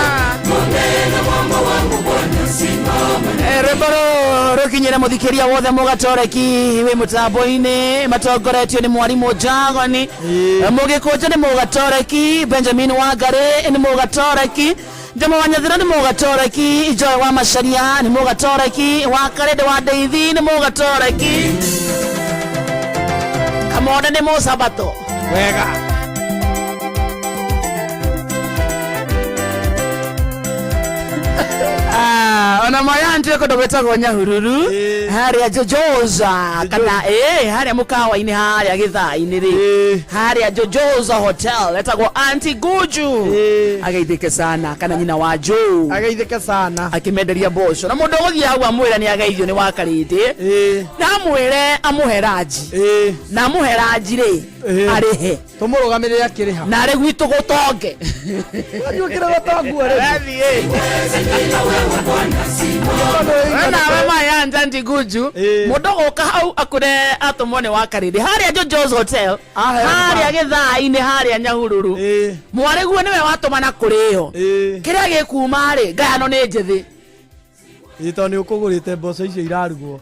ngome na mwamba wangu Bwana, simama na rwĩmbo rũrũ rũkinyĩre mũthikĩria wothe mũgatoreki wĩ mũtambo-inĩ matongoretio nĩ mwarimũ Jagoni mũgĩkũnja nĩ mũgatoreki Benjamin Wangari nĩ mũgatoreki Njama wa Nyathira nĩ mũgatoreki Joy wa Macharia nĩ mũgatoreki wa Karĩndĩ wa Ndeithi nĩ mũgatoreki Kamonde nĩ mũsabato wega. Ah, ona moya ntuä kå ndå gwä tagwo Nyahururu harä a Jojoza kana harä a må kawa-inä harä a gä thaa-inä rä harä a Jojoza Hotel etagwo Auntie Guju ageithä ke sana kana nyina wa Joe ageithä ke sana akä menderia mboco na må ndå å gå thiä hau amwä re nä ageithio nä wakarä na amwä re amũhe ranji na amũhe ranji rä arä he tå må rå gamä rä re akä rä ha na arä gwitå gå tonge nawe mayanja ndiguju mundu guka hau akure atumwo ni wakariri haria Jojo's Hotel haria githaa-inĩ haria Nyahururu mwarĩguo nĩwe watũmana kũrĩo kĩrĩa gĩkuma rĩ ngayano nĩ njĩthĩ. Ä tondå nä å kå gå rä te mboco icio irarugwo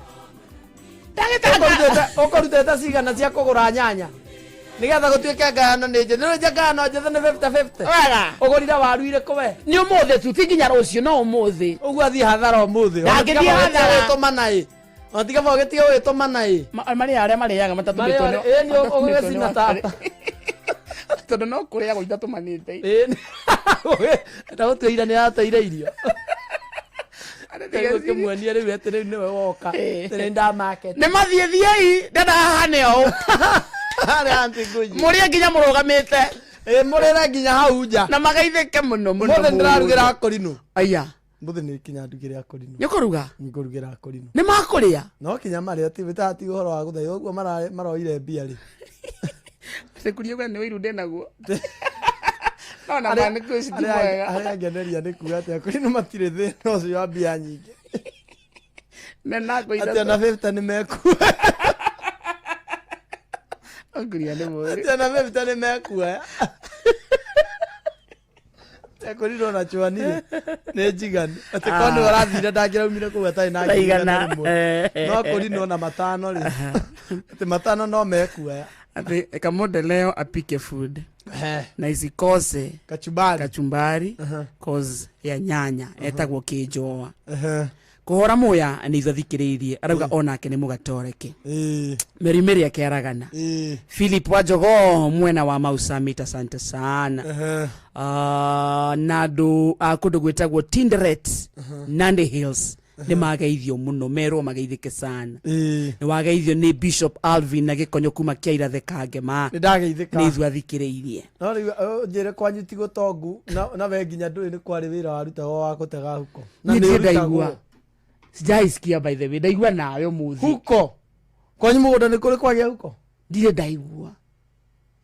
å kå rutä te cigana cia kå gå ra nyanya nä getha gå tuä ke ngayano nä njä thä nä ngayano njä thä nä 50-50. Wega. Å gå rire waru irä kå we nĩ ũmũthĩ tu ti nginya rũciũ no ũmũthĩ. Ũguo athiĩ hathara ũmũthĩ. Ndangĩthiĩ hathara. Tũmana ĩ otiga ba ũgĩtiga gwĩtũmana ĩ marĩa arĩa marĩaga matatũmĩtwo Ĩ, nĩ ũgĩcina tata tondũ no kũrĩagwo itatũmanĩte. Ndagũtua ira nĩ ateire irio kĩmuonie rĩu atĩ rĩu nĩwe woka atĩ nĩ ndamarket. Nĩ mathiĩ thiĩi ndenda haha nĩ o mũrĩe nginya mũrũgamĩte. Mũrĩre nginya hau nja na magaithĩke mũno mũno. Mũthĩ ndĩrarugĩra akũrinũ. Aya. Mũthĩ nĩ kinya ndugĩre akũrinũ. Nĩ ũkũruga? Ngũrugĩra akũrinũ. Nĩ makũrĩa? No kinya marĩa ti ti ũhoro wa gũthaitha ũguo maroire mbia rĩ. Sekuria we nĩ ũiru ndĩnaguo. No na ma nĩ kwĩci ti mwega. Arĩa angeneria nĩ kuga atĩ akũrinũ matirĩ thĩna ũcio wa mbia nyingĩ. Mena ngũ Atĩ ona 50 nĩ mekuoya. Akuria nĩ mũru. Atĩ ona 50 nĩ mekuoya. Akũrinũ ona chwani rĩ nĩ njiganu. Atĩ korwo nĩwe ũrathire ndangĩraumire kũu atarĩ na ngiri igana Ndaigana. rĩmwe. No akũrinũ ona matano rĩ atĩ matano no mekuoya. Ati Kamonde leo apike food na isikose kachumbari, kachumbari cause ya nyanya etagwo kĩnjoa kũhora muya nĩ ithuĩ athikĩrĩirie arauga onake nĩ mũgatoreke Mary Mary akĩaragana Philip wa Jogoo mwena wa Mau Summit asante sana. Na andũ a kũndũ gwĩtagwo Tinderet Nandi Hills nĩ mageithio mũno merwo mageithĩke sana. Nĩ wageithio nĩ Bishop Alvin na gĩkonyo kuma Kĩairathe Kangema. Nĩ ndageithĩka. Nĩ ithuĩ athikĩrĩirie. No rĩu ũnjĩre kwanyu ti gũtongu na we nginya ndũĩ nĩ kwarĩ wĩra warutagwo wa gũtega huko. Na Niĩ nĩ ndirĩ ndaigua. ũrutagwo. Sijaisikia by the way ndaigua nawe ũmũthĩ. Huko kwanyu mũgũnda nĩ kũrĩ kwagĩa huko? Ndirĩ ndaigua.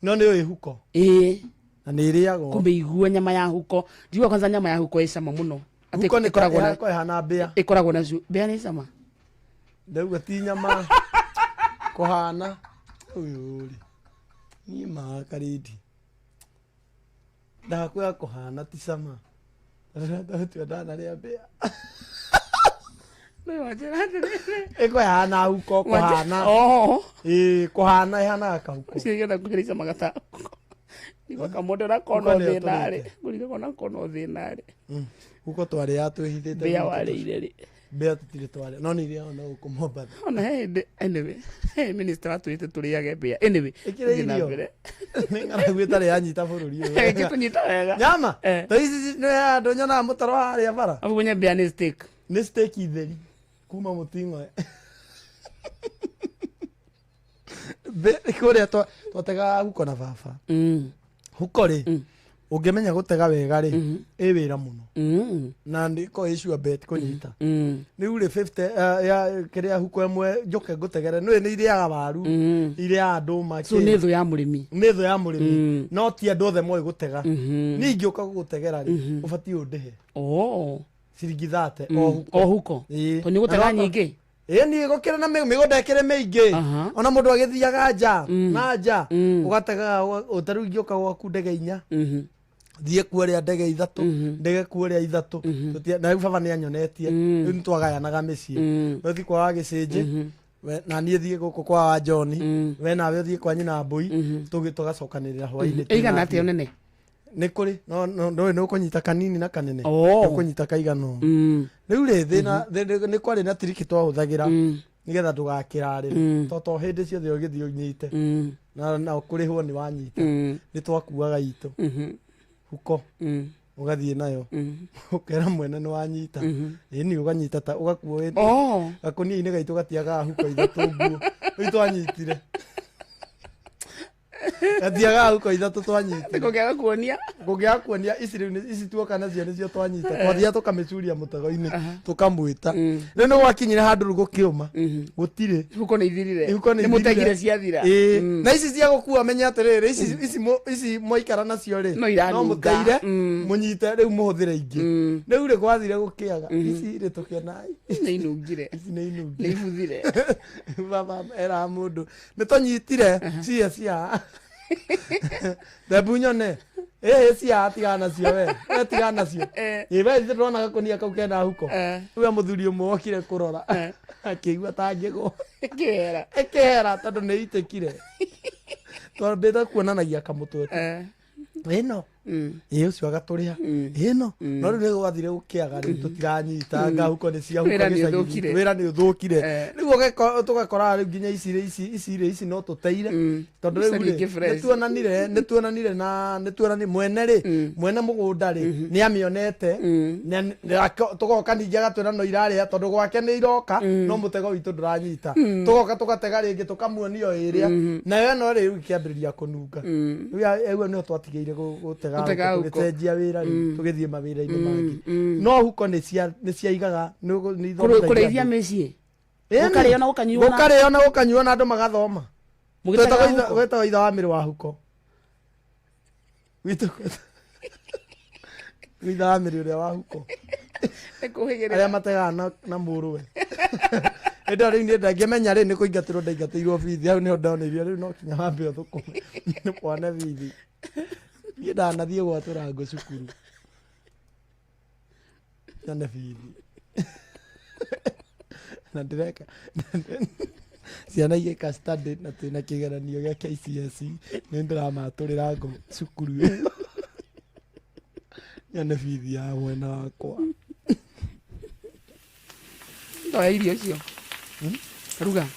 No nĩ ũĩ huko? Ĩĩ. Na nĩ ĩrĩagwo. Kũmĩigua nyama ya huko ndigua kwanza nyama ya huko ĩ cama mũno. Atĩ Huko nĩ ĩkoragwo na ĩkoragwo ĩhana mbĩa. Ĩkoragwo na mbĩa nĩ cama. Ndauga ti nyama kũhana ũyũ rĩ niĩ makarĩndi ndakwĩra kũhana ti cama ndagũtua ndanarĩa mbĩa. Ĩko ĩhana huko kũhana. Ĩĩ kũhana ĩhanaga kahuko. Ũcio nĩgetha ngũgeria cama gata huko. Ndigua Kamonde ũrakona Huko nĩyo thĩna rĩ. tũrĩte. Ngũriga kona kona thĩna rĩ. Huko twarĩaga twĩhithĩte Mbĩa gwitũ. warĩire rĩ. Mbĩa tũtirĩ twarĩa no nĩ irĩagwo na gũkũ Mombatha. Ona he hĩndĩ anyway, he minister watwĩrĩte tũrĩage mbĩa. Anyway, Ĩkĩrĩ tũthiĩ na irio. mbere. Nĩ ng'aragu ĩtarĩ yanyita bũrũri ũyũ. Ĩngĩtũnyita wega. Nyama? Ta ici nĩ andũ nyonaga mũtaro harĩa bara. Abugunye mbĩa nĩ steak. Nĩ steak theri kuma mũting'oe. Kũrĩa twategaga huko na baba. Huko rĩ, ũngĩmenya gũtega wega rĩ, ĩ wĩra mũno. Na nĩ ko ĩ sure bet kũnyita. Rĩu rĩ 50 ya kĩrĩa huko ĩmwe njũke ngũtegere nĩ nĩ irĩaga waru, irĩaga ndũma. So nĩ thũ ya mũrĩmi. Nĩ thũ ya mũrĩmi. No ti andũ othe moĩ gũtega. Niĩ ingĩũka gũgũtegera rĩ, ũbatiĩ ũndĩhe. Ciringi 30 o huko. O huko. Ĩĩ. Tondũ nĩ ũgũtega Na no- nyingĩ. Ĩĩ niĩ gũkĩrĩ na mĩgũnda ĩkĩrĩ mĩingĩ. Ona mũndũ agĩthiaga nja na nja ũgategaga ta rĩu ingĩũka gwaku ndege inya thiĩ kuo rĩa ndege ithatũ ndege kuo rĩa ithatũ na rĩu baba nĩ anyonetie rĩu nĩ twagayanaga mĩciĩ we ũthiĩ kwa wa gĩcĩnjĩ na niĩ thiĩ gũkũ kwa wa John we nawe ũthiĩ kwa nyina mbũi tũgĩ tũgacokanĩrĩra hwainĩ Ĩigana atĩa ũnene? Nĩ kũrĩ no no ndũĩ nĩ ũkũnyita kanini na kanene Oh. ũkũnyita kaigana ũũ rĩu rĩ thĩna nĩ kwarĩ na tiriki twahũthagĩra nĩgetha ndũgakĩrarĩre to to hĩndĩ ciothe ũgĩthiĩ ũnyite na kũrĩhwo nĩ wanyita nĩ twakuaga itũ huko ũgathiĩ nayo ũkera mwene nĩ wanyita ĩni ũganyita ta ũgakua wĩ Oh. gakũnia-inĩ gaitũ gatiagaga huko ithatũ nguo rĩu twanyitire gatiagaga huko ithatũ twanyitire Kũngĩaga kuonia kũngĩaga kuonia ici rĩu ici tuoka nacio nĩcio twanyita twathiaga tũkamĩcuria mũtego-inĩ tũkamwĩta rĩu nĩ gwakinyire handũ rĩu gũkĩũma gũtirĩ Ihuko nĩ ithirire. Ihuko nĩ Nĩ mũtegire ithirire. ciathira. Ĩĩ. Na ici cia gũkua menya atĩrĩrĩ ici mwaikara nacio rĩ No iranunga. no mũteire mũnyite rĩu mũhũthĩre ingĩ rĩu rĩ gwathire gũkĩaga ici rĩ tũkĩona Nĩ inungire. Ici nĩ inungire. Nĩ ibuthire. Baba eraga mũndũ nĩ tũnyitire cia cia thembu nyone ĩhĩ cia tigana nacio we we tigana nacio ĩ we ithe ndona gakũnia kau kena huko we mũthuri ũmwe okire kũrora akĩigua ta angĩgwa Ĩkĩhera. Ĩkĩhera tondũ nĩ itĩkire twambĩte kuonanagia kamũtwe tu ĩno ĩ ũcio agatũrĩha ĩno no rĩu nĩ gwathire gũkĩaga rĩu tũtiranyita ngahuko nĩ cia huko Wĩra nĩ gĩcagi ũthũkire. gitũ. Wĩra nĩ ũthũkire rĩu tũgakoraga rĩu nginya ici rĩ ici ici rĩ ici no tũteire tondũ rĩu Ici rĩ ningĩ fresh. nĩ tuonanire na nĩ tuonanire mwene rĩ mwene mũgũnda rĩ nĩ amĩonete tũgoka ningĩ agatwĩra no irarĩa tondũ gwake nĩ iroka no mũtego witũ ndũranyita tũgoka tũgatega rĩngĩ tũkamuonia o ĩrĩa nayo ĩno rĩu ĩkĩambĩrĩria kũnunga rĩu ĩyo nĩyo twatigĩire gũtega Gũtega huko, huko. tũgĩcenjia wĩra rĩu tũgĩthiĩ mawĩra-inĩ mangĩ no huko nĩ ciaigaga nĩ ithondekagia Kũrĩithia andũ. mĩciĩ. Ĩni. Gũkarĩo na gũkanyuo na- Gũkarĩo na gũkanyuo na andũ magathoma. Mũgĩtega Gwetagwo huko? gwetagwo itha wa mĩrĩ wa huko. Gwitũ itha wa mĩrĩ ũrĩa wa huko. Nĩ kũhĩgĩrĩra. Arĩa mategaga na mũrũwe. Hĩndĩ ĩyo rĩu niĩ ndangĩmenya rĩ nĩ kũingatĩrwo ndaingatĩirwo bithi hau nĩho ndoneirio rĩu no kinya wambe ũthũkũme wane bithi. Niĩ ndanathiĩ gwatũra ngũ cukuru. Nyone bithi. Na ndĩreka ciana igĩka study na twĩna kĩgeranio gĩa KCSE nĩ ndĩramatũrĩra ngũ cukuru ĩyo nyone bithi ya mwena wakwa. Ndoya irio icio. Ruga.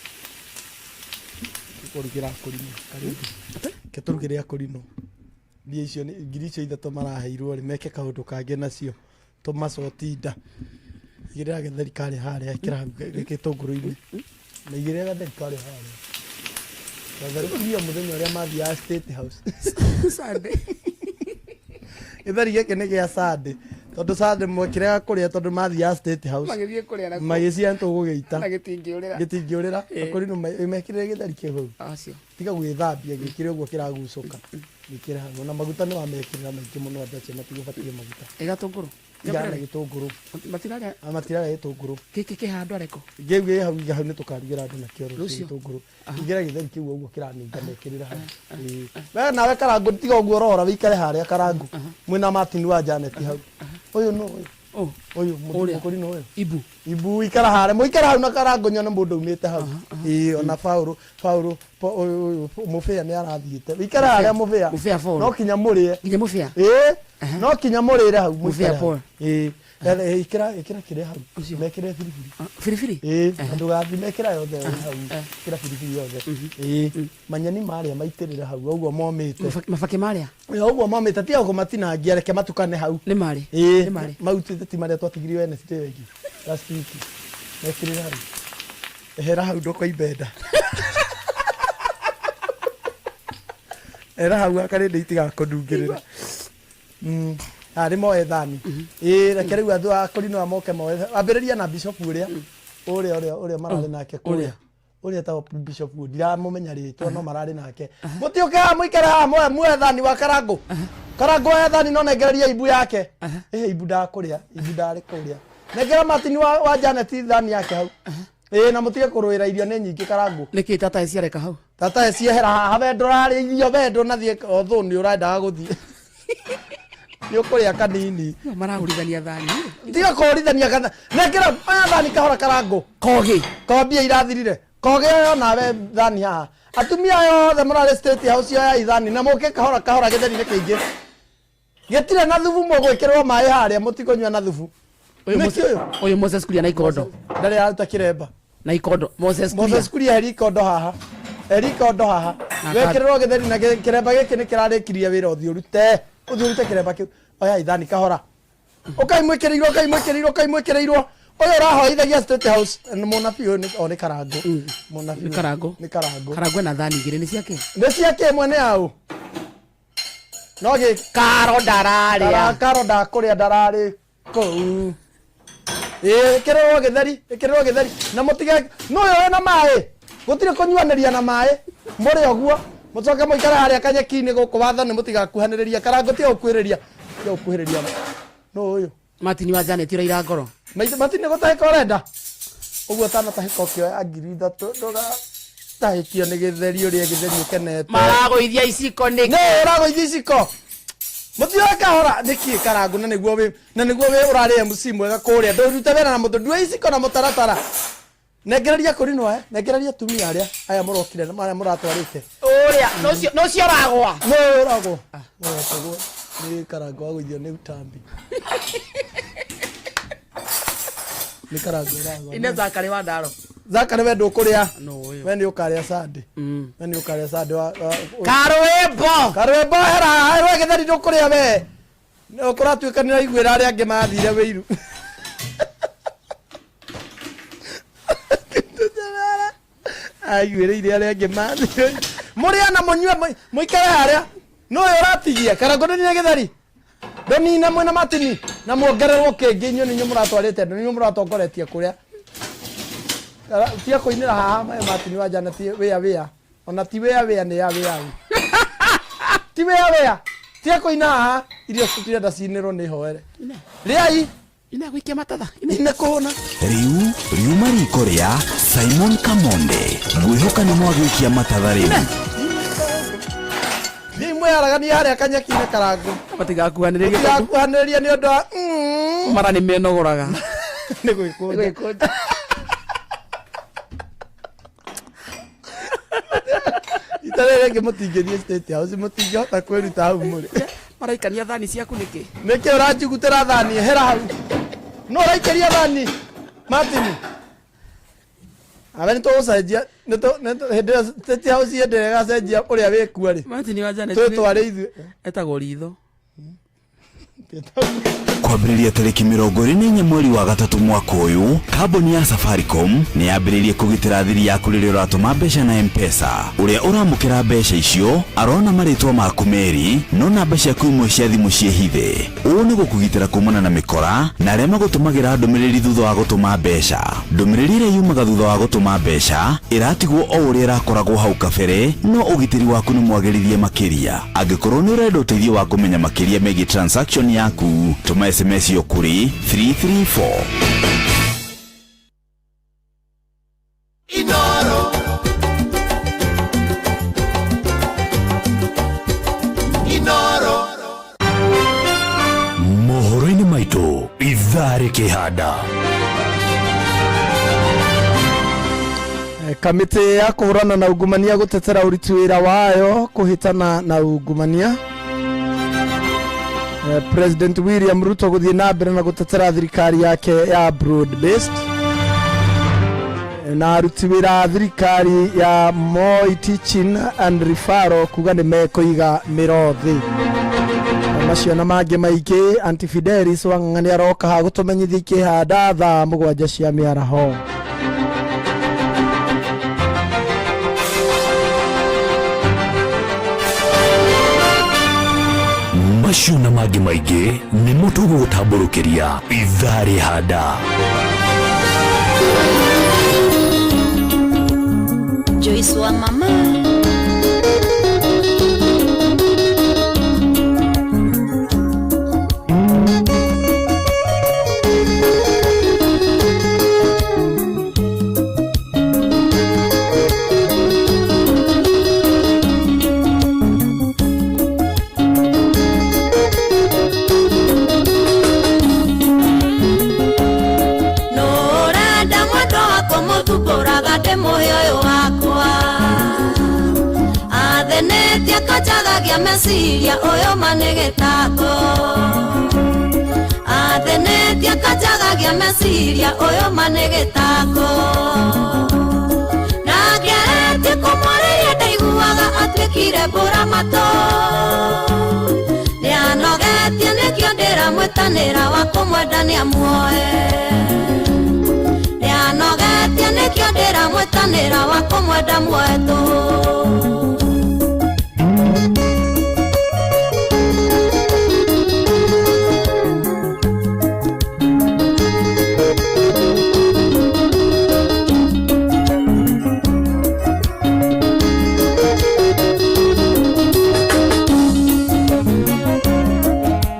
Kũrugĩra akũrinũ karĩngĩ. Ke tũrugĩre akũrinũ. Mbia icio nĩ ngiri icio ithatũ maraheirwo rĩ meke kaũndũ kangĩ nacio tũmacoti nda. Igĩrĩra gĩtheri karĩa harĩa ĩkĩra hau gĩtũngũrũ-inĩ. Na igĩrĩra gatheri karĩa harĩa. Gatherũkirio mũthenya ũrĩa mathiaga State House. Sunday. Gĩtheri gĩkĩ nĩ gĩa Sunday. Tondũ Sunday mwekĩrega kũrĩa tondũ mathiaga State House. Magĩthiĩ kũrĩa nakuo. Magĩciria nĩtũgũgĩita. Na gĩtingĩũrĩra. Gĩtingĩũrĩra. Akũrinũ mekĩrĩre gĩtheri kĩu hau. Acio. Tiga gwĩthambia gĩkĩre ũguo kĩragucũka. Gĩkĩre hau. Na maguta nĩ wamekĩrĩra maingĩ mũno andũ acio matigũbatiĩ maguta. Ĩ gatũngũrũ. Tigana na gĩtũngũrũ. Matirarĩa. Matirarĩa gĩtũngũrũ. Gĩkĩ kĩ handũ areko. Kĩu gĩ hau iga hau nĩ tũkarugĩra andũ nakĩo rũciũ Rũciũ? gĩtũngũrũ. Igĩra gĩtheri kĩu ũguo kĩranunga mekĩrĩra hau. Ĩĩ. We nawe karangũ tiga ũguo ũrora wĩikare harĩa karangũ. Mwĩna Martin wa Janet hau. Ũyũ nũ ũyũ? Ũyũ Ũrĩa. mũkũrinũ ũyũ. Ibu. Ibu ikara harĩa. Mũikare hau na karangũ nyone mũndũ aumĩte hau. Ĩĩ ona Paũlũ Paũlũ ũyũ mũbĩa nĩ arathiĩte. Wĩikare harĩa mũbĩa. Mũbĩa Paul. No kinya mũrĩe. Nginya mũbĩa. Ĩĩ. No kinya mũrĩre hau Mũbĩa mũikare hau. Paul. Ĩĩ. Ĩkĩra ĩkĩra kĩrĩa hau mekĩre biribiri. Biribiri? Ĩĩ, na ndũgathime ĩkĩra yothe hau. Ĩkĩra biribiri yothe. Ĩĩ, manyeni marĩa maitĩrĩre hau ũguo momĩte. Mabakĩ marĩa? Ĩĩ, ũguo momĩte tiga kũmatinangia reke matukane hau. Nĩ marĩ? Ĩĩ, Nĩ marĩ? mau ti marĩa twatigirio Wednesday ĩyo ĩngĩ. Last week. Mekĩrĩre hau. Ehera hau ndũkoimbe nda. Ehera hau akarĩndĩ itigakũndungĩrĩre. Ah, nĩ moe thani. Ĩĩ, reke rĩu andũ a kũrinũa moke moe. Ambĩrĩria na bishop ũrĩa ũrĩa ũrĩa ũrĩa mararĩ nake kũrĩa. Ũrĩa etagwo bishop ndiramũmenya rĩtwa no mararĩ nake. Mũtiũke haha mũikare haha moe muoe thani wa karangũ. Karangũ oe thani no nengereria ibu yake. Ĩhĩ ibu ndakũrĩa, ibu ndarĩ kũrĩa. Nengera Martin wa, wa Janet thani yake hau. Ĩĩ na mũtige kũrũĩra irio nĩ nyingĩ karangũ. Nĩkĩ tata ciareka hau? Tata ciehera haha we ndũrarĩa irio we ndũnathiĩ othũ nĩ ũrendaga gũthiĩ. Nĩ ũkũrĩa kanini. Marahũrithania thani. Tiga kũhũrithania kana. Nengera oya thani kahora karangũ. Kogĩ. Kombia irathirire. Kogĩ oya nawe thani haha. Atumia aya othe mũrarĩ state house oya ithani na mũke kahora kahora gĩtheri-inĩ kĩingĩ. Gĩtirĩ na thubu mũgwĩkĩrwo maĩ harĩa mũtikũnyua na thubu. Nĩkĩ ũyũ? Ũyũ Moses Kuria na ikondo. Ndarĩ aruta kĩremba. Na ikondo. Moses Kuria. Moses Kuria eri ikondo haha. Eri ikondo haha. Na Wekĩrĩrwo gĩtheri na kĩremba gĩkĩ nĩ kĩrarĩkirie wĩra ũthiĩ ũrute. Ũthiĩ ũrute kĩremba kĩu. Oya ithani kahora. Ũkai mwĩkĩrĩirwo, ũkai mwĩkĩrĩirwo, ũkai mwĩkĩrĩirwo. Ũyũ ũrahoithagia State House nĩ mũnabii ũyũ nĩ o nĩ Karangũ. Mũnabii Nĩ Karangũ. Nĩ Karangũ. Karangũ ena thani igĩrĩ nĩ ciake? Nĩ ciake ĩmwe nĩ yaũ? No gĩ Karo ndararĩa. Karo ndakũrĩa ndararĩ kũu. Ĩĩ ĩkĩrĩrwo gĩtheri, ĩkĩrĩrwo gĩtheri na mũtige no ũyũ wĩna maĩ. Gũtirĩ kũnyuanĩria na maĩ. Mũrĩ ũguo. Mũcoke mũikare harĩa kanyeki-inĩ gũkũ watho nĩ mũtigakuhanĩrĩrie. Karangũ tiga gũkuhĩrĩria. Tiga gũkuhĩrĩria. Nũ ũyũ? Martin wa Janet ũraira ngoro. Maitũ Martin nĩ gũtahĩka ũrenda? Ũguo ũtanatahĩka ũkĩoya 3000 ndũgatahĩkio nĩ gĩtheri ũrĩe gĩtheri ũkenete. Maragũithia iciko nĩkĩ? Nĩ ũragũithia iciko. Mũtioe kahora nĩkĩ karangũ na nĩguo wĩ na nĩguo wĩ ũrarĩ MC mwega kũrĩa ndũrute wĩra na mũtũ ndue iciko na mũtaratara. Nengereria kũrinwo eh nengereria atumia arĩa aya mũrokire arĩa mũratwarĩte. Ũrĩa nũcio nũcio ũragwa. Nũ ũragwo? Ũragwo nĩ karangũ wagũithio nĩ utambi. Nĩ karangũ ũragwa. Ine Zakari wa ndaro. Zakari we ndũkũrĩa. No ũyũ. We nĩ ũkarĩa Sunday. We nĩ ũkarĩa Sunday wa Karwĩmbo. Karwĩmbo hera we gĩtheri ndũkũrĩa we. Kũratuĩka nĩ ũraiguĩra arĩa angĩ mathire wĩiru. Aiguĩrĩire arĩa angĩ mathire. Mũrĩe na mũnyue mũikare harĩa. Nũ ũyũ ũratigia? Karangũ ndũnine gĩtheri. Ndũnine mwĩna matini na muongererwo kĩngĩ inyuĩ nĩ inyuĩ mũratwarĩte andũ nĩ inyuĩ mũratongoretie kũrĩa. Tiga kũinĩra haha maĩ matini wa Janet wĩa wĩa. Ona ti wĩa wĩa nĩ ya wĩa. Ti wĩa wĩa. Tiga kũina haha irio tũtirenda cinĩrwo nĩ hoere. Rĩai. Ina gũikia matatha. Ina kũhũna. Rĩu riuma riko rĩa Simon Kamonde ngwĩhoka nĩ mwagĩikia matatha rĩu. Thiĩ mwĩharaganie harĩa kanyeki-inĩ karangũ. Matigakuhanĩrĩrie. Matigakuhanĩrĩrie nĩ ũndũ wa Mara nĩ menogoraga. Nĩ gwĩkũnja. Ita rĩrĩ rĩngĩ mũtingĩthiĩ State House mũtingĩhota kwĩruta hau mũrĩ. Maraikania thani ciaku nĩkĩ? Nĩkĩ ũranjugutĩra thani hera hau. No ũraikĩria thani Martin. Awe nĩ tũgũcenjia hĩndĩ ĩyo State House hĩndĩ ĩrĩa ĩgacenjia ũrĩa wĩkuo rĩ. Martin wa Janet. Twĩtware ithuĩ. Etagwo ritho. Kwambĩrĩria tarĩki 24 mweri wa gatatũ mwaka ũyũ, kambuni ya Safaricom nĩ yambĩrĩirie kũgitĩra thiri yaku rĩrĩa ũratũma mbeca na M-Pesa. Ũrĩa ũramũkĩra mbeca icio arona marĩtwa maku merĩ no namba ciaku imwe cia thimũ ciĩhithe. Ũũ nĩ gũkũgitĩra kumana na mĩkora na arĩa magũtũmagĩra ndũmĩrĩri thutha wa gũtũma mbeca. Ndũmĩrĩri ĩrĩa yumaga thutha wa gũtũma mbeca ĩratigwo o ũrĩa ĩrakoragwo hau kabere, no ũgitĩri waku nĩ mwagĩrithie makĩria. Angĩkorwo nĩ ũrenda ũteithio wa kũmenya makĩria megiĩ transaction yaku, tũma SMS ĩyo kũrĩ 334. Inoro. Inoro. Mohoro-inĩ maitũ ithaa rĩkĩhanda. Kamĩtĩ ya kũhũrana na ungumania gũtetera ũruti wĩra wayo kũhĩtana na ungumania. President William Ruto gũthiĩ na mbere na gũtetera thirikari yake ya broad based na aruti wĩra a thirikari ya Moi Teaching and Referral kuga nĩ mekũiga mĩro thĩ. Macio na mangĩ maingĩ, Aunty Fidelis Wang'ang'a nĩ aroka ha gũtũmenyithia ikĩhanda thaa 7 cia mĩaraho. Macio na mangĩ maingĩ nĩmo tũgũgũtambũrũkĩria ithaa rĩhanda. Joyce wa mama. Nũrenda mwendwa wakwa mũthumbũraga ndĩmũhe ũyũ wakwa athenetie akanjagagia meciria ũyũ ma nĩ gĩtako athenetie akanjagagia meciria ũyũ ma nĩ gĩtako na ngeretie kũmwarĩria ndaiguaga atuĩkire mbũra matũ nĩanogetie nĩkĩo ndĩramwĩtanĩra wa kũmwenda nĩamuoe nĩanogetie nĩkĩo ndĩramwĩtanĩra wa kũmwenda muoe tũhũ.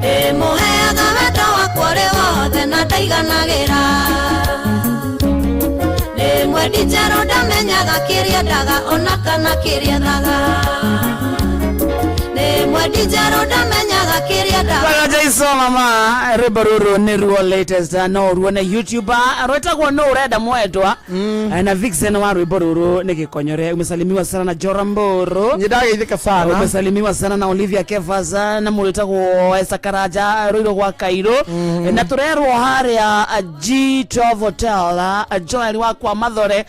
Ndĩmũheaga wendo wakwa ũrĩ wothe na ndaiganagĩra ndĩ mwendi njerũ ndamenyaga kĩrĩa endaga ona kana kĩrĩa ethaga ndĩ mwendi njerũ ndamenyaga kĩrĩa endaga. Wega Jaiso mama, rwĩmbo rũrũ nĩ ruo latest no ruone YouTube rwĩtagwo no ũrenda mwendwa. Na Vixen wa rwĩmbo rũrũ nĩ gĩkonyore. Umesalimiwa sana na Jora Mburu. Nĩndageithĩka sana. Umesalimiwa sana na Olivia Kefaza na mũndũ wĩtagwo Esther Karanja rũirũ gwa Kairũ. Na tũrerwo harĩa G12 Hotel Joel wakwa Mathore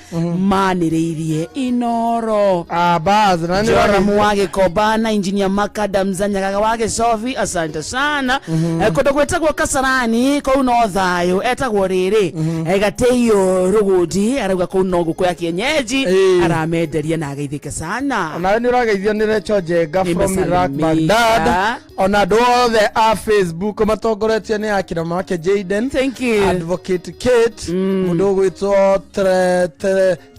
manĩrĩirie Inoro. Bas, na nĩ Joramu wa Gĩkomba na Engineer Makadams Nyagaga wa Gĩcobi, asante sana. Kũndũ gwĩtagwo Kasarani kũu no thayũ etagwo rĩrĩ Gatĩiyo Rũgũndi arauga kũu no ngũkũ ya kienyeji aramenderia na ageithĩke sana. Onawe nĩ ũrageithio nĩ Recho Njenga from Iraq Nimesalimika. Baghdad. Ona andũ othe a Facebook matongoretio nĩ akina make Jaden. Thank you. Advocate Kate, mũndũ ũgwĩtwo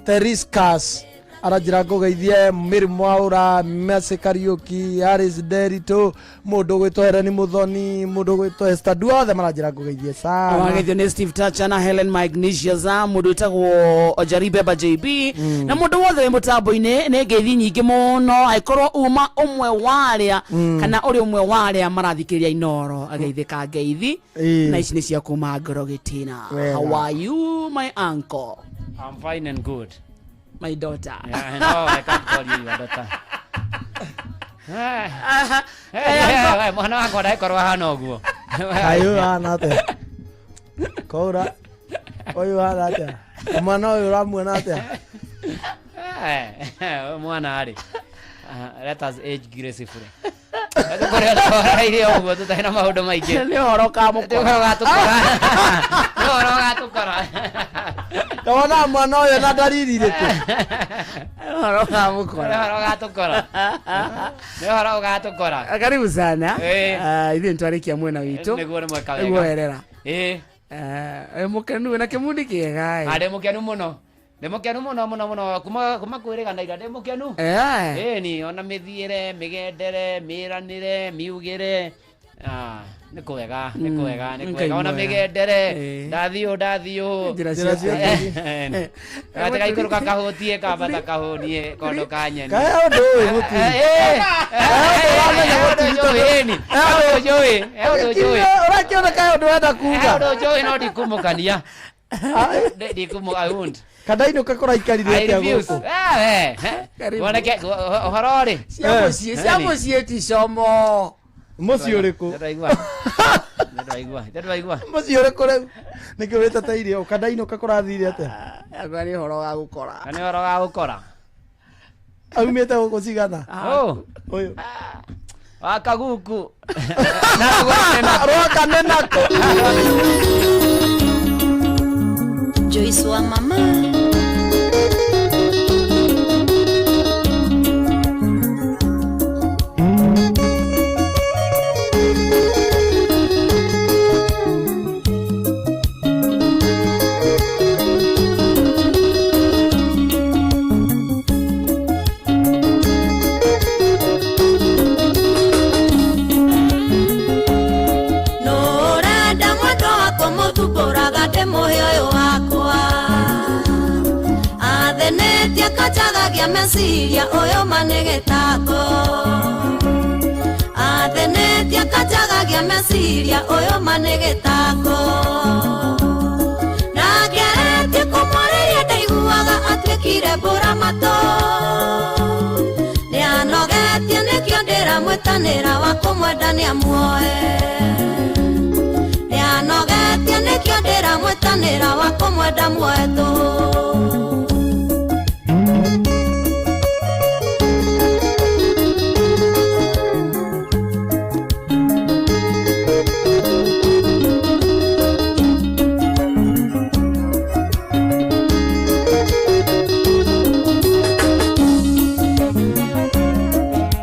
Teriscas aranjĩra ngũgeithie Mary Mwaũra, Mercy Kariũki, Harris Nderitu, mũndũ ũgwĩtwo Helen Muthoni, mũndũ ũgwĩtwo Esther Ndua, othe maranjĩra ngũgeithie sana. Wageithio nĩ Steve Tacha na Helen Magnesius mũndũ wĩtagwo Ojari Beba JB na mũndũ wothe wĩ mũtambo-inĩ nĩ ngeithi nyingĩ mũno angĩkorwo uma ũmwe wa arĩa kana ũrĩ ũmwe wa arĩa marathikĩrĩria Inoro ageithĩka ngeithi na ici nĩ cia kuma ngoro gĩtina. Wega. How are you my uncle? I'm fine and good. My daughter. Yeah, no, I can't call you your daughter. Eh, mwana wakwa ndagĩkorwo ahana ũguo. Kaĩ ũyũ ahana atĩa? Koura ũyũ ahana atĩa? Mwana ũyũ ũramuona atĩa? Eh, mwana rĩ, let us age gracefully. Tũkorwo tũhoreire ũguo tũtarĩ na maũndũ maingĩ. Nĩ ũhoro ũkamũkora. Nĩ ũhoro ũgatũkora. Nĩ ũhoro ũgatũkora. Kawona mwana ũyũ na ndariri irĩkũ? Nĩ ũhoro ũkamũkora. Nĩ ũhoro ũgatũkora. Nĩ ũhoro ũgatũkora. Karibu sana. Ĩĩ. Ithuĩ nĩtwarĩkia mwena witũ. Nĩguo nĩ mweka wega. Nĩguo werera. Ĩĩ. Wĩ mũkenu wĩna kĩmundi kĩega ĩ. Ndĩ mũkenu mũno. Ndĩ mũkenu mũno mũno mũno kuma kwĩrĩgana ira ndĩ mũkenu. Ĩni ona mĩthiĩre, mĩgendere, mĩranĩre, miugĩre. Nĩ kwega, nĩ kwega, nĩ Ngai kwega. Ona mwega. mĩgendere, ndathiĩ ũũ, ndathiĩ ũũ. Njĩra cia tene. Gatigaikũrũka kahũtie kambata kahũnie kondo ka nyeni. Kaĩ ũndũ ũyũ mũturi? Ũndũ njũĩ, ĩni. Ũndũ njũĩ, ũndũ njũĩ. Ũrakĩona kaĩ ũndũ wenda kuga? Ũndũ njũĩ no ndikumũkania. Ndikumu, I won't. Kandainũka kũraikarire I atĩa refuse. gũkũ? Ah, we. Woneke ũhoro rĩ. Cia mũciĩ, cia mũciĩ ti como. Mũciĩ ũrĩkũ? Nĩtwaigua. Nĩtwaigua. Nĩtwaigua. Mũciĩ ũrĩkũ rĩu? Nĩkĩ wĩte ta irio? Kandainũka kũrathire atĩa? Akwa nĩ ũhoro wa gũkora. Na nĩ ũhoro wa gũkora. Aumĩte gũkũ cigana? Oh. Ũyũ. Wa kaguku. Rwaka nĩ nako. Joyce wa mama Nũrenda mwendwa wakwa mũthumbũraga ndĩmũhe ũyũ wakwa Athenetie kanjagagia meciria ũyũ ma nĩ gĩtako Athenetie kanjagagia meciria ũyũ ma nĩ gĩtako Ndageretie kũmwarĩria ndaiguaga atuĩkire mbũra matũ Nĩanogetie nĩkĩo ndĩramwĩtanĩra wa kũmwenda nĩamuoe Nĩanogetie nĩkĩo ndĩramwĩtanĩra wa kũmwenda muoe tũhũ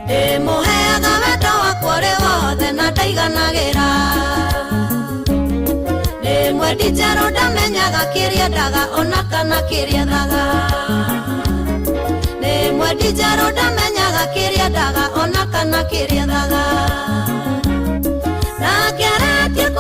Ndĩmũheaga wendo wakwa ũrĩ wothe na ndaiganagĩra Ndĩmwendi njerũ ndamenyaga kĩrĩa endaga ona kana kĩrĩa ethaga Ndĩmwendi njerũ ndamenyaga kĩrĩa endaga ona kana kĩrĩa ethaga Ndageretie kũ